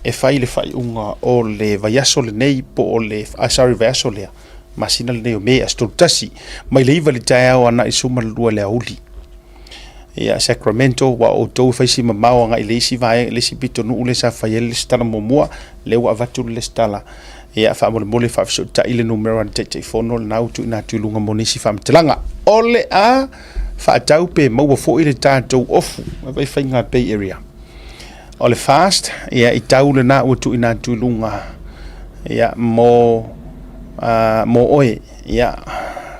Speaker 1: e fai le faaiuga o le vaiaso lenei po o le, ah, sorry, vaiaso lea, masina lenei o Me, aso 31, mai le 9 i le taeao agai i le 12 i le aoauli. Ia, Sacramento, ua outou e fai si mamao agai i le isi vaega, le isi pitonuu lea sa fai ai le lesitala muamua, lea ua avatu le lesitala. Ia, faamolemole faafesootai le numera a le Taitaifono lena ua tuuina atu i luga mo nisi faamatalaga. O le a faatau pe maua foi le tatou ofu, e fai faiga Bay Area. O le fast, ia, i tau lena ua tuuina atu i luga, ia, mo, uh, mo oe, ia,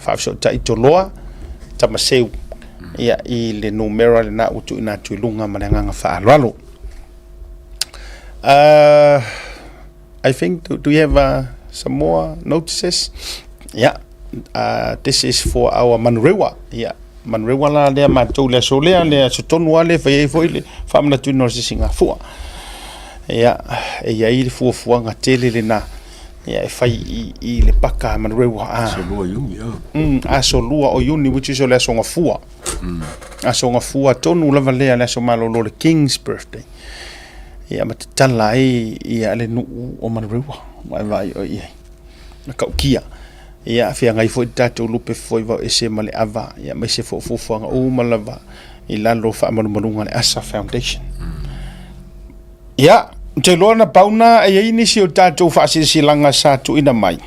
Speaker 1: faafesootai Toloa, Tamaseu, ia, i le numera lena ua tuuina atu i luga ma le agaga faaaloalo. Uh, I think, do, do you have uh, some more notices? Yeah, uh, this is for our Manurewa. Yeah, Manurewa la lea matou le aso lea, le aso tonu lava lea e fai ai foi le faamanatuina o le sisigafua. Ia, e i ai le fuafuaga tele lena ia e fai i, i le paka a Manurewa. Ah.
Speaker 2: Aso 2 Iuni, ah.
Speaker 1: Mm, aso 2 o Iuni, which is o le aso gafua. Mm. Aso gafua tonu lava lea le aso malolo le King's birthday. Ia ma tatala ai ia le nuu o Manurewa, ma e vaai oi ai. Na kaukia. Ia feagai foi le tatou lupe foi vao ese ma le ava, ia aemaise foi o fuafuaga uma lava i lalo o faamalumaluga a le ASA Foundation. Ia, ou te iloa na pau na e i ai nisi o tatou faasilasilaga sa tuuina mai.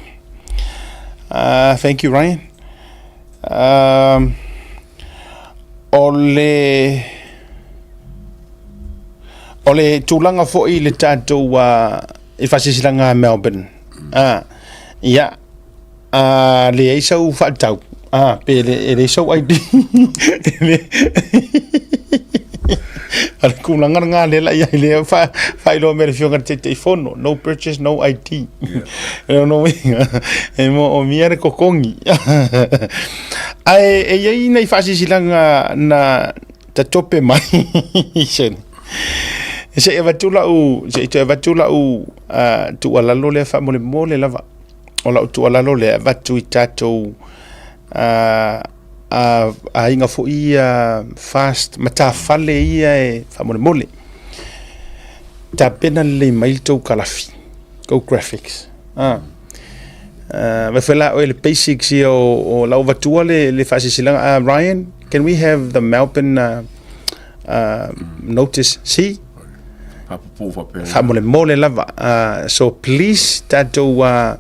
Speaker 1: Uh, thank you Ryan. Uh, o le o le tulaga foi i le tatou uh, i faasilasilaga a Melbourne. Ah, ia, a leai sau faatau, ah, pe le, e leai sau ID. A le kūlanga ngā le la ia le fa fa ilo me le fionga te te fono no purchase no ID. Yeah. no e mo o mia le kokongi. Ai e iai nei faasisilanga na tatope mai sene. Se i avatu lau, se i toe avatu lau uh, tuualalo lea faamolemole lava. O lau tuualalo lea e avatu i tatou uh, uh, aiga foi ia fast matafale ia e faamolemole. Tapena lelei mai le tou kalafi, tou graphics. Ah. Uh, vai foi lá le basics ia o, o lau avatua le, le faasisilanga. Uh, Ryan, can we have the Melbourne uh, uh, notice see faamolemole lava uh, so please tatou uh,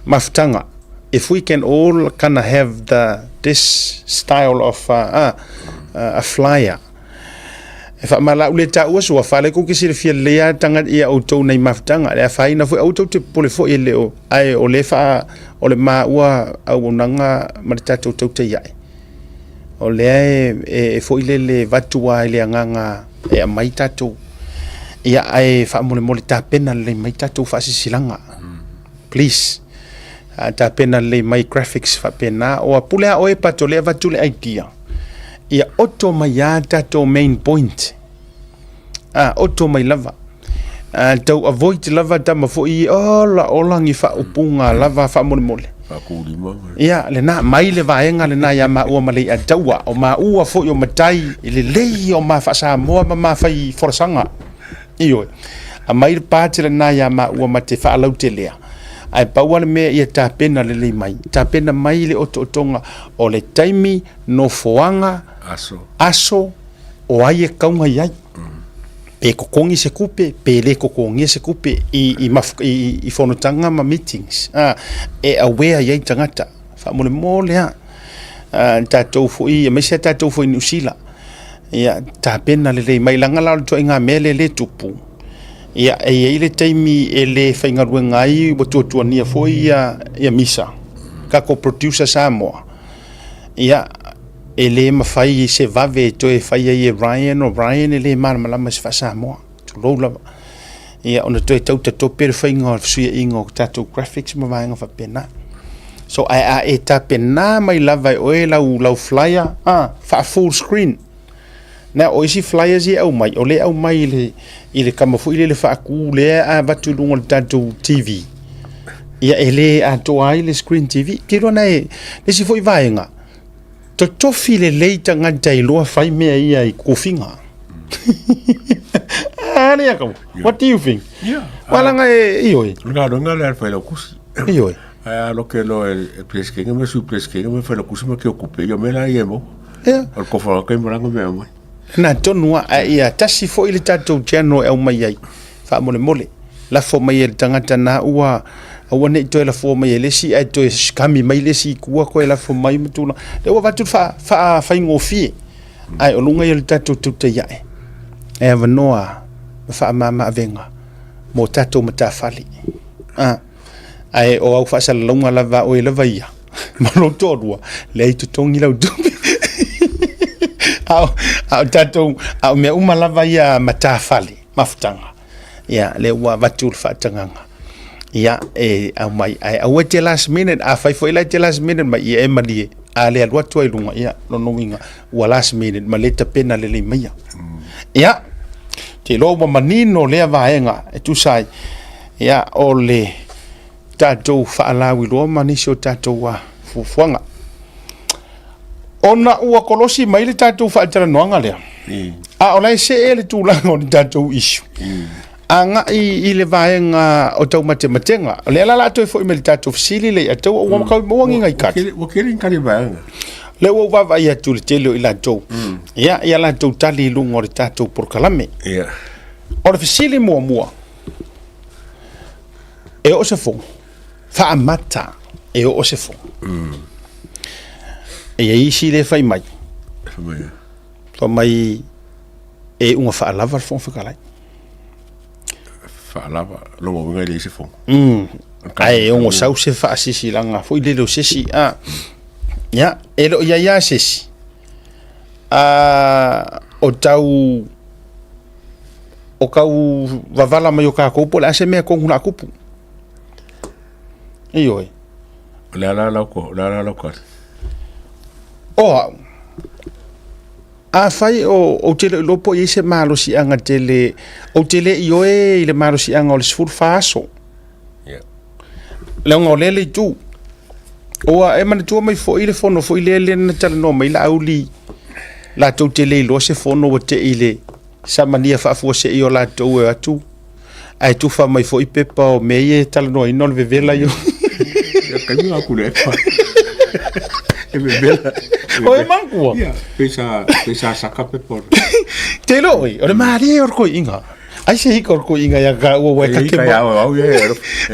Speaker 1: mafutaga if we can all kind of have the this style of uh, uh, uh, a flyer e faamalau le taua sua fale ko ke silafia lelei a tanga ia outou nei mafutaga le afaina foi outou te popole foi e le o ae o le faa o le maua auaunaga ma le tatou tautai ae O lea e, e foi lele vatu a i le agaga e aumai tatou. Ia, ae faamolemole tapena lelei mai tatou faasisilaga. Please. Uh, tapena lelei mai graphics faapena. O a pule a oe pato le avatu le idea. Ia oto mai a tatou main point. Ah, oto mai lava. Ah, tau avoid lava tama foi ola ola ni faaupuga lava faamolemole.
Speaker 2: Faakulima.
Speaker 1: Ia, lena, mai le vaega lena ia maua ma Leiataua, o maua foi o matai i lelei o ma faasamoa ma ma fai folasaga. Ioe. Aumai le part lena ia maua ma te faalautelea. Ae pau lava le mea ia tapena lelei mai. Tapena mai le otootoga o le taimi, nofoaga,
Speaker 2: Aso.
Speaker 1: aso, o ai e kauga i ai. Pe kokongi se kupe, pe le kokongia se kupe i, i, maf, i, i fonotaga ma meetings. Ah, e aware i ai tagata. Faamolemole a. Ah, tatou foi, aemaise a tatou foi i Niu Sila. Ia, tapena lelei mai laga la o le ituaiga mea lea le tupu. Ia, e i ai le taimi e le faigaluega ai ua tuatuania foi ia, ia Misa, tatou producer Samoa. Ia, e le mafai se vave e toe fai ai e Ryan, o Ryan e le malamalama i se faa-Samoa, tulou lava. Ia, ona toe tau tatope le faiga o le fesuiaiga o tatou graphics ma vaega faapena. So, ae a e tapena mai lava e oe lau, lau flyer, ah, faa-full screen. Na o isi flyers ia e aumai, o lea e aumai i le, i le kama foi lele faatu lea a avatu i luga o le tatou TV. Ia e le atoa ai le screen TV. Te iloa na e, le isi foi vaega, totofi lelei tagata e iloa fai mea ia i tofiga. Ah, lea kau. What do you think?
Speaker 2: Yeah.
Speaker 1: Wala nga e, ioe.
Speaker 2: O le galuega lea a le Failautusi.
Speaker 1: Ioe.
Speaker 2: Ae a loke loa e Peresetene ma le Sui Peresetene ma le Failautusi ma Keokupe, ia o mea la ia e maua.
Speaker 1: Ia.
Speaker 2: O le kofa kai malaga mea aumai.
Speaker 1: Na tonu lava, ae ia tasi foi le tatou channel e aumai ai, faamolemole. Lafo mai e le tagata na ua aua ne i toe lafoa mai e le isi ae toe kami mai le isi i tua toe lafo mai ma tulaga. Lea ua avatu le faa, faafaigofie, ae o luga ia o le tatou tautai ae e avanoa ma faamama avega mo tatou matafale. Ah. Ae o au faasalalauga lava a oe lava ia ma lou toalua, leai totogi lau tupe. A o, a o tatou, a o mea uma lava ia matafale, mafutaga, ia, lea ua avatu le faatagaga. Ia, e aumai, ae aua e te last minute, afai foi la e te last minute mai, ia e malie, a le alu atu ai i luga, ia, lona uiga, ua last minute ma le tapena lelei maia. Ia, ou te iloa ua manino lea vaega e tusa ai Ia, o le tatou faalauiloa ma nisi o tatou fuafuaga. Ona ua kolosi mai le tatou faatalanoaga lea, a o la e see le tulaga o le tatou issue, agai i le vaega o taumatematega. O lea la o le a toe foi mai i le tatou fesili lea, atau ua maua ni nai kali.
Speaker 2: Ua tele ni kali vaega.
Speaker 1: Lea ua ou vaavaai atu i le tele o i latou, ia, ia latou tali i luga o le tatou polokalame.
Speaker 2: Ia.
Speaker 1: O le fesili muamua, E oo se fono, faamata e oo se fono. E i ai isi lea e fai mai, fai mai e iuga faalava le Fofoga Fetalai.
Speaker 2: Faalava, lona uiga e leai se fono.
Speaker 1: Ae ono sau se faasisilaga foi lele o se isi, a. Ia, e le o i ai lava se isi, a, o tau o kau wavala mai o kākou po o le a se mea tonu la kupu. Ioe.
Speaker 2: O le a la lau ko, o le a la lau kali.
Speaker 1: O au, afai o ou te le o iloa po o i ai se malosiaga tele, ou te le ioe i le malosiaga o le 14 aso.
Speaker 2: Yeah.
Speaker 1: Leaga o lea le itu. Ua e manatua mai foi le fono foi lea lea na talanoa mai Laauli latou te le iloa se fono ua tei le samania faafuasei o latou e atu ae tufa mai foi pepa o mea ia e talanoaina o le vevela ia.
Speaker 2: Ia kaimi aku le epa. E vevela.
Speaker 1: O e manatua?
Speaker 2: Ia, pei sa pei sa saka pepa.
Speaker 1: Te iloa oi, o le malie o le koiinga. Ai se hika o le koiinga ia ka ua ua e kake
Speaker 2: ma. Au au ia.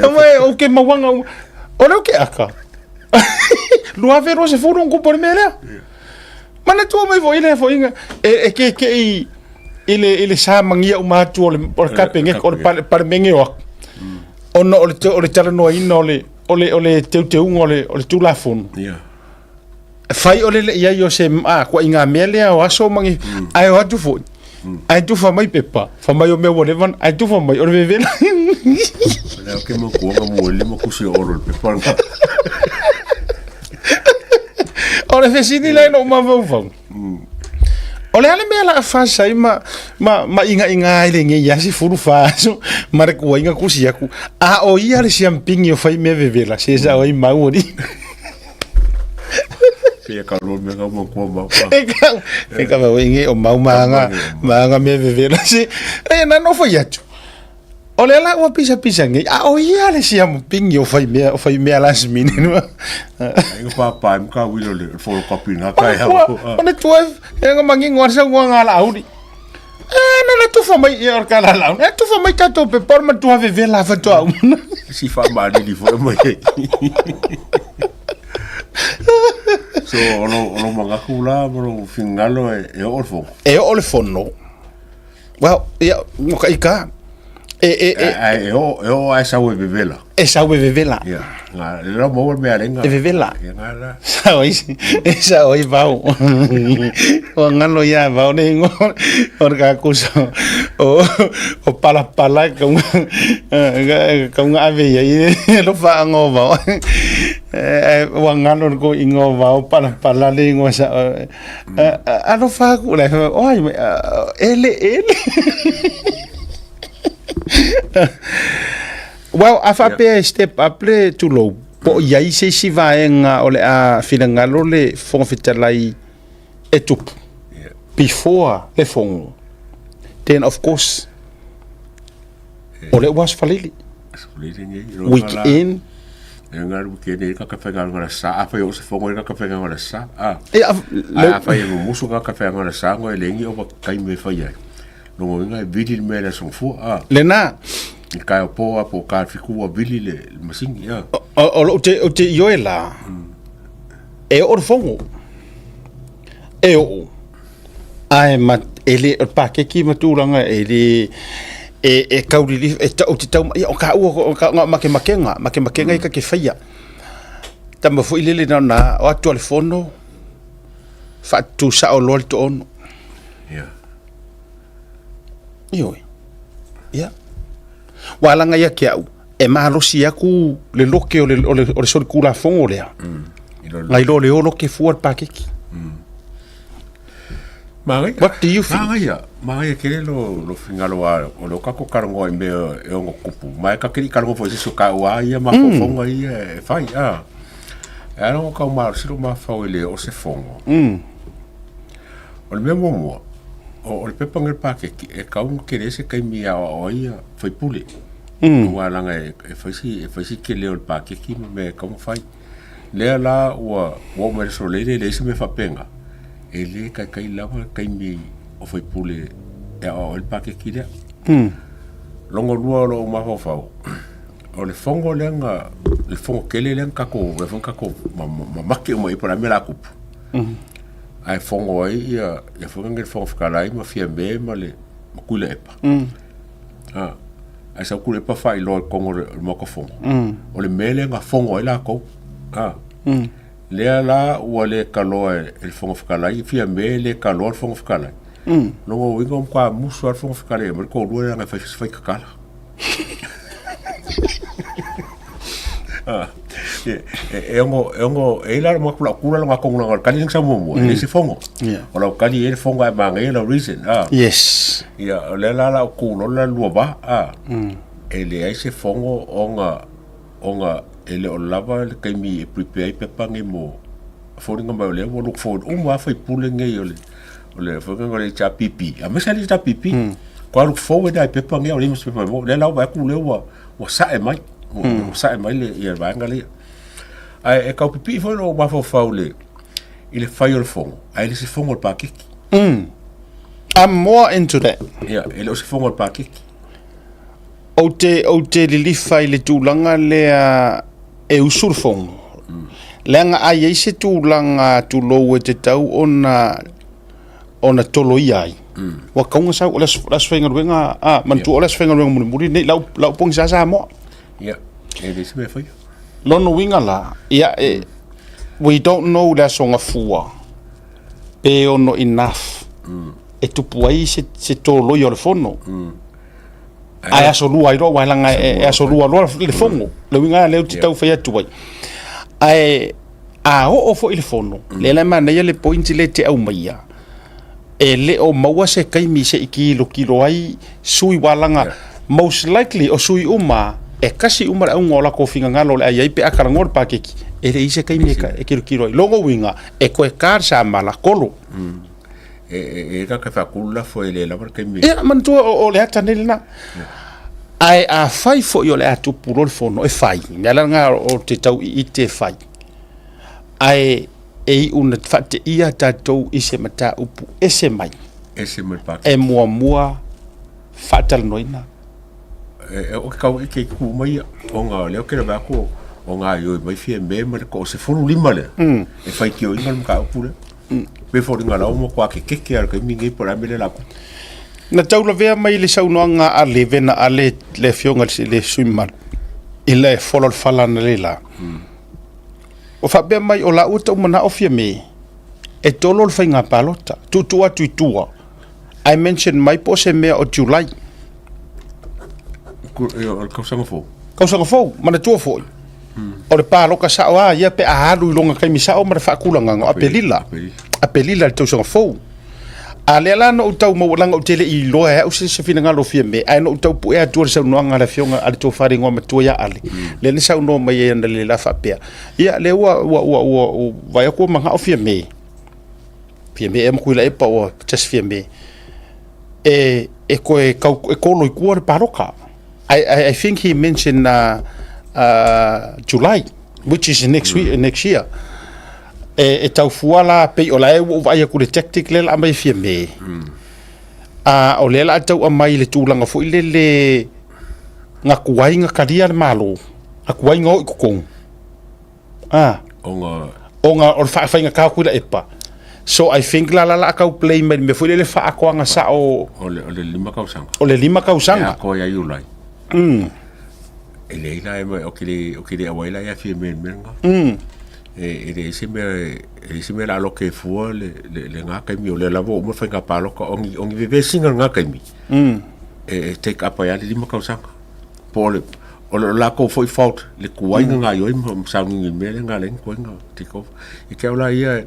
Speaker 1: Aua o ke mauanga o le o ke aka. 2020 on kupu o le mea lea. Manatua mai foi lea foiga e, e kekeʻi i le, i le samagia uma atu o le, o le kapeneta, o le pale, palemene o aku. Ona o le, o le talanoaina o le, o le, o le teuteuga o le, o le Tulafono.
Speaker 2: Yeah.
Speaker 1: Fai o le le i ai o se a, kuaiga mea lea o aso ma ni, ae o atu foi. Ae tufa mai pepa, fai mai o mea ua leva, ae tufa mai o le vevela.
Speaker 2: O lea ke manatua na mua i le lima kusi o Olo i le pepa lena.
Speaker 1: O le fesili lea i lou mafaufau. O le a le mea la a fasa ai ma, ma, ma ingaiga ai lenei ia 14 aso ma le kuaiga kusi aku. A o ia le siampigi o fai mea vevela, se sao ai mau alii.
Speaker 2: Pei ka loa mea kau matua mau.
Speaker 1: E ka, e ka mau inge o mau maanga, maanga mea vevela se. E na no fai atu. O le ala ua pisa pisa ngi. A o ia le sia mo pingi o fai mea, o fai mea last minute. No.
Speaker 2: Ai ka papa em ka wilo le photocopy na ka ya.
Speaker 1: O le tua e nga mangi ngor sa ngua ngala auri. E na na tufa mai e or kala lau. E tufa mai tatou pe por ma tua veve la fa tua uma.
Speaker 2: Si fa malili fo mai. So o lo o lo mangaku la mo lo fingalo e e o le fono.
Speaker 1: E o le fono. Well, ia, mo ka ika. E, e, e,
Speaker 2: e, e o, e o ae sau e vevela.
Speaker 1: E sau e vevela.
Speaker 2: Ia, ngā, le rau maua le mea lenga.
Speaker 1: E vevela.
Speaker 2: Ia, ngā la.
Speaker 1: Sao i, e sao i vau. O ngalo ia vau ne ingo, o ka kusa, o, o pala pala kaunga, kaunga ave ia i, lo wha ngo vau. Ua ngalo ko ingo vau, pala pala le ingo sa, alofa aku la, oi, ele, ele. Well, a faapea e step up le tulou, po o i ai se isi vaega o le a finagalo le Fofoga Fetalai e tupu before le fono, then of course, o lea ua aso Faleili.
Speaker 2: Aso Faleili nei.
Speaker 1: Weekend.
Speaker 2: E ngā le weekend nei ka ka whainga ngā sa, a whai o se fongo ka ka whainga ngā sa, a.
Speaker 1: E,
Speaker 2: a, a whai e mumusu ka ka whainga ngā sa, ngā e lengi o kai me whai ai. Longa uiga e vili le mea i le aso gafua, a.
Speaker 1: Lena.
Speaker 2: I le taeao po a po o ka fiku ua vili le masini, a.
Speaker 1: O, o, te, o te ioe la, e oo le fogo. E oo. Ae ma, e le, o le pakeki ma tulaga e le, e, e kaulili, e ta, o te tau, ia, o ka ua, o ka, ngā makemakega, makemakega i ka ke whaia. Tama foi lele na na, o atu a le fono, whaatutu sao loa le toono.
Speaker 2: Yeah.
Speaker 1: Ioe. Ia. Ua alaga ia ke au, e malosi aku le loke o le, o le, o le solikulafono lea. Ngai lo le o loke fua le pakeki.
Speaker 2: Manaia.
Speaker 1: What do you think?
Speaker 2: Manaia, manaia tele lo, lo fingalo a, o le o kako karangoa i mea e ono kupu. Mai ka kiri karangoa fo se ka ua ia ma mm. fonga ia e fai a. E ana o kau malosi lo mafau i le o se fongo. O le mea muamua, o, o le pepa ngel pakeki, e kau kele se kaimi e aoao ai ia faipule. Aua laga e, e fai si, e fai si kele o le pakeki ma mea e kau ma fai. Lea la ua, ua oo mai le aso lele, e leai se mea faapena, e le kaikai lava le taimi o faipule e aoao ai le pakeki lea. Lona lua o lou mafaufau, o le fono lea na, le fono tele lea na tatou, lea foi na tatou mamake uma i ai po o le a le mea o le a tupu. Ae fono ai ia ia foi le Fofoga Fetalai ma Fiame ma le ma Tuilaepa. A ae sau Tuilaepa faailoa i totonu o le Maota Fono. O le mea lea na fono ai latou. A lea la ua le taloa e le Fofoga Fetalai, Fiame le taloa le Fofoga Fetalai. Lona uiga ua matua musu lava le Fofoga Fetalai e aumai le toalua lea leaga e fai se faitatala. E ono, e ono, e ila mo kula kula lo ngakong lo kali sa mo mo, e se fongo. O lau kali e le fongo e manga e lau reason. Ah.
Speaker 1: Yes.
Speaker 2: Ia, o le la la ku lo la lua ba. Ah. E le ai se fongo onga onga e le o lava le kaimi e prepare ai pepa ngi mo foliga mai o lea ua look forward uma lava faipule nei o le o le foi o le HRPP aemaise lava le HRPP kua look forward lava i pepa nei a o leai ma se pepa e maua lea la ua vaai atu lea ua ua sae mai ua sae mai le ia le vaega lea ae e tau pipii foi lou mafaufau i le i le fai o le fono ae le se fono o le paketi.
Speaker 1: I'm more into that.
Speaker 2: Ia, e le o se fono o le paketi.
Speaker 1: Ou te, ou te lilifa i le tulaga lea e usu le fono. Leaga a i ai se tulaga tulou e tatau ona, ona toloia ai. Ua kauga sau, o le aso, le aso faigaluega, a, manatua o le aso faigaluega mulimuli lenei, lau, lau pogisa Samoa.
Speaker 2: Ia, e leai se mea e faia.
Speaker 1: Lona uiga la, ia, e, we don't know le aso gafua, pe ono enough e tupu ai se, se toloia o le fono. Ae aso lua ai loa, aua leaga e aso lua loa le fono. Le uiga lea lea ou te tau fai atu ai. Ae a oo foi le fono, lea la e manaia le point lea e te aumaia, e le o maua se taimi se i kilokilo ai sui aua leaga most likely o sui uma e tasi uma le auga o latou finagalo o le a i ai pe a talanoa le paketi, e leai se taimi e kilokilo ai. Lona uiga, e toe ta le samala, kolo.
Speaker 2: E, e, e ka whakulu lafo e le lava le taimi.
Speaker 1: Ia, manatua o, o le ata nei lena. Ae a fai foi o le a tupu loa le fono, e fai. Mea la lena o te tau i i te fai. Ae e iu na faateia tatou i se mataupu ese mai.
Speaker 2: Ese mai le paketi.
Speaker 1: E muamua faatalanoaina.
Speaker 2: E, e o ke kau i ke ku mai ia, o ngā leo ke rawe aku o ngā ioi mai fie me ma le ko o se fulu lima lea. E whai ki o inga le mataupu lea. Pe foliga la ua matua kekeke a le taimi lenei po o le a le mea lea o le a tupu.
Speaker 1: Na taulavea mai le saunoaga a le vena a le le afioga i le sui mamalu i le fola o le fala na le la. O faapea mai o laua tau manao Fiame e tolo le faiga palota tuutuu atu i tua ae mention mai po o se mea o July.
Speaker 2: O le tausaga fou.
Speaker 1: Tausaga fou, manatua foi. O le paloka sao a ia pe a alu i lona taimi sao ma le faatulagaga o Aperila. Aperila le tausaga fou. A lea la na ou tau maua leaga ou te le i iloa e au se se finagalo o Fiame, ae na ou tau puea atu le saunoaga a le afioga a le tofa le igoamatua ia Ale, lea na saunoa mai ai analeila faapea, ia lea ua ua ua ua ua vaai atu ua manao Fiame, Fiame ea ma Tuilaepa ua just Fiame, e e toe tau e kolo i tua le paloka. I, I, I think he mentioned uh, uh, July, which is next week, next year. E, e tau fua la pei o la e ua ou vaai atu i le tactic lea la aumai Fiame. A o lea la a tau aumai le tulaga foi lele na tuai na talia le Malo, na tuai na o i totonu. A.
Speaker 2: Ona
Speaker 1: Ona o le faafaigata atu i Laepa. So I think la la la a tau play mai le mea foi lele faaatoaga sao
Speaker 2: o le o le lima tausaga.
Speaker 1: O le lima tausaga.
Speaker 2: E atoa ia Iulai. E leai la e o ke le o ke le auai la ia Fiame i le mea lena. E e leai se mea e leai se mea o le a loke fua le le lena taimi o lea lava ua uma le faiga palota o ni o ni vevesiga i lena taimi. E e take up ai lava le lima tausaga. Po o le o le lakou foi fault le tuai na gaoioi ma sauniuni i le mea lea na ala ai ona tuai ona take over. Ia te au la ia,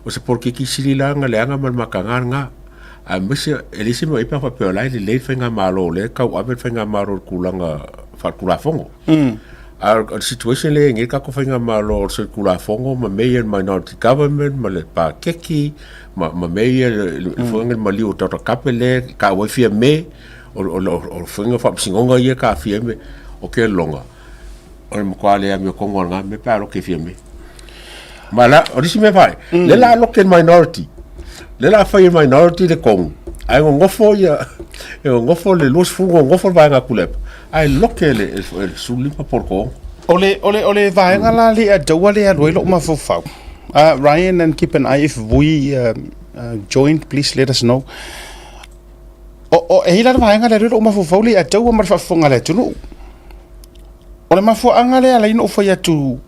Speaker 2: o se polokiki sili la ona leaga ma le mataga lena. Aemaise e leai se mea o i ai pe a faapea o la e lelei le faigamalo o lea e tauave le faigamalo i le tulaga faaletulafono. A o le situation lea e i ai nei le tatou faigamalo o le solitulafono ma mea ia o le minority government ma le pakeki ma mea ia le foi le maliu o Dr Kape lea e taua ai Fiame, O le faiga faamasinoga ia ka aafia ai me o ke loga o le matua le amiotonu o lena mea pe a loke e Fiame. Ma la, o le isi mea fae, le la loke le minority, le la fai e minority le tonu, ae nonofo ia, e nonofo le 20 nonofo le vaega a Tuilaepa, ae loke le 15 po o le 36.
Speaker 1: O le, o le, o le vaega la le ataua le alu ai lou mafaufau. Ryan and keep an eye if we joined, please let us know. O, o, e i la le vaega lea lea o mafaufau le ia taua ma le faafofoga a le atunuu. O le mafuaaga lea ala ai ona ou fai atu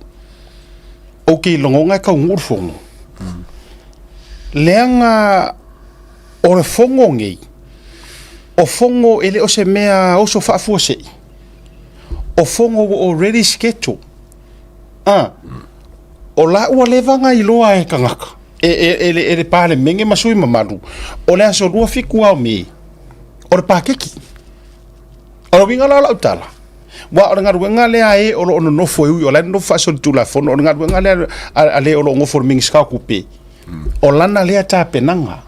Speaker 1: ou te lagona e taunuu le fono. Leaga o le fono nei, o fono e le o se mea oso faafuasei. O fono ua already scheduled. Ah, o la ua leva ona iloa e tagata. e, e, e, le, e le Palemene ma sui mamalu, o le aso 27 o Me, o le pakeki. O le uiga la o lau tala, aua o le galuega lea a e o lo o nonofo e ui o la e nonofo faasolitulafono, o le galuega lea a le o lo o nofo i le Minisita o Tupe, o lana lea tapenaga.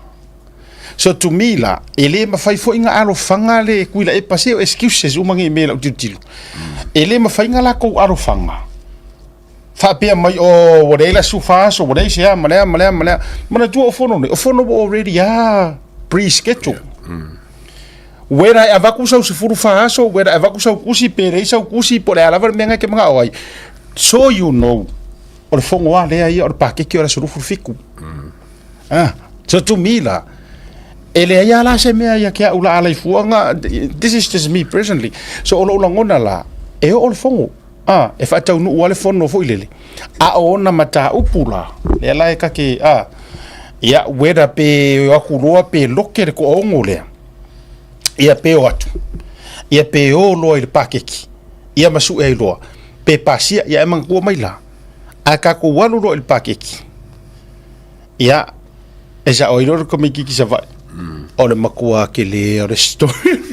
Speaker 1: So to me la, e le mafai foi ona alofaga le Tuilaepa, se o excuses uma nei mea i lau tilotilo. E le mafai ona latou alofaga faapea mai, oh, ua leai la 14 aso, ua leai se a, ma le a, ma le a, ma le a. Manatua o fono nei, o fono ua already a pre-schedule. Wera e avatu sau 14 aso, wera e avatu sau tusi, pe leai sau tusi, po o le a lava le mea na e te manao ai. So you know, o le fono a lea ia o le pakeke o le aso 27. Ah, so to me la, e leai lava la se mea ia ke au la ala i fuaga, this is just me personally. So o lou lagona la, e oo le fono. A, e faataunuu lava le fono foi lele, a o ona mataupu la, lea la e kake, a, ia, whether pe o atu loa pe loke le toaono lea, ia pe o atu, ia pe o loa i le pakeki, ia ma sue ai loa, pe pasia, ia e manatua mai la, a tatou alu loa i le pakeki, Ia, e sao ai loa le tamaititi Savaii, o le matua tele o le story.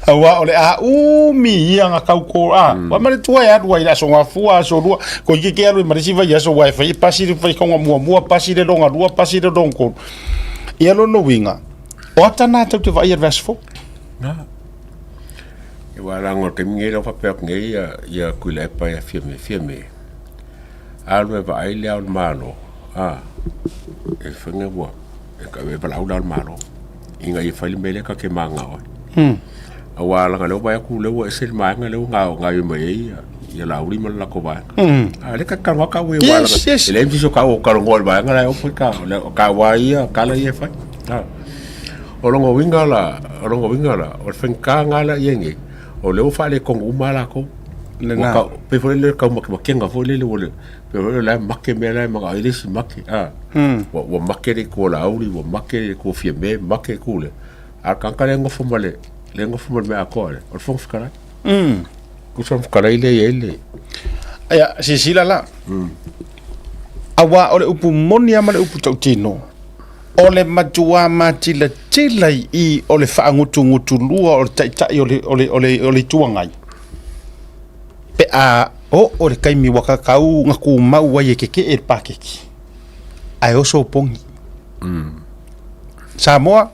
Speaker 1: Aua o le a umi ia na tau ko a. Wa ma le tua e alu ai le aso gafua, aso lua, ko ike ke alu i ma le isi vaiaso aua e fai e pasi le faitauga muamua, pasi le longa lua, pasi le longa tolu. Ia lona uiga, o ata na tou te vaai i le verse 4.
Speaker 2: Na. Ia aua leaga o le taimi lenei lea ua faapea atu nei ia ia Tuilaepa ia Fiame, Fiame. Alu e vaai le Ao o le Malo, a, e faiga ua, e valaau le Ao o le Malo ina ia fai le mea lea ta te mananao ai. Aua leaga o lea ua vaai atu o lea ua ese le vaega lea ua gaoioi mai ai ia Laauli ma le latou vaega. A o lea ta te talanoa tau ia aua leaga e leai ma se isi o taua o talanoa i le vaega la e oo foi o taua lava ia tala ia e fai. O lona uiga la, o lona uiga la, o le faigata lena la i ai nei, o lea ua faaletonu uma lava latou.
Speaker 1: Lena.
Speaker 2: Ua tau, pei foi lele tau makemakega foi lele ua le, pei foi lele o la e make mea la e manao ai le isi make, a. Ua, ua make le itu o Laauli, ua make le itu o Fiame, make le itu lea. A o le tagata lea e nofo ma le, lea e nofo ma le mea atoa lea, o le Fofoga Fetalai. Tusa le Fetalai lea e i ai le.
Speaker 1: Ia, silasila la. Aua o le upu moni lava ma le upu tautino, o le matua matilatila i i o le faagutugutulua o le Taitai o le, o le, o le, o le Itu Agai, pe a oo le taimi ua tatau ona tumau ai e tetee le paketi, ae oso opogi. Samoa,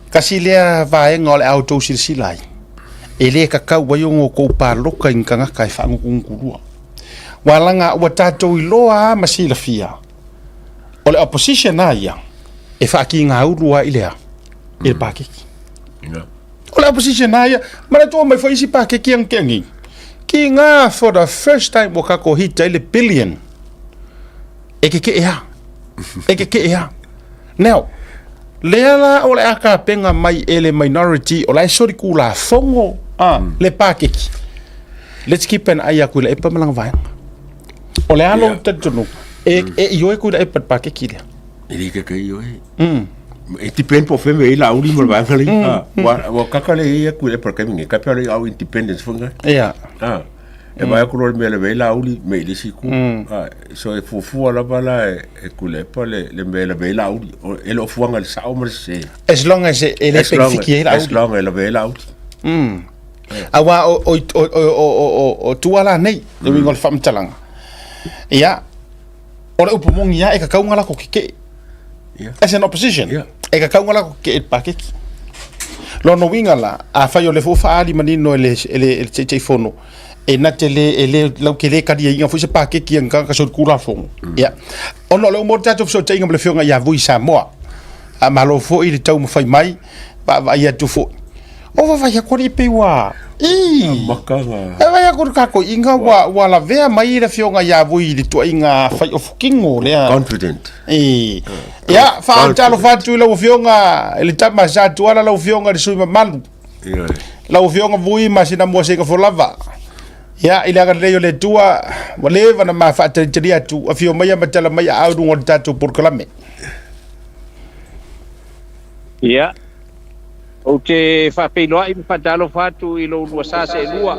Speaker 1: tasi lea vaega o le a outou silasila ai, e le tatau ai ona outou palota i ni tagata e faagutugutu Ua laga ua tatou iloa lava ma silafia, o le opposition lava ia, e faatigaulu lava i le a? I le paketi. O le opposition lava ia, manatua mai foi isi paketi ia na tea nei, tiga for the first time ua tatou hit ai le billion, e tetee lava, e tetee lava. Now, lea la o le a tapena mai e le minority o la e solitulafono le paketi. Let's keep an eye ia Tuilaepa ma lana vaega. O le a lou talitonuga? E e ioe Tuilaepa i le paketi lea.
Speaker 2: E le ikaika ioe. E depend po o fea mea e i ai Laauli ma le vaega lea. Ua kaka le i ai Tuilaepa i le taimi nei, tai pei o le au independence foi lena.
Speaker 1: Ia.
Speaker 2: E vaai atu loa i le mea e lavea ai Laauli me i le isi itu. So e fuafua lava la e Tuilaepa le mea e lavea ai Laauli. E le o fuaga i le sao ma le sese.
Speaker 1: As long as e le penefiti ai Laauli.
Speaker 2: As long e lavea ai Laauli.
Speaker 1: Aua o tua la nei, le uiga o le faamatalaga. Ia, o le upu moni lava e tatau ona latou tetee. As an opposition, e tatau ona latou tetee i le paketi. Lona uiga la, afai o lea foi ua faaali manino e le Taitaifono, e na te le, e le, latou te le taliaina foi se paketi a ni tagata solitulafono. Ia, ona o le uma o le tatou fesootaiga ma le Afioga ia Vui Samoa, faamalo foi le taumafai mai, vaavaai atu foi. O vaavaai atu alii pei ua ii
Speaker 2: Makaga.
Speaker 1: E vaai atu le tatou iga ua ua lavea mai le afioga ia Vui i le tuaiga fai ofutino lea.
Speaker 2: Confident.
Speaker 1: Ii. Ia, faatalofa atu i lau afioga i le tama Sa Tuala, lau afioga i le sui mamalu.
Speaker 2: Ioe.
Speaker 1: Lau afioga Vui ma sina mua sega folava. Ia, i le agalelei o le Atua, ua leva ona ma faatalitali atu, afio maia ma tala mai aao i luga o le tatou polokalame.
Speaker 12: Ia, Ou te faafeiloai ma faatalofa atu i lou lua sa seelua,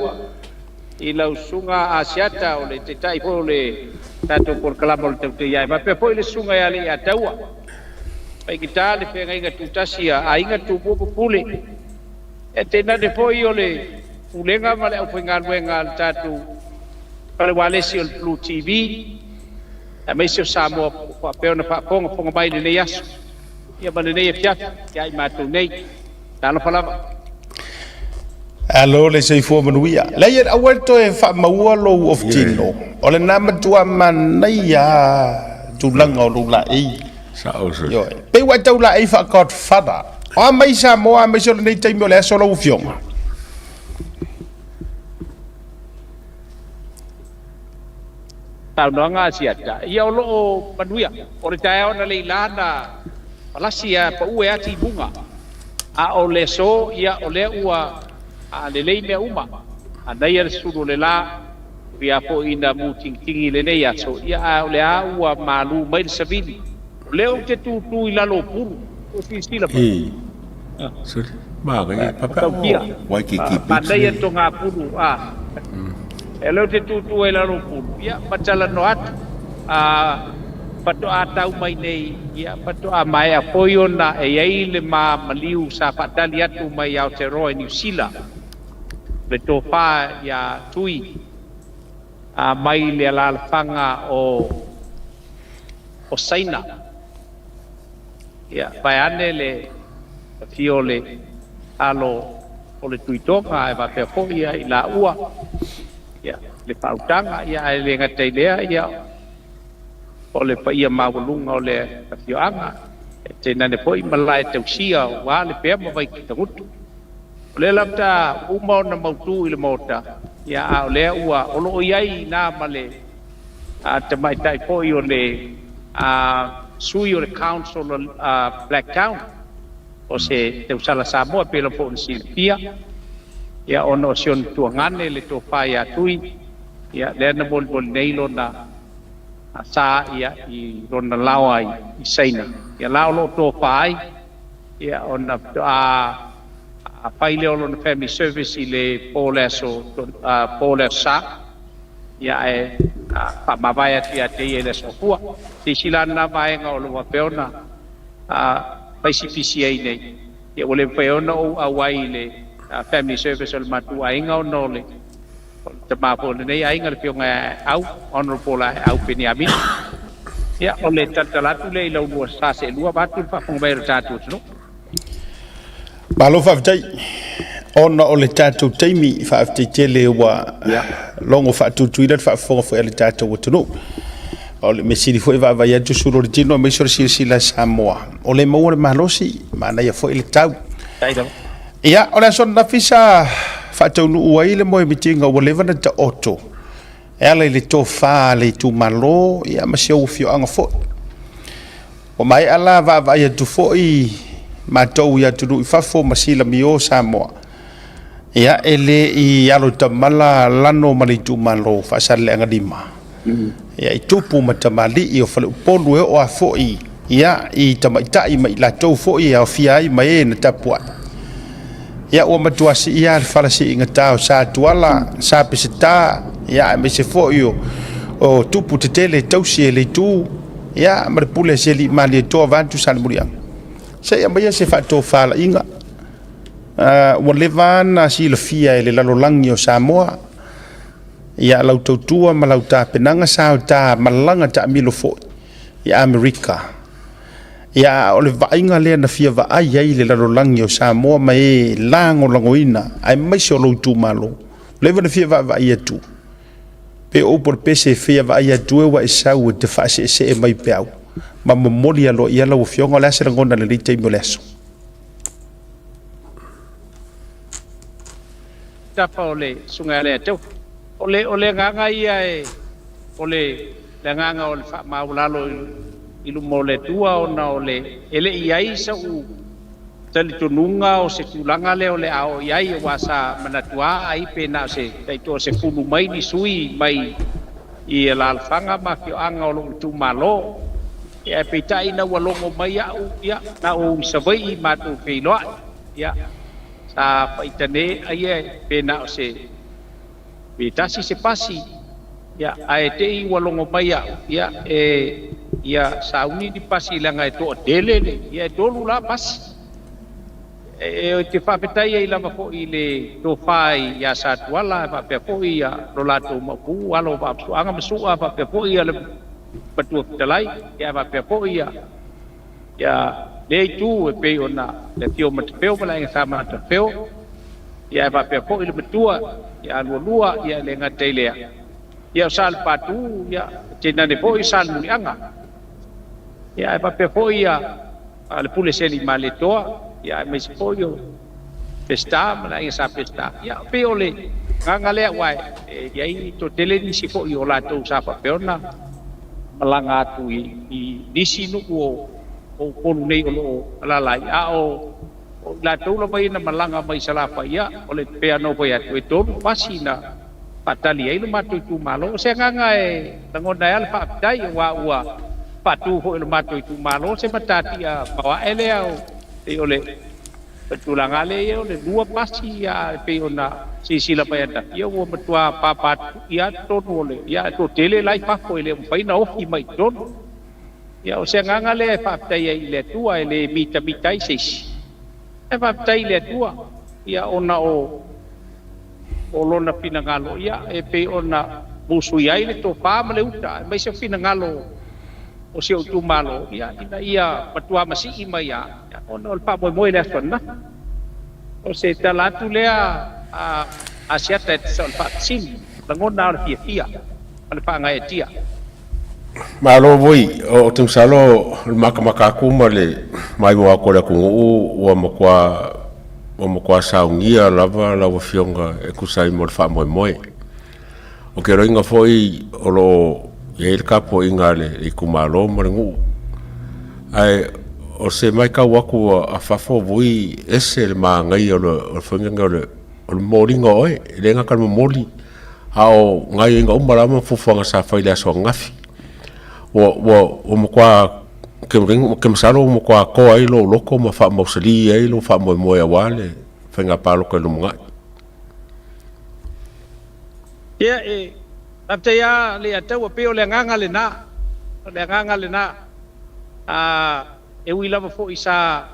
Speaker 12: i lau Susuga Asiata o le Taitai foi o le tatou Polokalama o le Tauteia e faapea foi le Susuga ia Leiataua, Faigata le Feagaiga Tutasi a Aiga Tumua ma Pule, ae tainane foi o le Pulega ma le aufaigaluega a le tatou Fale Ualesi o le Blu TV, aemaise o Samoa o faapea ona faafogafoga mai i lenei aso. Ia ma lenei afiafi ia i matou nei. Talofa lava.
Speaker 1: Alo le soifua manuia. Leai, aua le toe faamaua lou ofutino. O lena matua manaia tulaga o lou laei.
Speaker 2: Sao se.
Speaker 1: Ioe. Pei ua e tau laei faa-Godfather. O a mai Samoa, aemaise o lenei taimi o le aso lau afioga?
Speaker 12: Saunoaga a Siata, ia o lo o manuia. O le taeao analeila na palasi a paue a timuga, a o le aso, ia o lea ua lelei mea uma. Manaia le sulu o le la, ui a foi ina mutingitigi i lenei aso, ia a o lea ua malu mai le savili. O lea ou te tutu i lalo o pulu, ua silasila mai.
Speaker 2: Sorry. Manaia,
Speaker 12: Matautia.
Speaker 2: Waikiki Beach.
Speaker 12: Manaia togapulu, a. E lea ou te tutu ai i lalo o pulu, ia, ma talanoa atu. A, faatoa tau mai nei, ia, faatoa maea foi ona e i ai le ma maliu sa faatali atu mai Aotearoa i Niu Sila, le tofa iā Tui, a, mai le alaalafaga o, o Saina. Ia, vaeane le afio o le alo o le Tuitoga ae faapea foi ia i laua, ia, le faautaga, ia, ae le gata i lea, ia, o le paia maualuga o le afioaga, e tainane foi malae tausia aua le pea ma Vaikitagutu. O lea lava ua uma ona mautu i le Maota, ia, a o lea ua, o lo o i ai i ina ma le tamaitai foi o le sui o le Council o Blacktown. o se tausala Samoa e pei lava foi ona silafia, ia, ona o si ona tuagane le tofa ia Tui, ia, lea na molimoli nei lona sa, ia, i lona laoa i Saina. Ia la o lo o tofa ai, ia, ona faatoa fai lea o lona family service i le po o le aso, po o le aso Sa, ia, ae faamavae atu ia te ia i le aso Gafua. Silasila lena vaega o lo o faapea ona faisipisi ai nei, ia, ua le mafai ona ou auai i le family service o le matou aiga ona o le tama foi o lenei aiga, le Afioga ia Aeau, Honourable Aeau Peniamina. Ia, o le talatala atu lea i lau lua sa seelua vaeatu le faafofoga mai a lo tatou atunuu.
Speaker 1: Malo faafetai. Ona o le tatou taimi, faafetai tele ua logo faatutuila le faafofoga foi a le tatou atunuu. O le mea sili foi e vaavaai atu sulu o le tino aemaise o le silasila a Samoa. O le maua le malosi, manaia foi le tau. Ia, o le aso ananafi sa faataunuu ai le moemitiga ua leva na taoto e ala i le tofa a le itumalo ia ma si ou afioaga foi. Ua maea la vaavaai atu foi matou i atunuu i fafo ma silamio Samoa. Ia, e le i alo tamala Lano ma le itumalo Faasaleleaga 5. Ia, i tupu ma tamalii o Faleupolu e oo lava foi ia, i tamaitai ma i latou foi e aofia ai ma e na tapuai. Ia, ua matua sii lava le fala siigatā o Sa Tuala, Sa Peseta, ia, aemaise foi o tupu tetele tausi e le itu, ia, ma le pule a si alii Malietoa vaeatu Salemuliaga. Se i aumaia se faatofalaiga ua leva ona silafia e le lalolagi o Samoa, ia lau tautua ma lau tapenaga sa o ta malaga taamilo foi i Amerika. Ia, o le vaaiga lea na fia vaai ai le lalolagi o Samoa ma e lagolagoina aemaise o lou itumalo. Ua leva ona fia vaavaai atu, pe o upu o le pese e fia vaai atu e ua e sau e te faaseesee mai peau ma momoli aloaia lau Afioga. O le a se lagona i lenei taimi o le aso?
Speaker 12: Tafa o le Susuga ia Leataufi. O le, o le agaga ia e, o le, le agaga o le faamaualalo i, i luma o le Atua ona o le, e le i i ai so'u talitonuga o se tulaga lea o le a oo i ai aua sa manatu lava ai pe na o se taitoa 10 mai ni sui mai i alaalafaga ma afioaga o lo'u itumalo. Ia ae peitai ina ua logo mai a'u, ia, na ou i Savaii matou feiloai, ia, sa faitane ai pe na o se pe tasi se pasi, ia, ae te i ua logo mai a'u, ia, e, ia sauni ni pasi leaga e toatele le, ia e tolu la pasi. E, e te faafetai ai lava foi i le tofa iā Satuala e faapea foi ia lo latou maupū alo o Vaafusuaga ma Su'a faapea foi ia le Matua Fetalai, ia faapea foi ia ia lea itu e pei ona le afio o Matafeo ma le Aiga Sa Matafeo, ia ae faapea foi le matua ia Lualua, ia e le gata i lea, ia o Salepatu, ia tainane foi Salemuliaga, ia ae faapea foi ia le Pule Seli Malietoa, ia aemaise foi o Peseta ma le Aiga Sa Peseta. Ia pei o le agaga lea aua e i ai toatele nisi foi o latou sa faapea ona malaga atu i nisi nuu o Upolu nei o lo o alaala ai, a o i latou lava ia na malaga mai Salafai, ia o le pei ona ou fai atu, e tolu pasi na faatali ai lo matou itumalo. O se agaga e lagona ai lava le faafetai aua ua faatu foi e lo matou itumalo se matatia maoae lea o pei o le tulaga lea ia o le lua pasi ia e pei ona silasila mai ananafi, ia ua matua papa ia totonu o le ia e toatele la i fafo e le mafai ona ofi mai i totonu. Ia o se agaga lea e faafetai ai i le Atua e le mitamita ai se isi. Ae faafetai i le Atua ia ona o o lona finagalo ia e pei ona musuia ai le tofa ma le uta aemaise o finagalo o si ou itumalo ia ina ia matua masii mai a ona o le faamoemoe i le aso ananafi. O se tala atu lea a Asiata e tusa o le faafesili, lagona o le fiafia ma le faagaeetia.
Speaker 2: Malo foi, ou te masalo o le makamaka atu ma le maimoa atu a le atunuu ua matua ua matua saunia lava lau Afioga e tusa ai mo le faamoemoe. Ou te iloaina foi o lo o i ai le tapuaiga a le itumalo ma le nuu. Ae o se matau atu a fafo vui ese le manaia o le faiga o le o le momoliga o oe, e le gata i le momoli, a o gaoioiga uma lava ma fuafuaga sa fai i le aso ananafi. Ua, ua, ua matua, ou te masalo ua matua toa ai lou loto ma faamausali ai lou faamoemoe aua le faiga palota i le lumanai.
Speaker 12: Ia, e faafetai lava Leiataua, pei o le agaga lena, o le agaga lena. A, e ui lava foi sa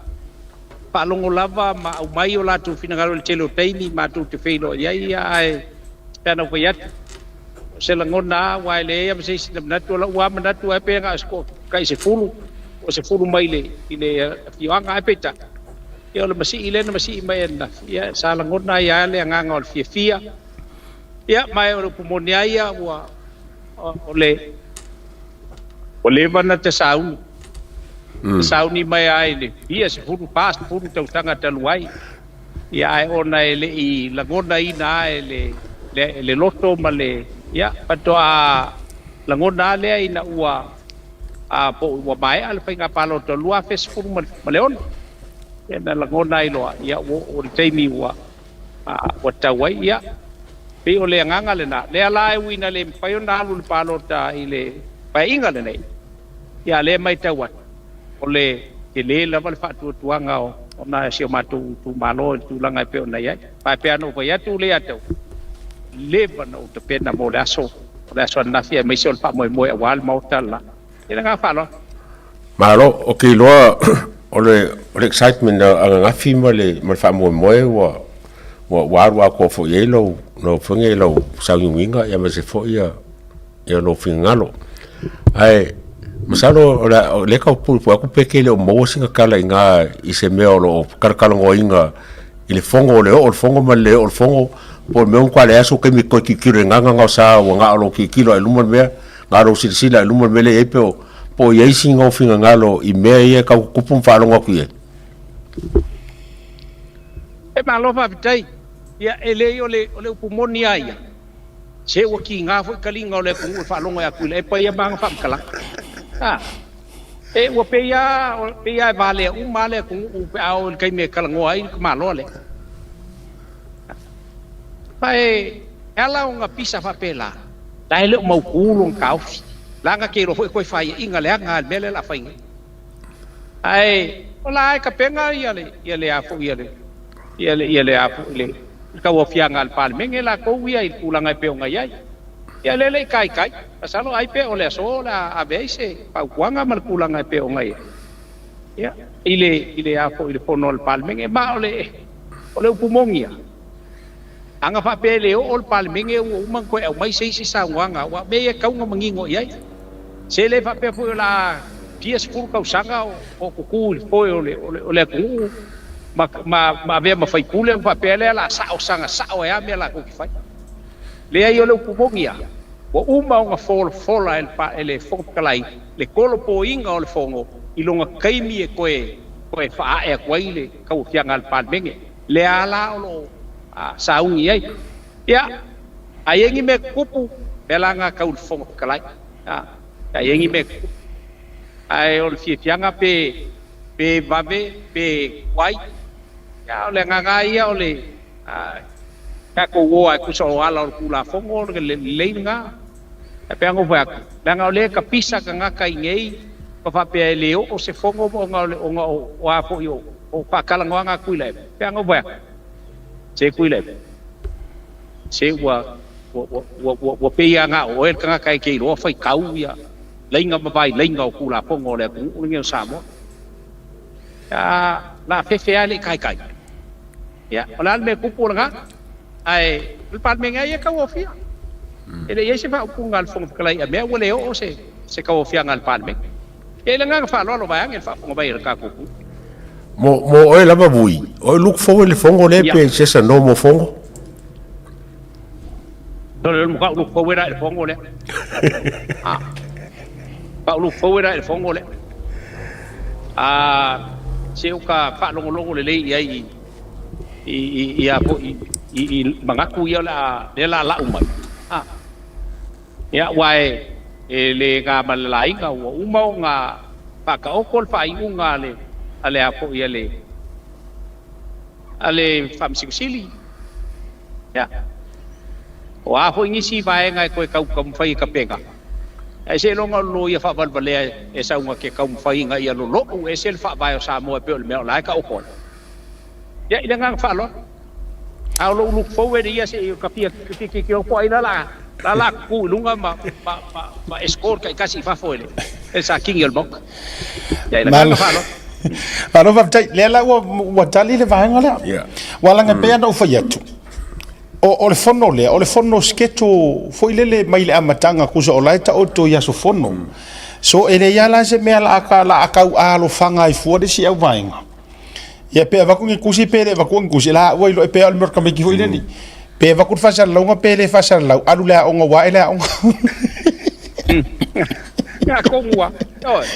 Speaker 12: faalogo lava ma aumai o latou finagalo i le tele o taimi matou te feiloai ai, ae pe ana ou fai atu, o se lagona lava, aua e leai lava ma se isi na manatu, o lou lava manatu ae pe na o se tai 10, ua 10 mai i le afioaga, ae peitai, ia o le masii lea na masii mai ananafi, ia sa lagona ai lava le agaga o le fiafia, ia ma o le upu moni lava ia, ua o le Ua leva ona ta sauni. Na sauni mai lava i le fia sefulu, 40 tausaga talu ai. Ia ae ona e le i lagonaina lava e le, le, le loto ma le, ia, faatoa lagona lava lea ina ua, a, po ua maea le faiga palota 2016. Ia na lagona ai loa, ia ua oo i le taimi ua, a, ua tau ai. Ia, pei o le agaga lena. Lea la e ui ina le mafai ona alu i le palota i le Paeaiga lenei, ia a o lea e matau atu, o le tele lava le faatuatuaga o ona si o matou itumalo i le tulaga e pei ona i ai. Ma e pei lava ona ou fai atu Leiataua, leva ona ou tapena mo le aso, o le aso ananafi aemaise o le faamoemoe aua le Maota le la. I le agaga faaaloalo.
Speaker 2: Malo, ou te iloa o le o le excitement ananafi ma le ma le faamoemoe ua ua ua alu atoa foi i ai lou lau afioga i lau sauniuniga aemaise foi ia ia lou finagalo. Ae masalo o le o lea e tau puipui atu pe te le o maua sina tala i ina i se mea o lo o talatalanoaina i le fono o le oo o le fono ma le le oo o le fono po o le mea ua matua leai lava sou taimi e toe tilotilo i lena na o sa ua na o lou tilotilo lava i luma le mea. Na o lou silasila i luma le mea lea e i ai pe o, po o i ai sina ou finagalo i mea ia e tau tutupu ma faalogo atu i ai.
Speaker 12: E malo faafetai. Ia, e leai o le, o le upu moni lava ia, se ua kiga foi taliga o le atunuu e faalogo atu i Tuilaepa ia ma ana faamatalaga. A, e, ua pei lava, pei lava e valea uma lava le atunuu pe a oo i le taimi e talanoa ai le tamaloa lea. Ma e, e ala ona pisa faapela, la e le o mautu lona taofi, leaga te iloa foi e toe faiaina leaga lava i le mea lea o le a fai nei. Ae o la e tapena ia le, ia le a foi ia le, ia le, ia le a foi le, le tauaofiaga a le Palemene latou ia i le tulaga e pei ona i ai. Ia lea le i taitai, masalo ai pe o le aso o le a ave ai se fautuaga ma le tulaga e pei ona i ai. Ia, i le, i le a foi i le fono a le Palemene. Ma o le, o le upu moni ia, Ana faapea e le oo le Palemene ua uma ona toe aumai se isi saunoaga, aua o mea ia e tatau ona manino i ai. Se le faapea foi o le a fia sefulu tausaga o tutu i le foe o le atunuu ma ma avea ma faipule ona faapea lea o le a sao saga sao ai lava mea latou te fai. Leai o le upu moni lava, ua uma ona folafola e le Fofoga Fetalai le tolopoina o le Fono i lona taimi e toe toe faaae atu ai le tauaofiaga a le Palemene. Lea la o lo o sauni ai. Ia, a i ai ni mea tutupu, mea la na tau i le Fofoga Fetalai. A i ai ni mea tutupu. Ae o le fiafiaga pe, pe vave, pe tuai, ia o le agaga lava ia o le tatou o lava e tusa o ala o le Tulafono o le lelei lena. Ae pei lava ona ou fai atu, leaga o lea e tapisa tagata i inei ma faapea e le oo se fono ona o le, ona o a foi o, o faatalanoaga a Tuilaepa. E pei lava ona ou fai atu, se Tuilaepa, se ua, ua, ua, ua, ua pei lava na o oe le tagata e te iloa faitau ia laina ma vailaina o Tulafono a le atunuu lenei o Samoa. A, la fefe lava e le i taitai. Ia, o le a le mea e tupu o lena? Ae o le Palemene lava ia e tauaofia. E le i i ai se faaupuga a le Fofoga Fetalai a mea ua le oo se se tauaofiaga a le Palemene. Ia i le agaga faaaloalo vaeane le faafofoga mai a le tatou atunuu.
Speaker 2: Mo, mo oe lava Vui, oe look forward i le fono lea pe just a normal fono?
Speaker 12: Sole, o le matua look forward lava i le fono lea. Ah. Matua look forward lava i le fono lea. Ah, se o ka faalogologo lelei i ai i i i i a foi i i manatu ia o le a lea la lau mai. Ah. Ia aua e e le ga ma le laina ua uma ona faataoto le faaiuga a le a le a foi a le a le Faamasino Sili. Ia. O a foi nisi vaega e toe tau taumafai e tapena, ae seiloga o le loia faavalevalea e sau na te taumafai ina ia lolo'u ese le faavae o Samoa e pei o le mea o la e taoto ai. Ia, i le agaga faaaloalo. A o lou look forward ia se i ka fia tilotilo po o ai la la la la tutu i luga ma ma ma ma escort taitasi i fafo e le e le Satini o le Maota. Ia, i le agaga faaaloalo.
Speaker 1: Malo faafetai. Lea la ua ua tali le vaega lea. Yeah. Ua laga pei ona ou fai atu. O, o le fono lea, o le fono schedule foi lele mai le amataga tusa o la e taoto i aso fono. So e leai lava la se mea la a la a tau alofaga ai fua le isi auvaega. Ia pe avatu ni tusi pe le avatua ni tusi, la ua iloa e pei o le mea o le tamaiti foi lele. Pe avatu le faasalalauga pe le faasalalau, alu le aoga ua ae le aoga.
Speaker 12: Ia tonu lava. Ioe.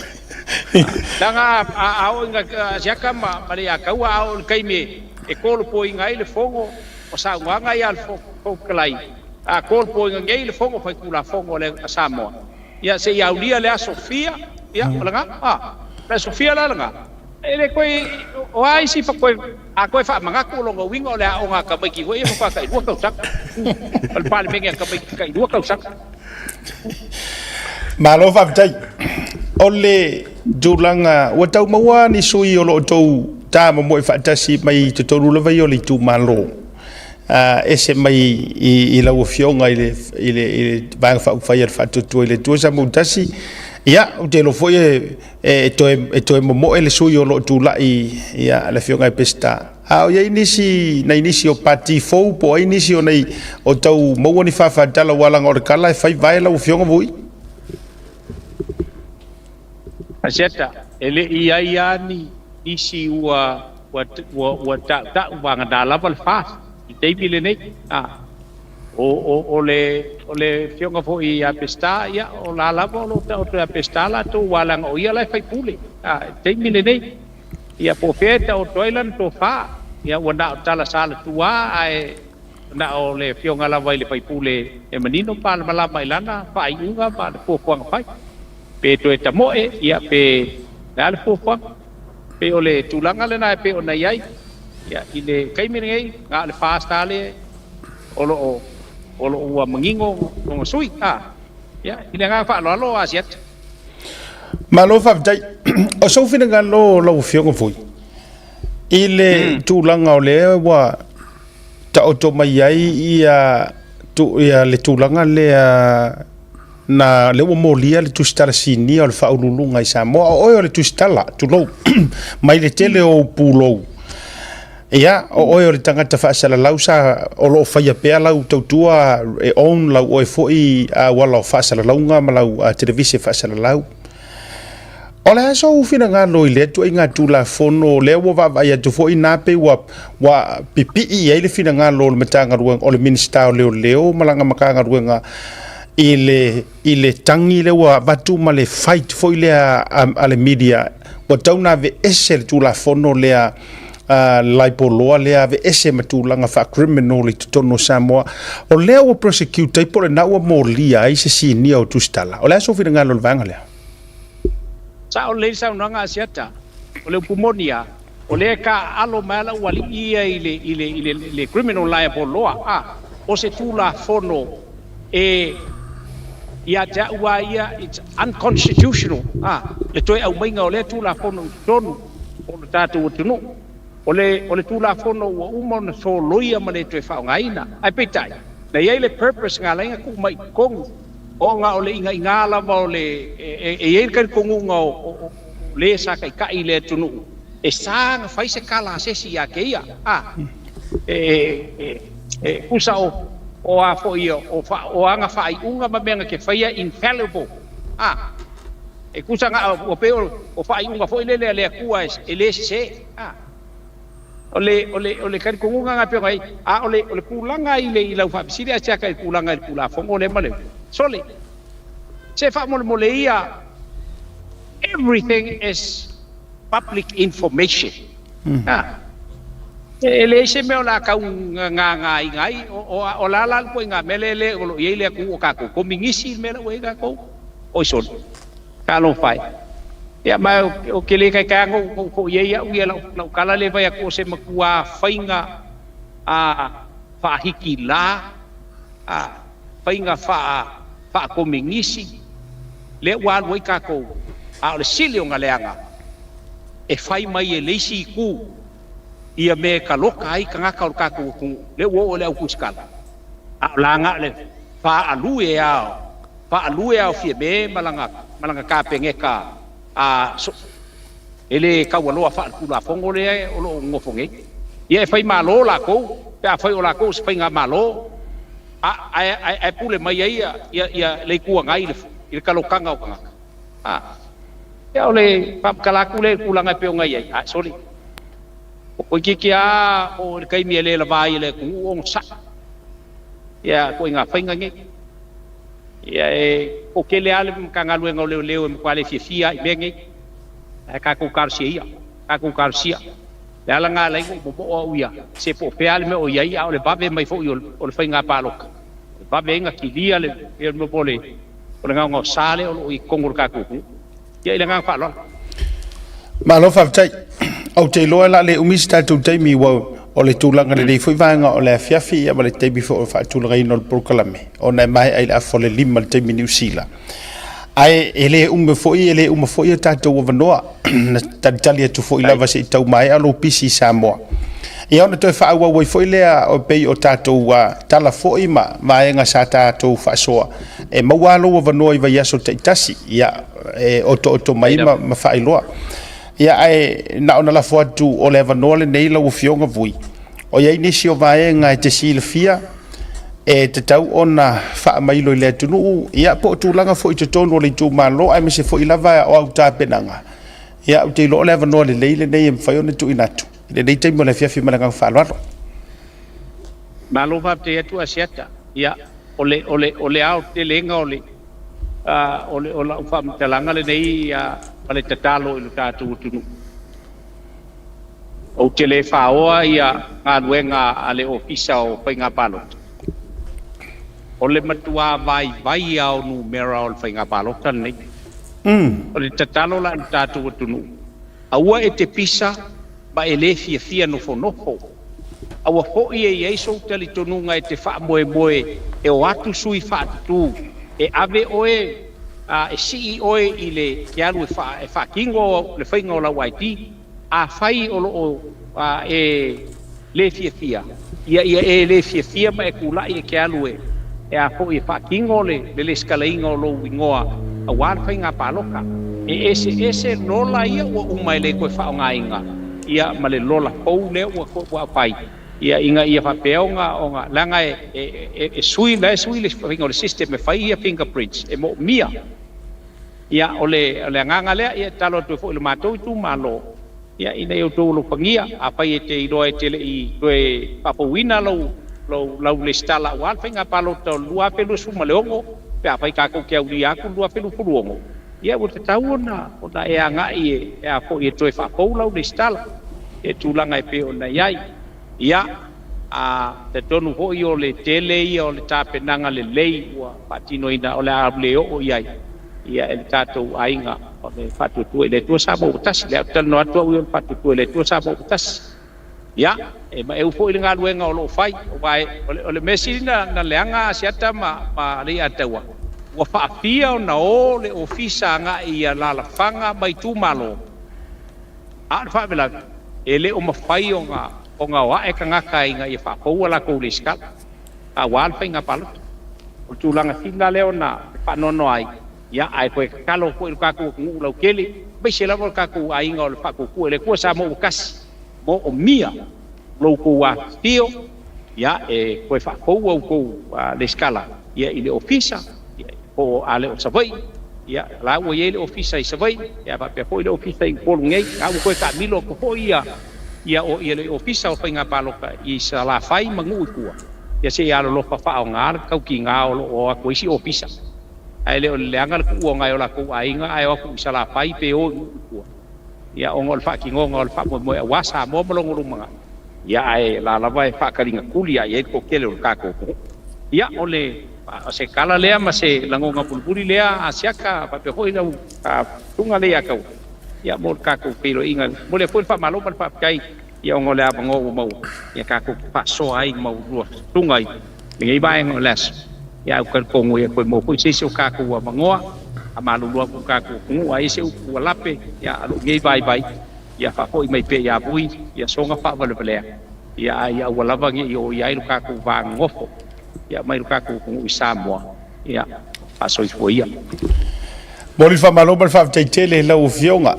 Speaker 12: Leaga a a oo ina siaka ma ma le ia taua a oo i le taimi e tolopoina ai le fono o saunoaga ia a le Fofoga Fetalai, a tolopoina nei le Fono Faitulafono a le a Samoa, ia se i aulia le aso fia, ia o lena, a. O le aso fia la lena, E le toe, o a isi toe, a toe faamanatu o lona uiga o le aoga a tamaiti foi ia faatoa tailua tausaga. O le Palemene a tamaiti tailua tausaga.
Speaker 1: Malo faafetai. O le tulaga ua tau maua ni sui o lo o outou tamomoe faatasi mai totonu lava ia o le itumalo. Ese mai i lau Afioga i le Vaega Faaupufai a le Faatuatua i le Atua Samoa Ia, ou te iloa foi e toe momoe le sui o lo o tulai, ia, le Afioga ia Peseta. A o i ai nisi, nai nisi o pati fou po o ai nisi o nei o tau maua ni faafatala aua leaga o le tala e fai vae lau Afioga Vui?
Speaker 12: Asiata, e le i i ai lava ni nisi ua ua ua ua ta'uta'u vagana lava le FAST i le taimi lenei. A o o o le o le afioga foi ia Peseta, ia o la lava o lo o taoto ia Peseta latou aua leaga o ia la e faipule. A i le taimi lenei, ia po o fea e taoto ai lana tofa, ia ua na o tala salatua ae na o le afioga lava i le faipule e manino ma malamalama i lana faaiuga ma le fuafuaga fai. Pe toe tamoe, ia pe le a le fuafuaga. Pei o le tulaga lena e pei ona i ai. Ia, i le taimi lenei, na o le FAST lava le o lo o, o lo o ua manino lona sui. A, ia, i le agaga faaaloalo Asiata.
Speaker 1: Malo faafetai. O sou finagalo lau Afioga foi, i le tulaga o lea ua taoto mai ai ia, tu, ia le tulaga lea na lea ua molia le tusitala sinia o le faauluuluga i Samoa. O oe o le tusitala, tulou, mai le tele o ou pulou. Ia, o oe o le tagata faasalalau sa o lo o faia pea lau tautua e own lau oe foi auala o faasalalauga ma lau televise faasalalau. O le a sou finagalo i lea ituaiga Tulafono lea ua vaavaai atu foi na pei ua, ua pipii i ai le finagalo o le Matagaluega, o le Minisita o Leoleo ma lana Matagaluega i le, i le tagi lea ua avatu ma le fight foi lea a, a le media ua tau na aveese le Tulafono lea uh, laipoloa lea aveese ma tulaga faa-criminal i totonu o Samoa. O lea ua prosecute ai po o lena ua molia ai se sinia o Tusitala. O le a sou finagalo i le vaega lea?
Speaker 12: Sao lelei le saunoaga a Asiata, o le upu moni a, o lea e taaalo mai lava lau alii ia i le, i le, i le, le criminal liable law, a, o se Tulafono e, ia te au lava ia, it's unconstitutional, a, le toe aumaiga o lea Tulafono i totonu o le tatou atunuu. O le, o le Tulafono ua uma ona soloia ma le toe faaaogaina. Ae peitai, na i ai le purpose na ala ai ona tuu mai i totonu, ona o le inaina lava o le, e, e i ai le talitonuga o, o, o le sa taitai i le atunuu, e sa ona fai se tala a se isi ia te ia, a, e, e, e, tusa o, o a foi, o, o ana faaiuga ma mea na te faia infallible, a. E tusa na ua pei o faaiuga foi lele a le Atua e le sese. A. O le, o le, o le talitonuga lena e pei ona i ai. A o le, o le tulaga i le, i lau faafesili a siaka i le tulaga i le Tulafono lea ma le, sole, se faamolemole ia, everything is public information. A. E leai se mea o le a tau gagāina ai, o, o, o le a la le ituaiga mea lea le o lo o i ai le atunuu o tatou, kominisi le mea la ua i ai tatou. Oi sole. Talofa e. Ia ma ou te le taitai lava ona ou foi i ai au ia lau tala lea e fai atu o se matua faiga faahikila, faiga faakominisi lea ua alu ai tatou, a o le sili ona leaga e fai mai e le isi itu ia mea e taloka ai tagata o le tatou atunuu lea ua oo i le autusikala, a o la na o le faalue lava faalue lava o Fiame ma lana ma lana Kapeneta a e le taualoa faaletulafono lea o lo o nonofo nei. Ia e fai malo latou pe afai o latou o se faigamalo a ae ae pule mai ai ia ia le Itu Agai i le i le talokaga o tagata. A ia o le faamatala atu lea i le tulaga e pei ona i ai, ae sole. Toeitiiti lava oo i le taimi e le lava ai e le atunuu onosai ia ituaiga faiga nei. Ia e toatele lava le Matagaluega o Leoleo e matua le fiafia lava i mea nei. Ae tatou talosia ia, tatou talosia. O le ala lena e ala ai ona ou momoo au ia, se po o fea lava le mea o i ai, a o le vave mai foi o le faiga palota, e vave ai ona kilia le mea o le gaogaosa lea o lo o i totonu o le tatou atunuu. Ia i le agaga faaaloalo.
Speaker 1: Malo faafetai. Ou te iloa o le a le umi se tatou taimi ua o le tulaga lelei foi vaega o le afiafi ia ma le taimi foi o le faatulagaina o le polokalame ona e maea i le afa o le 5 i le taimi Niu Sila. Ae e le umi foi, e le uma foi o tatou avanoa. Na talitali atu foi lava se i tau maea lou pisi i Samoa. Ia ona toe faaauau ai foi lea o pei o tatou tala foi ma vaega sa tatou faasoa e maua lava lou avanoa i vaiaso taitasi, ia e otooto mai ma faailoa. Ia ae na ona lafo atu o le avanoa lenei lau Afioga Vui, o i ai nisi o vaega e te silafia e tatau ona faamailo i le atunuu, ia po o tulaga foi i totonu o le itumalo aemaise foi lava o au tapenaga. Ia ou te iloa o le avanoa lelei lenei e mafai ona tuuina atu i lenei taimi o le afiafi ma le agaga faaaloalo.
Speaker 12: Malo faafetai atu Asiata. Ia, o le, o le, o le aotelega o le, o le, o lau faamatalaga lenei ma le tatalo i lo tatou atunuu. Ou te le faoa ia galuega a le Ofisa o Faiga Palota. O le matua vaivai lava o numera o le Faiga Palota lenei. O le tatalo la i lo tatou atunuu, aua e te pisa ma e le fiafia nofonofo. Aua foi e i ai sou talitonuga e te faamoemoe e o atu sui faatutu e ave oe a e sii oe i le te alu e e faatino le faiga o lau ID. Afai o lo o e le fiafia, ia ia e le fiafia ma e tulai e te alu e e a foi e faatino le le lesitalaina o lou igoa aua le faiga palota. E eseese lola ia ua uma e le toe faaaogaina ia ma le lola fou lea ua ua fai ia ina ia faapea ona ona leaga e e e sui la e sui le faiga o le system e fai ia fingerprints e moomia. Ia o le o le agaga lea ia e tatalo atu ai foi i lo matou itumalo ia ina ia outou alofagia afai e te iloa e te le i toe faafouina lou lou lau lesitala aua le faiga palota o le 2026 pe afai tatou te aulia atu le 2026 ia ua tatau ona ona e agai e e a foi e toe faafou lau lesitala i tulaga e pei ona i ai. Ia, a talitonu foi o le tele ia o le tapenaga lelei ua faatinoina o le a le oo i ai ia e le tatou aiga o le Faatuatua i le Atua Samoa ua Tasi. Lea ou te talanoa atu au ia o le Faatuatua i le Atua Samoa ua Tasi. Ia, e maeu foi le galuega o lo o fai, aua o le, o le mea sili na, na leaga Asiata ma, ma Leiataua, ua faafia ona o le ofisa agai i alalafaga ma itumalo. A o le faalavelave, e le o mafai ona, ona o ae tagata ina ia faafou a latou resitala, aua le faiga palota. O le tulaga sili la lea ona faanoanoa ai, ia, ae toe tatalo foi i lo tatou atunuu lautele, aemaise lava o le tatou aiga o le Faatuatua i le Atua Samoa ua Tasi, moomia lo outou afifio, ia, e toe faafou a outou resitala, ia, i le ofisa, ia, po o a le o Savaii, ia, o la ua i ai le ofisa i Savaii, ia, faapea foi le ofisa i Upolu nei, a ua toe taamilo atu foi ia, ia, o, ia le ofisa o Faiga Palota i Salafai ma nuu i tua, ia se i alolofa faaaoga le tautiga o lo o o atu ai isi ofisa. Ae le o le leaga le tuua o nai o latou aiga ae o atu i Salafai pe o i nuu i tua, ia, ona o le faatinoga o le faamoemoe aua Samoa ma lona lumanai, ia, ae la lava e faataligatuli lava i ai le toatele o le tatou atunuu. Ia, o le O se tala lea ma se lagona mulimuli lea a Siaka faapea foi lau susuga lea ia Taua. Ia, mo le tatou feiloaiga. Momoli atu foi le faamalo ma le faafetai, ia, ona o le avanoa ua maua, ia tatou te faasoa ai ma ulua susuga i lenei vaega o le aso. Ia, ae ou te talitonu, ia, toe maua foi se isi o tatou avanoa, faamalulu atu i le tatou atunuu, a i ai se upu ua lape, ia, a lou nei vaivai, ia faafoi mai pea ia Vui, ia soona faavalevalea, ia, a ia aua lava ne i oo i ai lo tatou va nonofo, ia, mai lo tatou atunuu i Samoa. Ia, faasoifua ia.
Speaker 1: Momoli le faamalo ma le faafetai tele i lau Afioga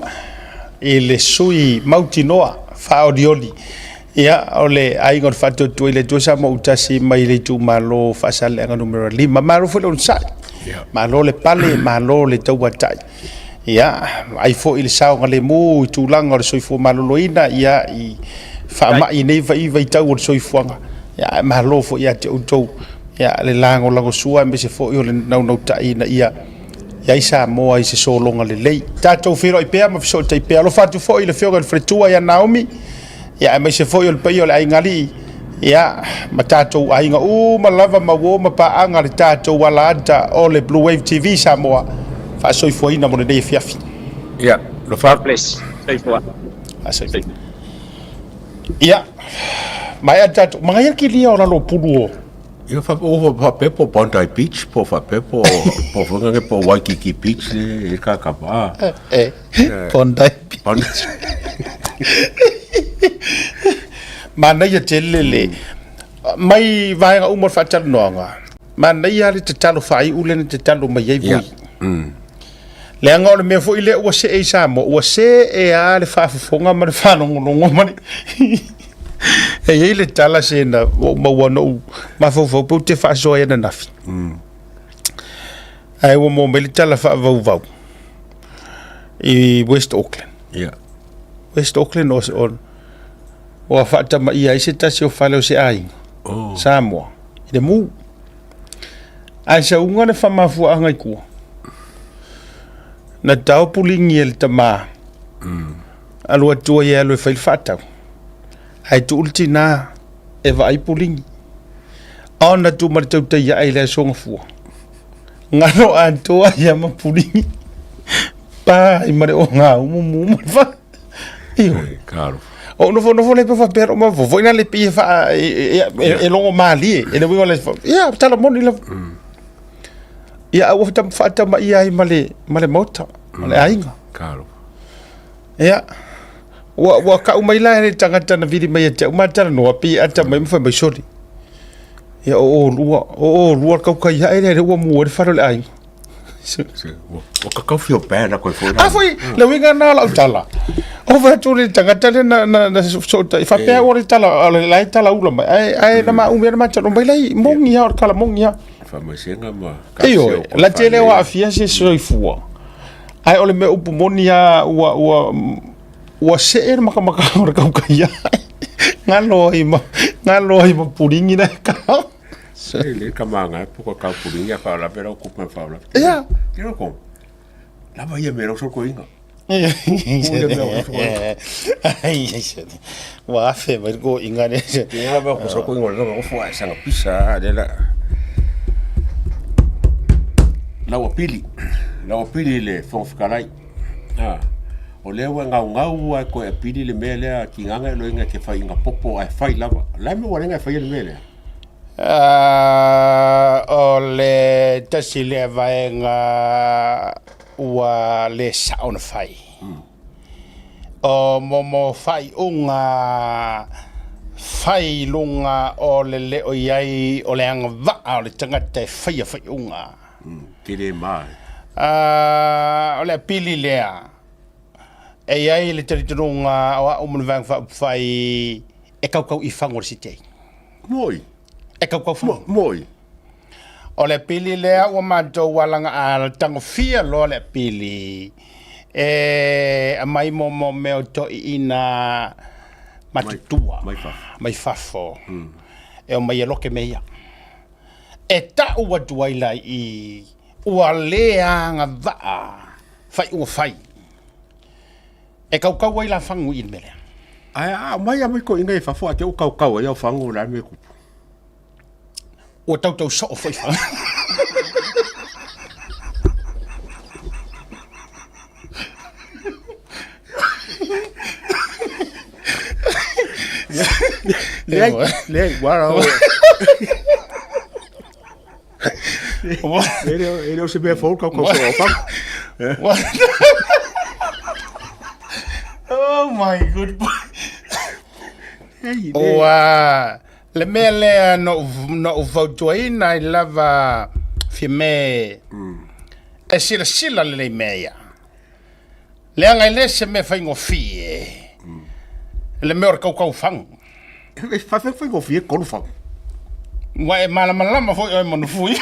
Speaker 1: i le sui mautinoa faaolioli. Ia, o le aiga o le Faatuatua i le Atua Samoa ua tasi mai le itumalo Faasaleleaga numera 5. Malo foi le onosai, malo le pale, malo le tauatai. Ia, vaai foi i le saogalemu i tulaga o le soifua maloloina, ia, i faamai i nei vaitau o le soifuaga. Ia, ae malo foi ia te outou, ia, le lagolagosua aemaise foi o le naunautai ina ia i ai Samoa i se sologa lelei. Tatou feiloai pea ma fesootai pea. Alofa atu foi i le Afioga i le Faletua ia Naomi, ia, aemaise foi o le paia o le aiga alii, ia, ma tatou aiga uma lava ma uo ma paaga le tatou alaata o le Blue Wave TV Samoa faasoifuaina mo lenei afiafi.
Speaker 2: Ia, alofa.
Speaker 12: God bless. Soifua.
Speaker 1: Faasoifua. Ia, maea le tatou, magaia le kilia o lalo o pulu o.
Speaker 2: Ia fa o faapea po Bondi Beach po faapea po po foi nge po Waikiki Beach le e ka ka ba.
Speaker 1: Eh, Bondi Beach. Manaia tele le mai vaega uma o le faatalanoaga. Manaia le tatalo faaiu lea na tatalo mai ai Vui. Leaga o le mea foi lea ua see i Samoa, ua see lava le faafofoga ma le faalogologo ma le E i ai le tala sena ua ou maua na ou mafaufau pe ou te faasoa ai ananafi. Ae ua maua mai le tala faavauvau i West Auckland.
Speaker 2: Yeah.
Speaker 1: West Auckland o, o, ua faatamaia ai se tasi o fale o se aiga.
Speaker 2: Oh.
Speaker 1: Samoa, i le mu. Ae sauga le faamafuaaga i tua. Na tao puligi e le tamā. Alu atu ai e alu e fai le faatau. Ae tuu le tinā e vaai puligi. Ona tu ma le tautai ae i le aso gafua. Galo atoa ia ma puligi. Pa ai ma le ogaumu mu ma le fa. Ioe.
Speaker 2: Karo.
Speaker 1: O nofo nofo le pe faapea lou mafaufau foi lea pei e faa e logo malie e le uiga o le ia tala moni lava. Ia a ua faatamaia ai ma le ma le maota ma le aiga.
Speaker 2: Karo.
Speaker 1: Ia ua ua kau mai la e le tagata na vili mai ia te au ma talanoa pei e ata mai ma fai mai sole. Ia o olua o olua le kaukai ae lea ua mu ai le fale o le aiga.
Speaker 2: Ua kakau feel bad la koe foi.
Speaker 1: A foi, le uiga na o lau tala. O fai atu le tagata le na na na so ta faapea ua le tala o le la e tala ula mai. Ai ai na ma umia na ma tala mai lai mongi ha o le tala mongi ha.
Speaker 2: Faamaisega ma
Speaker 1: Ioe, la tele o aafia se soifua. Ae o le mea upu moni lava ua ua ua see le makamaka o le kaukaia. Galo ai ma galo ai ma puligi la e kau.
Speaker 2: E le ka manga po ka kau puligi a whaolawe rau kupu me whaolawe.
Speaker 1: Ia.
Speaker 2: Te rau ko. Lava ia me rau soko inga.
Speaker 1: Ua afe mai le koiga lea.
Speaker 2: Te lava ko soko inga le ofo a sanga pisa le la. Lau apili. Lau apili le Fofoga Fetalai. Ah. O lea ua gaugau ai koe apili le mea lea tigaga e loiga e te fai inga popo ae fai lava. La me ua lenga e fai le mea lea.
Speaker 1: O le tasi lea vaega ua le sao na fai. O momo faaiuga fai i luga o le le o i ai o le agavaa o le tagata e faia faaiuga.
Speaker 2: Tele ma.
Speaker 1: O le apili lea, e i ai le talitonuga o au ma le Vaega Faaupufai e kaukau i fagu o le CTA.
Speaker 2: Moi.
Speaker 1: E kaukau fagu.
Speaker 2: Moi.
Speaker 1: O le apili lea ua matou alaga a tagofia loa le apili e aumai mo mea o toeaiina matutua mai fafo e omai e loke mea ia. E tau atu ai la i i ua le agavaa faaiuga fai e kaukau ai la fagu i le mea lea.
Speaker 2: Ae a aumai lava mai toeaiina i fafo ae te i ua kaukau ai au fagu o le a le mea e tupu?
Speaker 1: Ua tautau soo foi fagu.
Speaker 2: Leai, leai, ua o. E le o se mea fou kau kau o fagu.
Speaker 1: Oh my good boy. Ua le mea lea na ou fautuaina ai lava Fiame e silasila lelei mea ia. Leaga e le se mea faigofie le mea o le kaukau fagu.
Speaker 2: E faigofie kolu fagu.
Speaker 1: Ua e malamalama foi oe Manufui.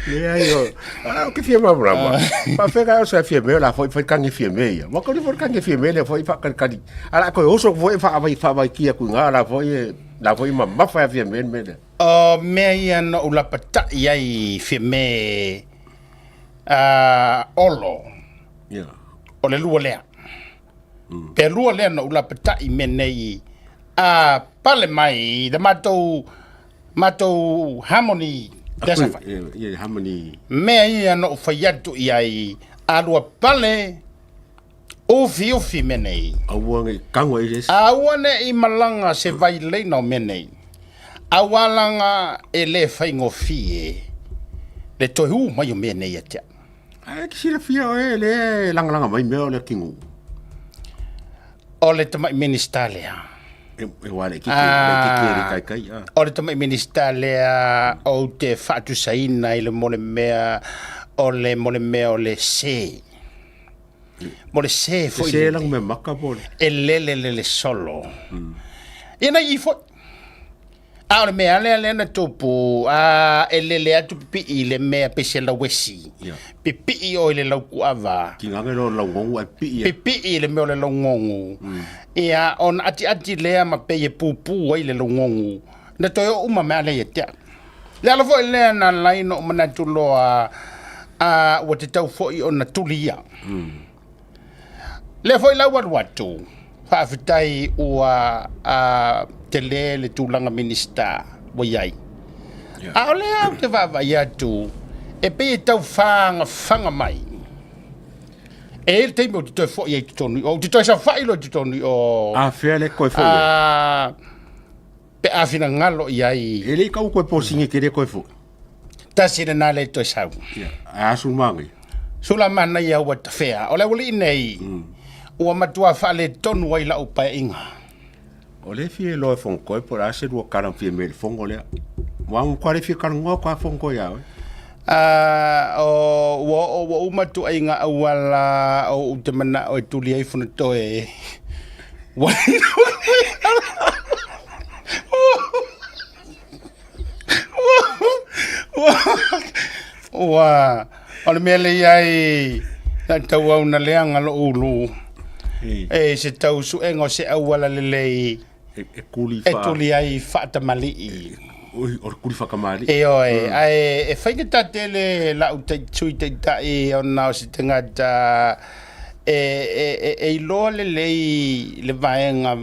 Speaker 2: Leai o, a o ke fia malamalama. Faafegai o sa Fiame o la foi fai kangi Fiame ia. Wa koli foi kangi Fiame le foi fa kali. Ala ko oso foi fa vai fa vai kia ku nga la foi la foi ma ma fa Fiame me le.
Speaker 1: O mea ia na ou lapata'i ai Fiame a Olo.
Speaker 2: Yeah.
Speaker 1: O le lua lea. Pe lua lea na ou lapata'i mea nei a pale mai le matou matou harmony lea sa fai.
Speaker 2: Ia harmony.
Speaker 1: Mea ia na ou fai atu i ai a lua pale ufiufi mea nei.
Speaker 2: Aua nei kago ai se isi.
Speaker 1: Aua ne i malaga se vaileina o mea nei. Aua laga e le faigofie le toe ū mai o mea nei ia te au.
Speaker 2: Ae te silafia oe le lagalaga mai mea o le atinuu.
Speaker 1: O le tamai Minista lea.
Speaker 2: E, e wā le kiki, le kiki e le kaikai. Ah.
Speaker 1: O le tamai Minista lea ou te faatusaina i le mo le mea o le mo le mea o le se. Mo le se foi.
Speaker 2: Se lang me maka po le.
Speaker 1: E lele lele solo. Ia nei i foi. A o le mea lea lea na tupu, a e lele atu pipii i le mea pei se lauesi.
Speaker 2: Yeah.
Speaker 1: Pipii oe i le laukuava.
Speaker 2: Tigaga loa le laugogo ae pipii
Speaker 1: ai. Pipii i le mea o le laugogo. Ia, ona atiati lea ma pei e pupu ai le laugogo. Na toe oo uma mai lava lea ia te au. Le ala foi lea na ala ai ona ou manatu loa, a ua tatau foi ona tuli ia. Lea foi la ua alu atu, faafetai ua a, tele le tulaga Minista ua i ai. A o lea ou te vaavaai atu, e pei e tau fagafaga mai. E i ai le taimi ou te toe foi ai i totonu i o, ou te toe saofai loa i totonu i o.
Speaker 2: A fea le toe foi ai?
Speaker 1: A, pe a finagalo i ai.
Speaker 2: E le i kau koe posing e te le toe foi.
Speaker 1: Tasi lena le toe sau.
Speaker 2: Ia, a asu manaia.
Speaker 1: Sula manaia ua tafea. O le aualii nei, ua matua faaletonu ai lau paeaiga.
Speaker 2: O le fia iloa e Fonotoe po o le a se lua tala fia mea i le fono lea. Ua matua le fia talanoa atu lava Fonotoe ia oe.
Speaker 1: A, o, ua oo ua uma ituaiga auala ou te manao e tuli ai Fonotoe. Ua Ua, o le mea lea i ai, na tauau na leaga lou ulu. E se tau suega o se auala lelei
Speaker 2: e tuli
Speaker 1: e tuli ai faatamalii.
Speaker 2: Oi, o le tuli faatamalii.
Speaker 1: Ioe, ae e faigata tele lau sui taitai ona o se tagata e, e, e, e iloa lelei le vaega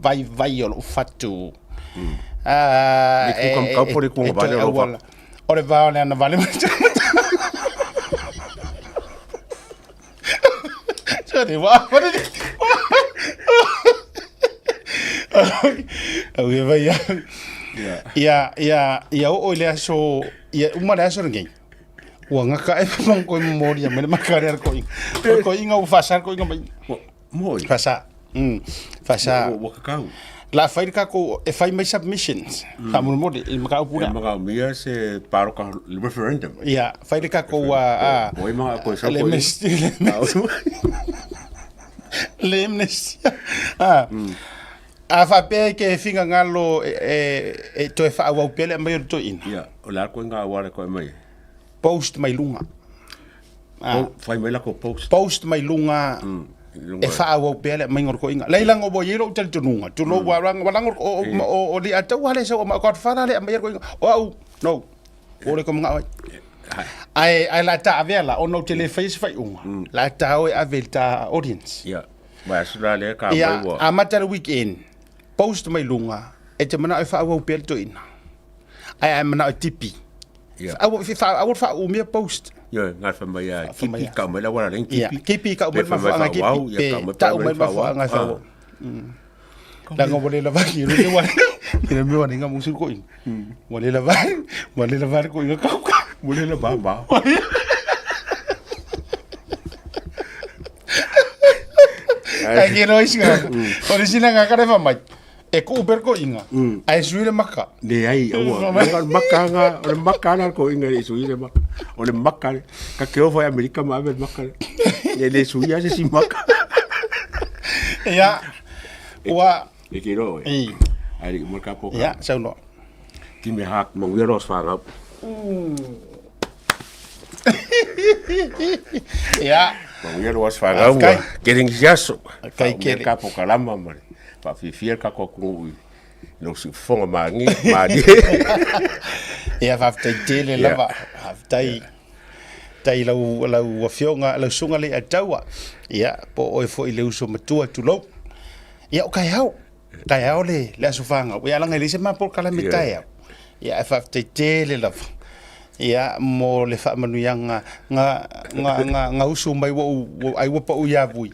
Speaker 1: vaivai o lou fatu.
Speaker 2: Le kuka makau po le kuga vale o lou fatu.
Speaker 1: O le va o le ana vale. Sorry, wa. Au e vai au. Ia, ia, ia oo i le aso, ia uma le aso lenei. Ua gaka e pang koe momoli a mai le makare a le koiga. O le koiga ua faasa le koiga mai.
Speaker 2: Moi.
Speaker 1: Faasa. Faasa.
Speaker 2: Ua kakau.
Speaker 1: La fai le kākou, e fai mai submissions. Faamolemole, i le mataupu lea.
Speaker 2: E manaomia se paloka referendum.
Speaker 1: Ia, fai le kākou a...
Speaker 2: O ai manao koe sau
Speaker 1: koe. Le amnesty. A, a faapea e ke finagalo e toe faaauau pea le aumai o le toeaina.
Speaker 2: Ia, o le a koe ngā auala e koe aumai ai?
Speaker 1: Post mai luga.
Speaker 2: Ah. Fai mai lako post.
Speaker 1: Post mai luga e faaauau pea le aumaiga o le koiga. Leai laga ua i ai lou talitonuga, tulou ua laga ua laga o o o li atau lea sau ma godfather le aumaia le koiga. O au, no. Ua le koe manao ai. Ae ae la ta avea la ona ou te le faia se faaiuga. La ta o e ave i le ta audience.
Speaker 2: Ia. Mai aso la lea ka
Speaker 1: Ia,
Speaker 2: mai ua.
Speaker 1: amata le weekend, post mai luga, e te manao e faaauau pea le toeaina. Ae a e manao e tipi. Aua aua faaumia post.
Speaker 2: Ioe, nga fai mai a kipi tau mai le auala leai ni kipi.
Speaker 1: Kipi tau mai le mafuaaga kipi. Pe tau mai le mafuaaga e faaauau. Leaga ua le lava i le mea i le mea ua ninga musu ko ina. Ua le lava ua le lava ko ina kau.
Speaker 2: Ua le lava ma.
Speaker 1: Ai ke roi singa. O le sina nga kare fa mai. E kuu pea le toeaina, ae sui le maka.
Speaker 2: Leai, aua. Leaga o le maka lena, o le maka lena a le toeaina e le i suia se maka. O le maka lea. Ta te ofo i Amerika ma ave le maka lea. E le suia se isi maka.
Speaker 1: Ia, ua...
Speaker 2: E te iloa oe. Ae le i uma le tatou
Speaker 1: Ia, saunoa.
Speaker 2: Give me a hug, manuia loa se fanau.
Speaker 1: Ia.
Speaker 2: Manuia loa se fanau. Kele nisi aso. Kai kele. Ka pokalama ma le faafiafia le tatou atunuu i lou siufofoga malie.
Speaker 1: Ia, faafetai tele lava. Faafetai. Tai lau lau afioga lau susuga le Ataua. Ia, po o oe foi le uso matua tulou. Ia, o taeao. Taeao le, le aso fanau. Ia, leaga e leai se ma polokalame taeao. Ia, ae faafetai tele lava. Ia, mo le faamanuiaga na, na, na, na usu mai ua ou, ai ua pau ia Vui.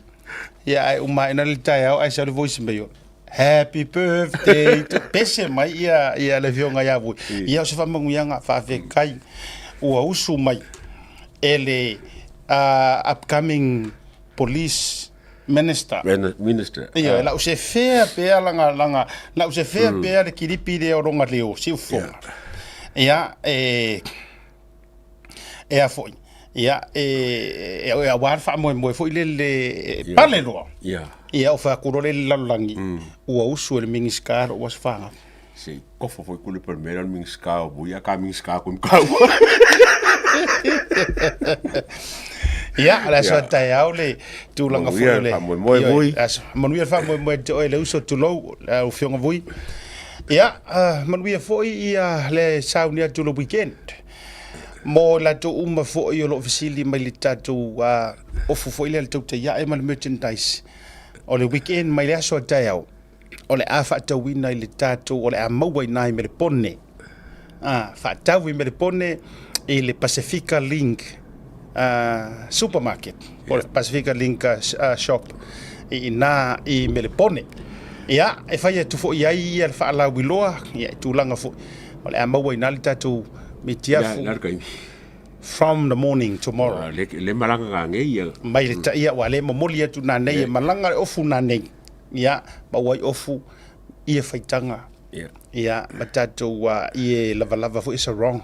Speaker 1: Ia, ae uma ae na le taeao ae sau le voice mail. Happy birthday to... Pese mai ia, ia le afioga ia Vui. Ia, o se faamanuiaga faafetai ua usu mai e le uh, upcoming police Minister.
Speaker 2: Minister.
Speaker 1: Ia, ah. lau se fea pea langa, langa, lau se fea mm. pea le kilipi lea o longa leo, siufofoga. Yeah. Ia, e, e a foi. Ia, e, e, e aua le faamoemoe foi le, le yeah. pale loa.
Speaker 2: Yeah.
Speaker 1: Ia, o whaakuro le lalolagi, mm. ua usu e le Minista lo ua se
Speaker 2: Se i kofo foi kule permera le Minista o Vui, a ka Minista ko mkau.
Speaker 1: Ia, le aso a taeao le tulaga foi o le...
Speaker 2: Faamoemoe Vui.
Speaker 1: Manuia le faamoemoe te oe le uso tulou, lau Afioga Vui. Ia, manuia foi ia le sauni atu le weekend. Mo i latou uma foi o lo o fesili mai le tatou ofu foi lea le tautai ae ma le merchandise. O le weekend mai le aso a taeao. o le a faatauina i le tatou, o le a maua i ina i Melepone, a, faatau i Melepone i le Pasifika Link uh, Supermarket, po le Pasifika Link uh, Shop i ina i Melepone. Ia, e fai atu foi ai ia le faalauiloa, ia, i tulaga foi, o le a maua i ina le tatou mitiafu. From the morning tomorrow.
Speaker 2: Le, le malaga ka nei ia.
Speaker 1: Mai le ta, ia, ua le momoli atu nā nei, e malaga le ofu nā nei. Ia, ma ua i ofu ia faitaga.
Speaker 2: Ia.
Speaker 1: Ia, ma tatou uh, i e lavalava foi sarong.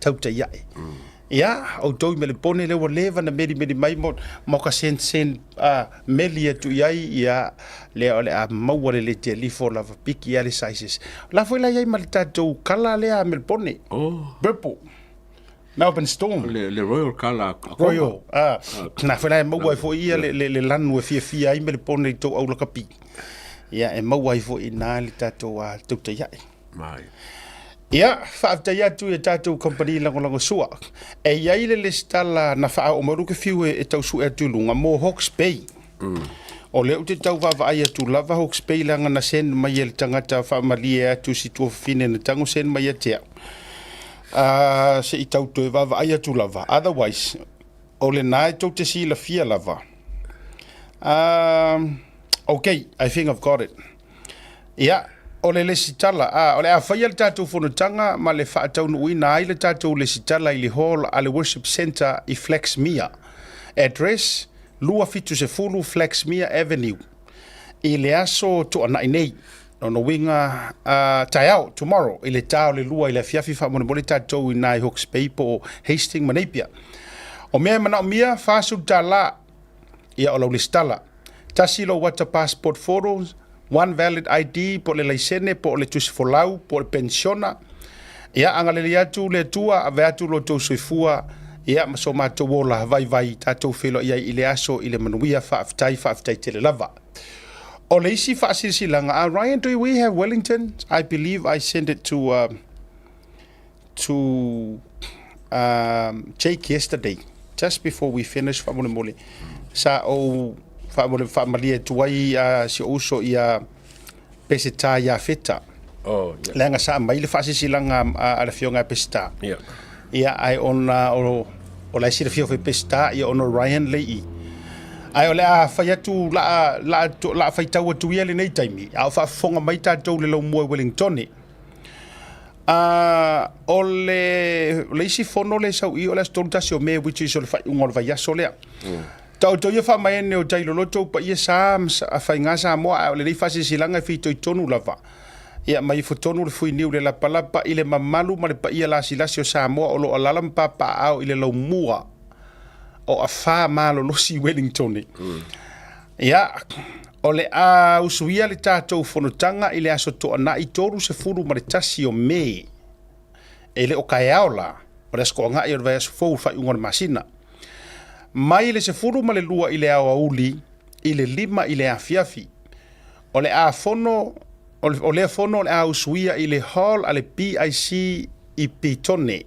Speaker 1: Tautai ae. Mm. Ia, outou i Melepone lea ua leva na melimeli mai mo, mo ka sen sen uh, meli atu i ai, ia, lea o le a maua le le te alifo lava piki ia le sizes. La foi la iai ma le tatou kala lea a Melepone.
Speaker 2: Oh.
Speaker 1: Purple. Melbourne Storm.
Speaker 2: Le, le Royal Kala a
Speaker 1: Tonga. Royal. Ah, na foi la e maua ai foi ia le, le, le lanu e fiafia ai Melepone i tou aulakapi. Ia, e maua ai foi inā le tatou uh, tautai ae.
Speaker 2: Mai.
Speaker 1: Ia, faafetai atu i a tatou kamupani lagolago sua. E i ai le lesitala na faaoo mai lou fiu e, e tau sue atu i luga mo Hawke's Bay. Mm. O lea ou te tau vaavaai atu lava Hawke's Bay leaga na send mai e le tagata faamalie atu si tuafafine na tago send mai ia te au. Uh, se i tau toe vaavaai atu lava. Otherwise, o lena e tou te silafia lava. Um, okay, I think I've got it. Ia, o le lesitala, a, o le a faia le tatou fonotaga ma le faataunuuina ai le tatou lesitala i le hall a le Worship Centre i Flaxmere. Address, 270 Flaxmere Avenue, i le aso Toanai nei. Lona uiga, a, taeao, tomorrow, i le ta o le 2 i le afiafi faamolemole tatou i ina i Hawke's Bay po o Hastings ma Napier. O mea e manaomia, $40 ia o lau lesitala. Tasi lou ata passport photos, one valid ID po o le laisene po o le tusi folau po o le penisiona. Ia agalelei atu le Atua, ave atu lo outou soifua, ia ma so matou ola vaivai tatou feiloai ai i le aso i le manuia. Faafetai, faafetai tele lava. O le isi faasilasilaga, uh, Ryan, do we have Wellington? I believe I sent it to uh, to um, Jake yesterday, just before we finish, faamolemole. Sa ou faamole faamalie atu ai uh, si ou uso ia Peseta ia Feta.
Speaker 2: Oh, yeah.
Speaker 1: Leaga sa aumai le faasilasilaga a, a le afioga ia Peseta.
Speaker 2: Yeah.
Speaker 1: Ia, ae ona o, o la e silafia foi Peseta, ia ona o Ryan lea i i. Ae o le a fai atu, la a, la a, la a faitau atu ia lenei taimi, a o faafofoga mai tatou i le laumua i Wellingtone. A, o le, o le isi fono lea e sau i i o le aso 31 o Me, which is o le faaiuga o le vaiaso lea. Taoto ia faamaene o tai loloto u paia sa ma faiga Samoa ae o lenei faasilasilaga e fitoitonu lava. Ia ma ifo tonu le fuiniu le lapalapa i le mamalu ma le paia lasilasi o Samoa o lo o alaala ma papaaao i le laumua o afa malolosi i Wellingtone. Ia, o le a usuia le tatou fonotaga i le aso Toanai 31 o Me. E le o taeao la, o le Aso Toanai o le vaiaso fou o le faaiuga o le masina. Mai le 12 i le aoauli i le 5 i le afiafi. O le a fono, o lea fono o le a usuia i le Hall a le PIC i Petone.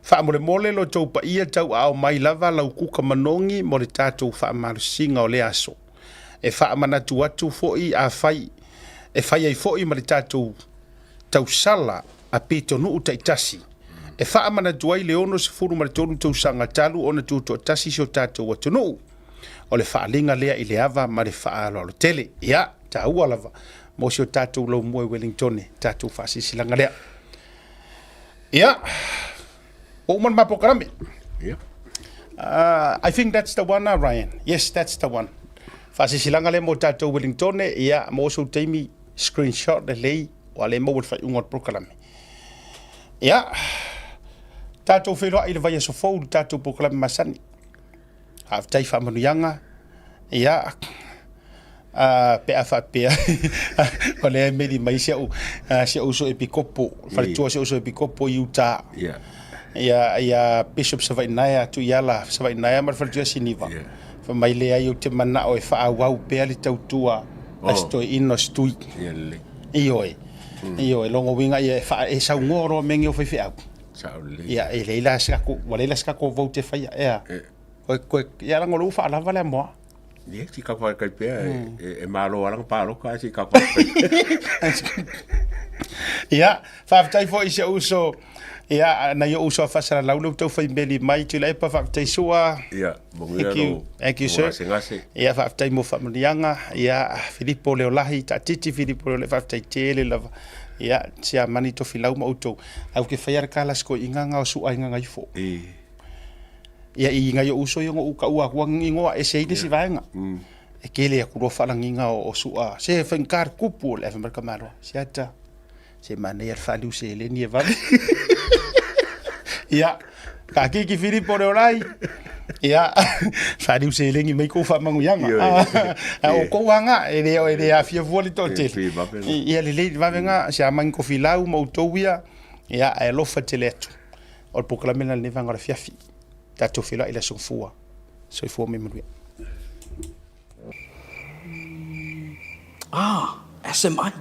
Speaker 1: Faamolemole lo tou paia tauaao mai lava lau kuka manogi mo le tatou faamalosiga o lea aso. E faamanatu atu foi afai e fai ai foi ma le tatou tausala a pitonuu taitasi e faamanatu ai le 63 tausaga talu ona tutoatasi si o tatou atunuu. O le faaaliga lea i le ava ma le faaaloalo tele. Ia, taua lava mo si o tatou laumua i Wellingtone, tatou faasilasilaga lea. Ia, ua uma le ma polokalame.
Speaker 2: Yeah.
Speaker 1: I think that's the one, Ryan. Yes, that's the one. Faasilasilaga lea mo tatou Wellingtone, ia, mo sou taimi, screenshot lelei, ua le maua le faaiuga o le polokalame. Ia, tatou feiloai i le vaiaso fou i le tatou polokalame masani. Faafetai faamanuiaga, ia, pe a faapea o lea e meli mai si au, si au uso epikopo, faletua si au uso epikopo i Utah.
Speaker 2: Yeah.
Speaker 1: Ia, ia Bishop Savainaea Tuiala Savainaea ma le faletua Siniva.
Speaker 2: Yeah.
Speaker 1: Fai mai leai ou te manao e faaauau pea le tautua a si toeaina o si tui.
Speaker 2: Ia lelei.
Speaker 1: Ioe. Ioe, lona uiga ia e faa, e saunoa loa mea nei o faifeau.
Speaker 2: Sao lelei.
Speaker 1: Ia, e leai la se tatou, ua leai la se tatou vote e faia, ea. Koe, koe, ia leaga o lea ua faalava le amoa.
Speaker 2: Ia, si kau whakai pea, e malo ala ka pāloka, ai si kau whakai.
Speaker 1: Ia, faafetai foi i si ou uso, ia, nai ou uso a faasalalau lea ua tau fai meli mai, Tuilaepa, faafetai Sua.
Speaker 2: Ia, manuia
Speaker 1: Thank you.
Speaker 2: lou
Speaker 1: Thank you, sir.
Speaker 2: gasegase.
Speaker 1: Ia, faafetai mo faamanuiaga. Ia, Filipo Leolahi, Taatiti Filipo Leolahi, faafetai tele lava. Ia, Siamani Tofilau ma outou. Ae ou te faia le kalasi koe inga nga o Sua i Gagaifo. Ia i ngai o uso ia o ka ua atu ingoa ese ai le isi vaega. E tele atu loa faalagiga o Sua. Se faigata le tupu o le ave mai le tamaloa. Siata, se manaia le faaliu seleni e vave. Ia, Taatiti Filipo Leolai. Ia, faaliu seleni mai kou faamanuiaga. A o kou aga, e le, e le aafia fua le toatele. Ia lelei le vave ga, Siamani Tofilau ma outou ia, ia, ae alofa tele atu. O le polokalame lena i lenei vaega o le afiafi. Tatou feiloai i le aso Gafua. Soifua ma ia manuia.
Speaker 9: Ah, SMI.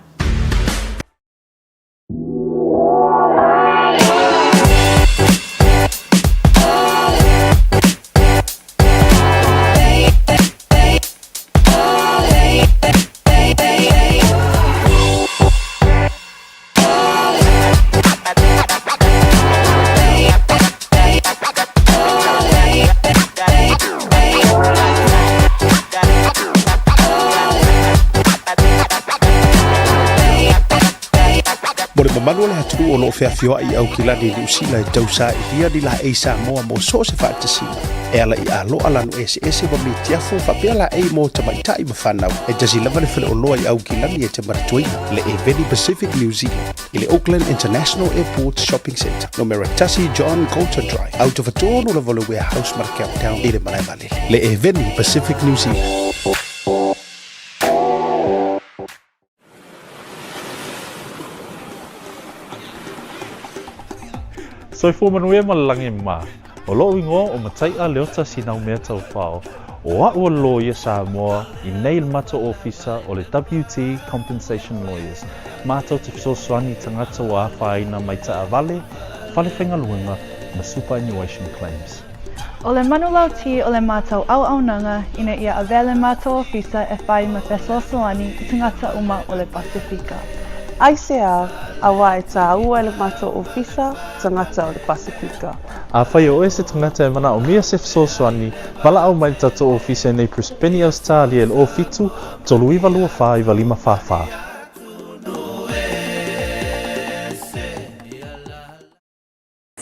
Speaker 1: Mo le mamalu o le atunuu o lo o feafioai i Aukilani i Niu Sila e tausailia ni laei Samoa mo so o se faatasiga e ala i aloa lanu eseese ma mitiafu faapea laei mo tamaitai ma fanau. E tasi lava le faleoloa i Aukilani e te manatuaina, le Eveni Pacific New Zealand i le Auckland International Airport Shopping Centre, numera 1 John Coulter Drive, autofatonu lava o le Warehouse ma le Countdown i le malae vaalele. Le Eveni Pacific New Zealand.
Speaker 3: Soifua manuia ma le lagi mā. O lo'u igoa o Matai'a Leota Sinaumea Taufao, o a'u o le loia Samoa i nei le matou ofisa o le WT Compensation Lawyers, matou te fesoasoani i tagata ua afaina mai taavale, fale faigaluega ma superannuation claims.
Speaker 4: O le manulauti o le matou auaunaga ina ia avea le matou ofisa e fai ma fesoasoani i tagata uma o le Pasefika.
Speaker 5: Aisea? Auā e tāua e le matou ofisa tagata o le Pasifika.
Speaker 3: Afai o oe se tagata e manaomia se fesoasoani, valaau mai le tatou ofisa i nei Brisbane, Ausetalia i le 07 39 24 95 44.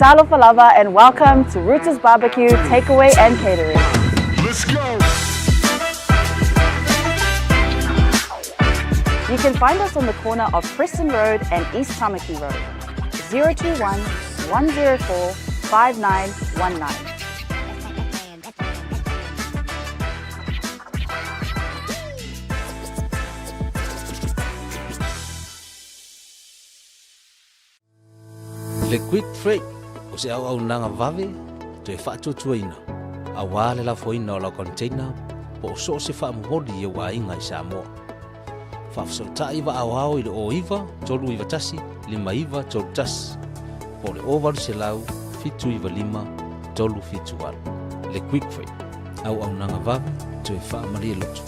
Speaker 6: Talofa lava and welcome to Rooters Barbecue Takeaway and Catering. Let's go! You can find us on the corner of Preston Road and East Tamaki Road. 021 104 5919.
Speaker 7: Le Quick Freight o se auaunaga vave toe faatuatuaina aua le lafoina o lau container po o so o se faamomoli i ou aiga i Samoa. Faafesootai vaaoao i le 09 391 5931 po o le 0800 795 378. Le Quick Freight, auaunaga vave toe faamalie loto.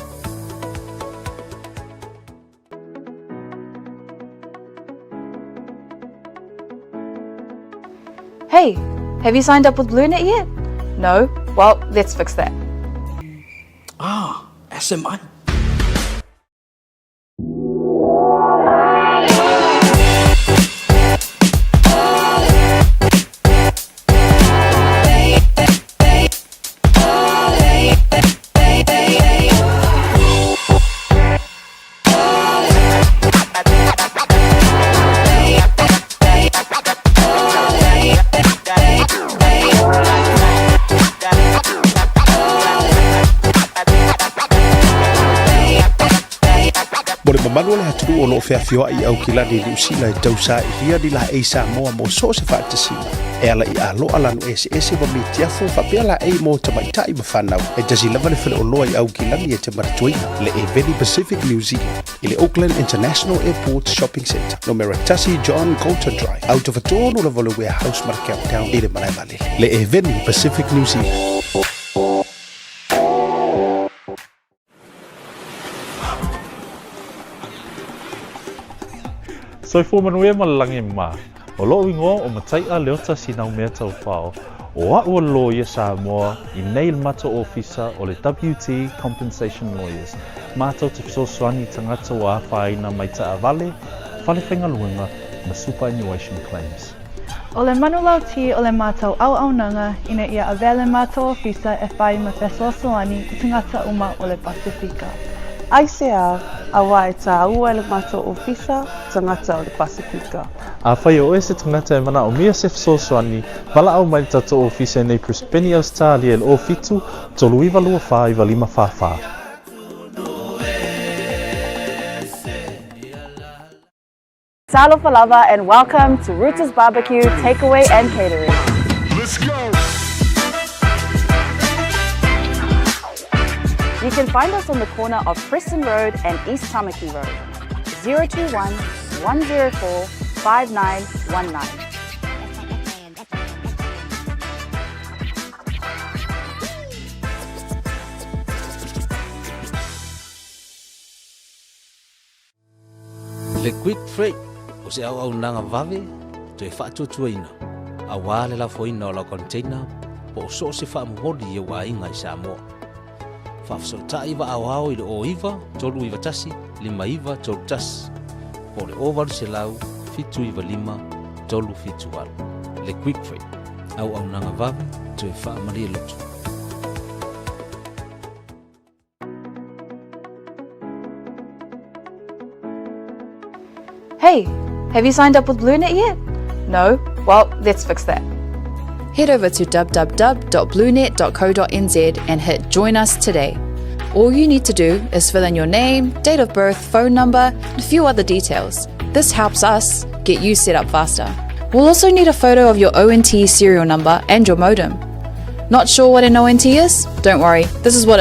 Speaker 6: Hey, have you signed up with BlueNet yet? No? Well, let's fix that.
Speaker 9: Ah, SMI.
Speaker 1: Mo le mamalu o le atunuu o lo o feafioai i Aukilani i Niu Sila e tausailia ni laei Samoa mo so o se faatasiga e ala i aloa lanu eseese ma mitiafu faapea laei mo tamaitai ma fanau. E tasi lava le faleoloa i Aukilani e te manatuaina le Eveni Pacific New Zealand i le Auckland International Airport Shopping Centre, numera 1 John Coulter Drive, autofatonu lava o le Warehouse ma le Countdown i le malae vaalele. Le Eveni Pacific New Zealand.
Speaker 3: Soifua manuia ma le lagi mā. O lo'u igoa o Matai'a Leota Sinaumea Taufao, o a'u o le loia Samoa i nei le matou ofisa o le WT Compensation Lawyers, matou te fesoasoani i tagata ua afaina mai taavale, fale faigaluega ma superannuation claims.
Speaker 4: O le manulauti o le matou auaunaga ina ia avea le matou ofisa e fai ma fesoasoani i tagata uma o le Pasifika.
Speaker 5: Aisea, auā e tāua e le matou ofisa tagata o le Pasifika.
Speaker 3: Afai o oe se tagata e manaomia se fesoasoani, valaau mai le tatou ofisa i nei Brisbane, Ausetalia i le 07 39 24 95 44.
Speaker 6: Talofa lava and welcome to Rooters Barbecue Takeaway and Catering. Let's go! You can find us on the corner of Preston Road and East Tamaki Road. 021 104 5919.
Speaker 7: Le Quick Freight o se auaunaga vave toe faatuatuaina aua le lafoina o lau container po o so o se faamomoli i ou aiga i Samoa. Faafesootai vaaoao i le 09 391 5931 po o le 0800 795 378. Le Quick Freight, auaunaga vave toe faamalie loto.
Speaker 6: Hey, have you signed up with BlueNet yet? No? Well, let's fix that.
Speaker 8: Head over to www.bluenet.co.nz and hit Join Us today. All you need to do is fill in your name, date of birth, phone number, and a few other details. This helps us get you set up faster. We'll also need a photo of your ONT serial number and your modem. Not sure what an ONT is? Don't worry, this is what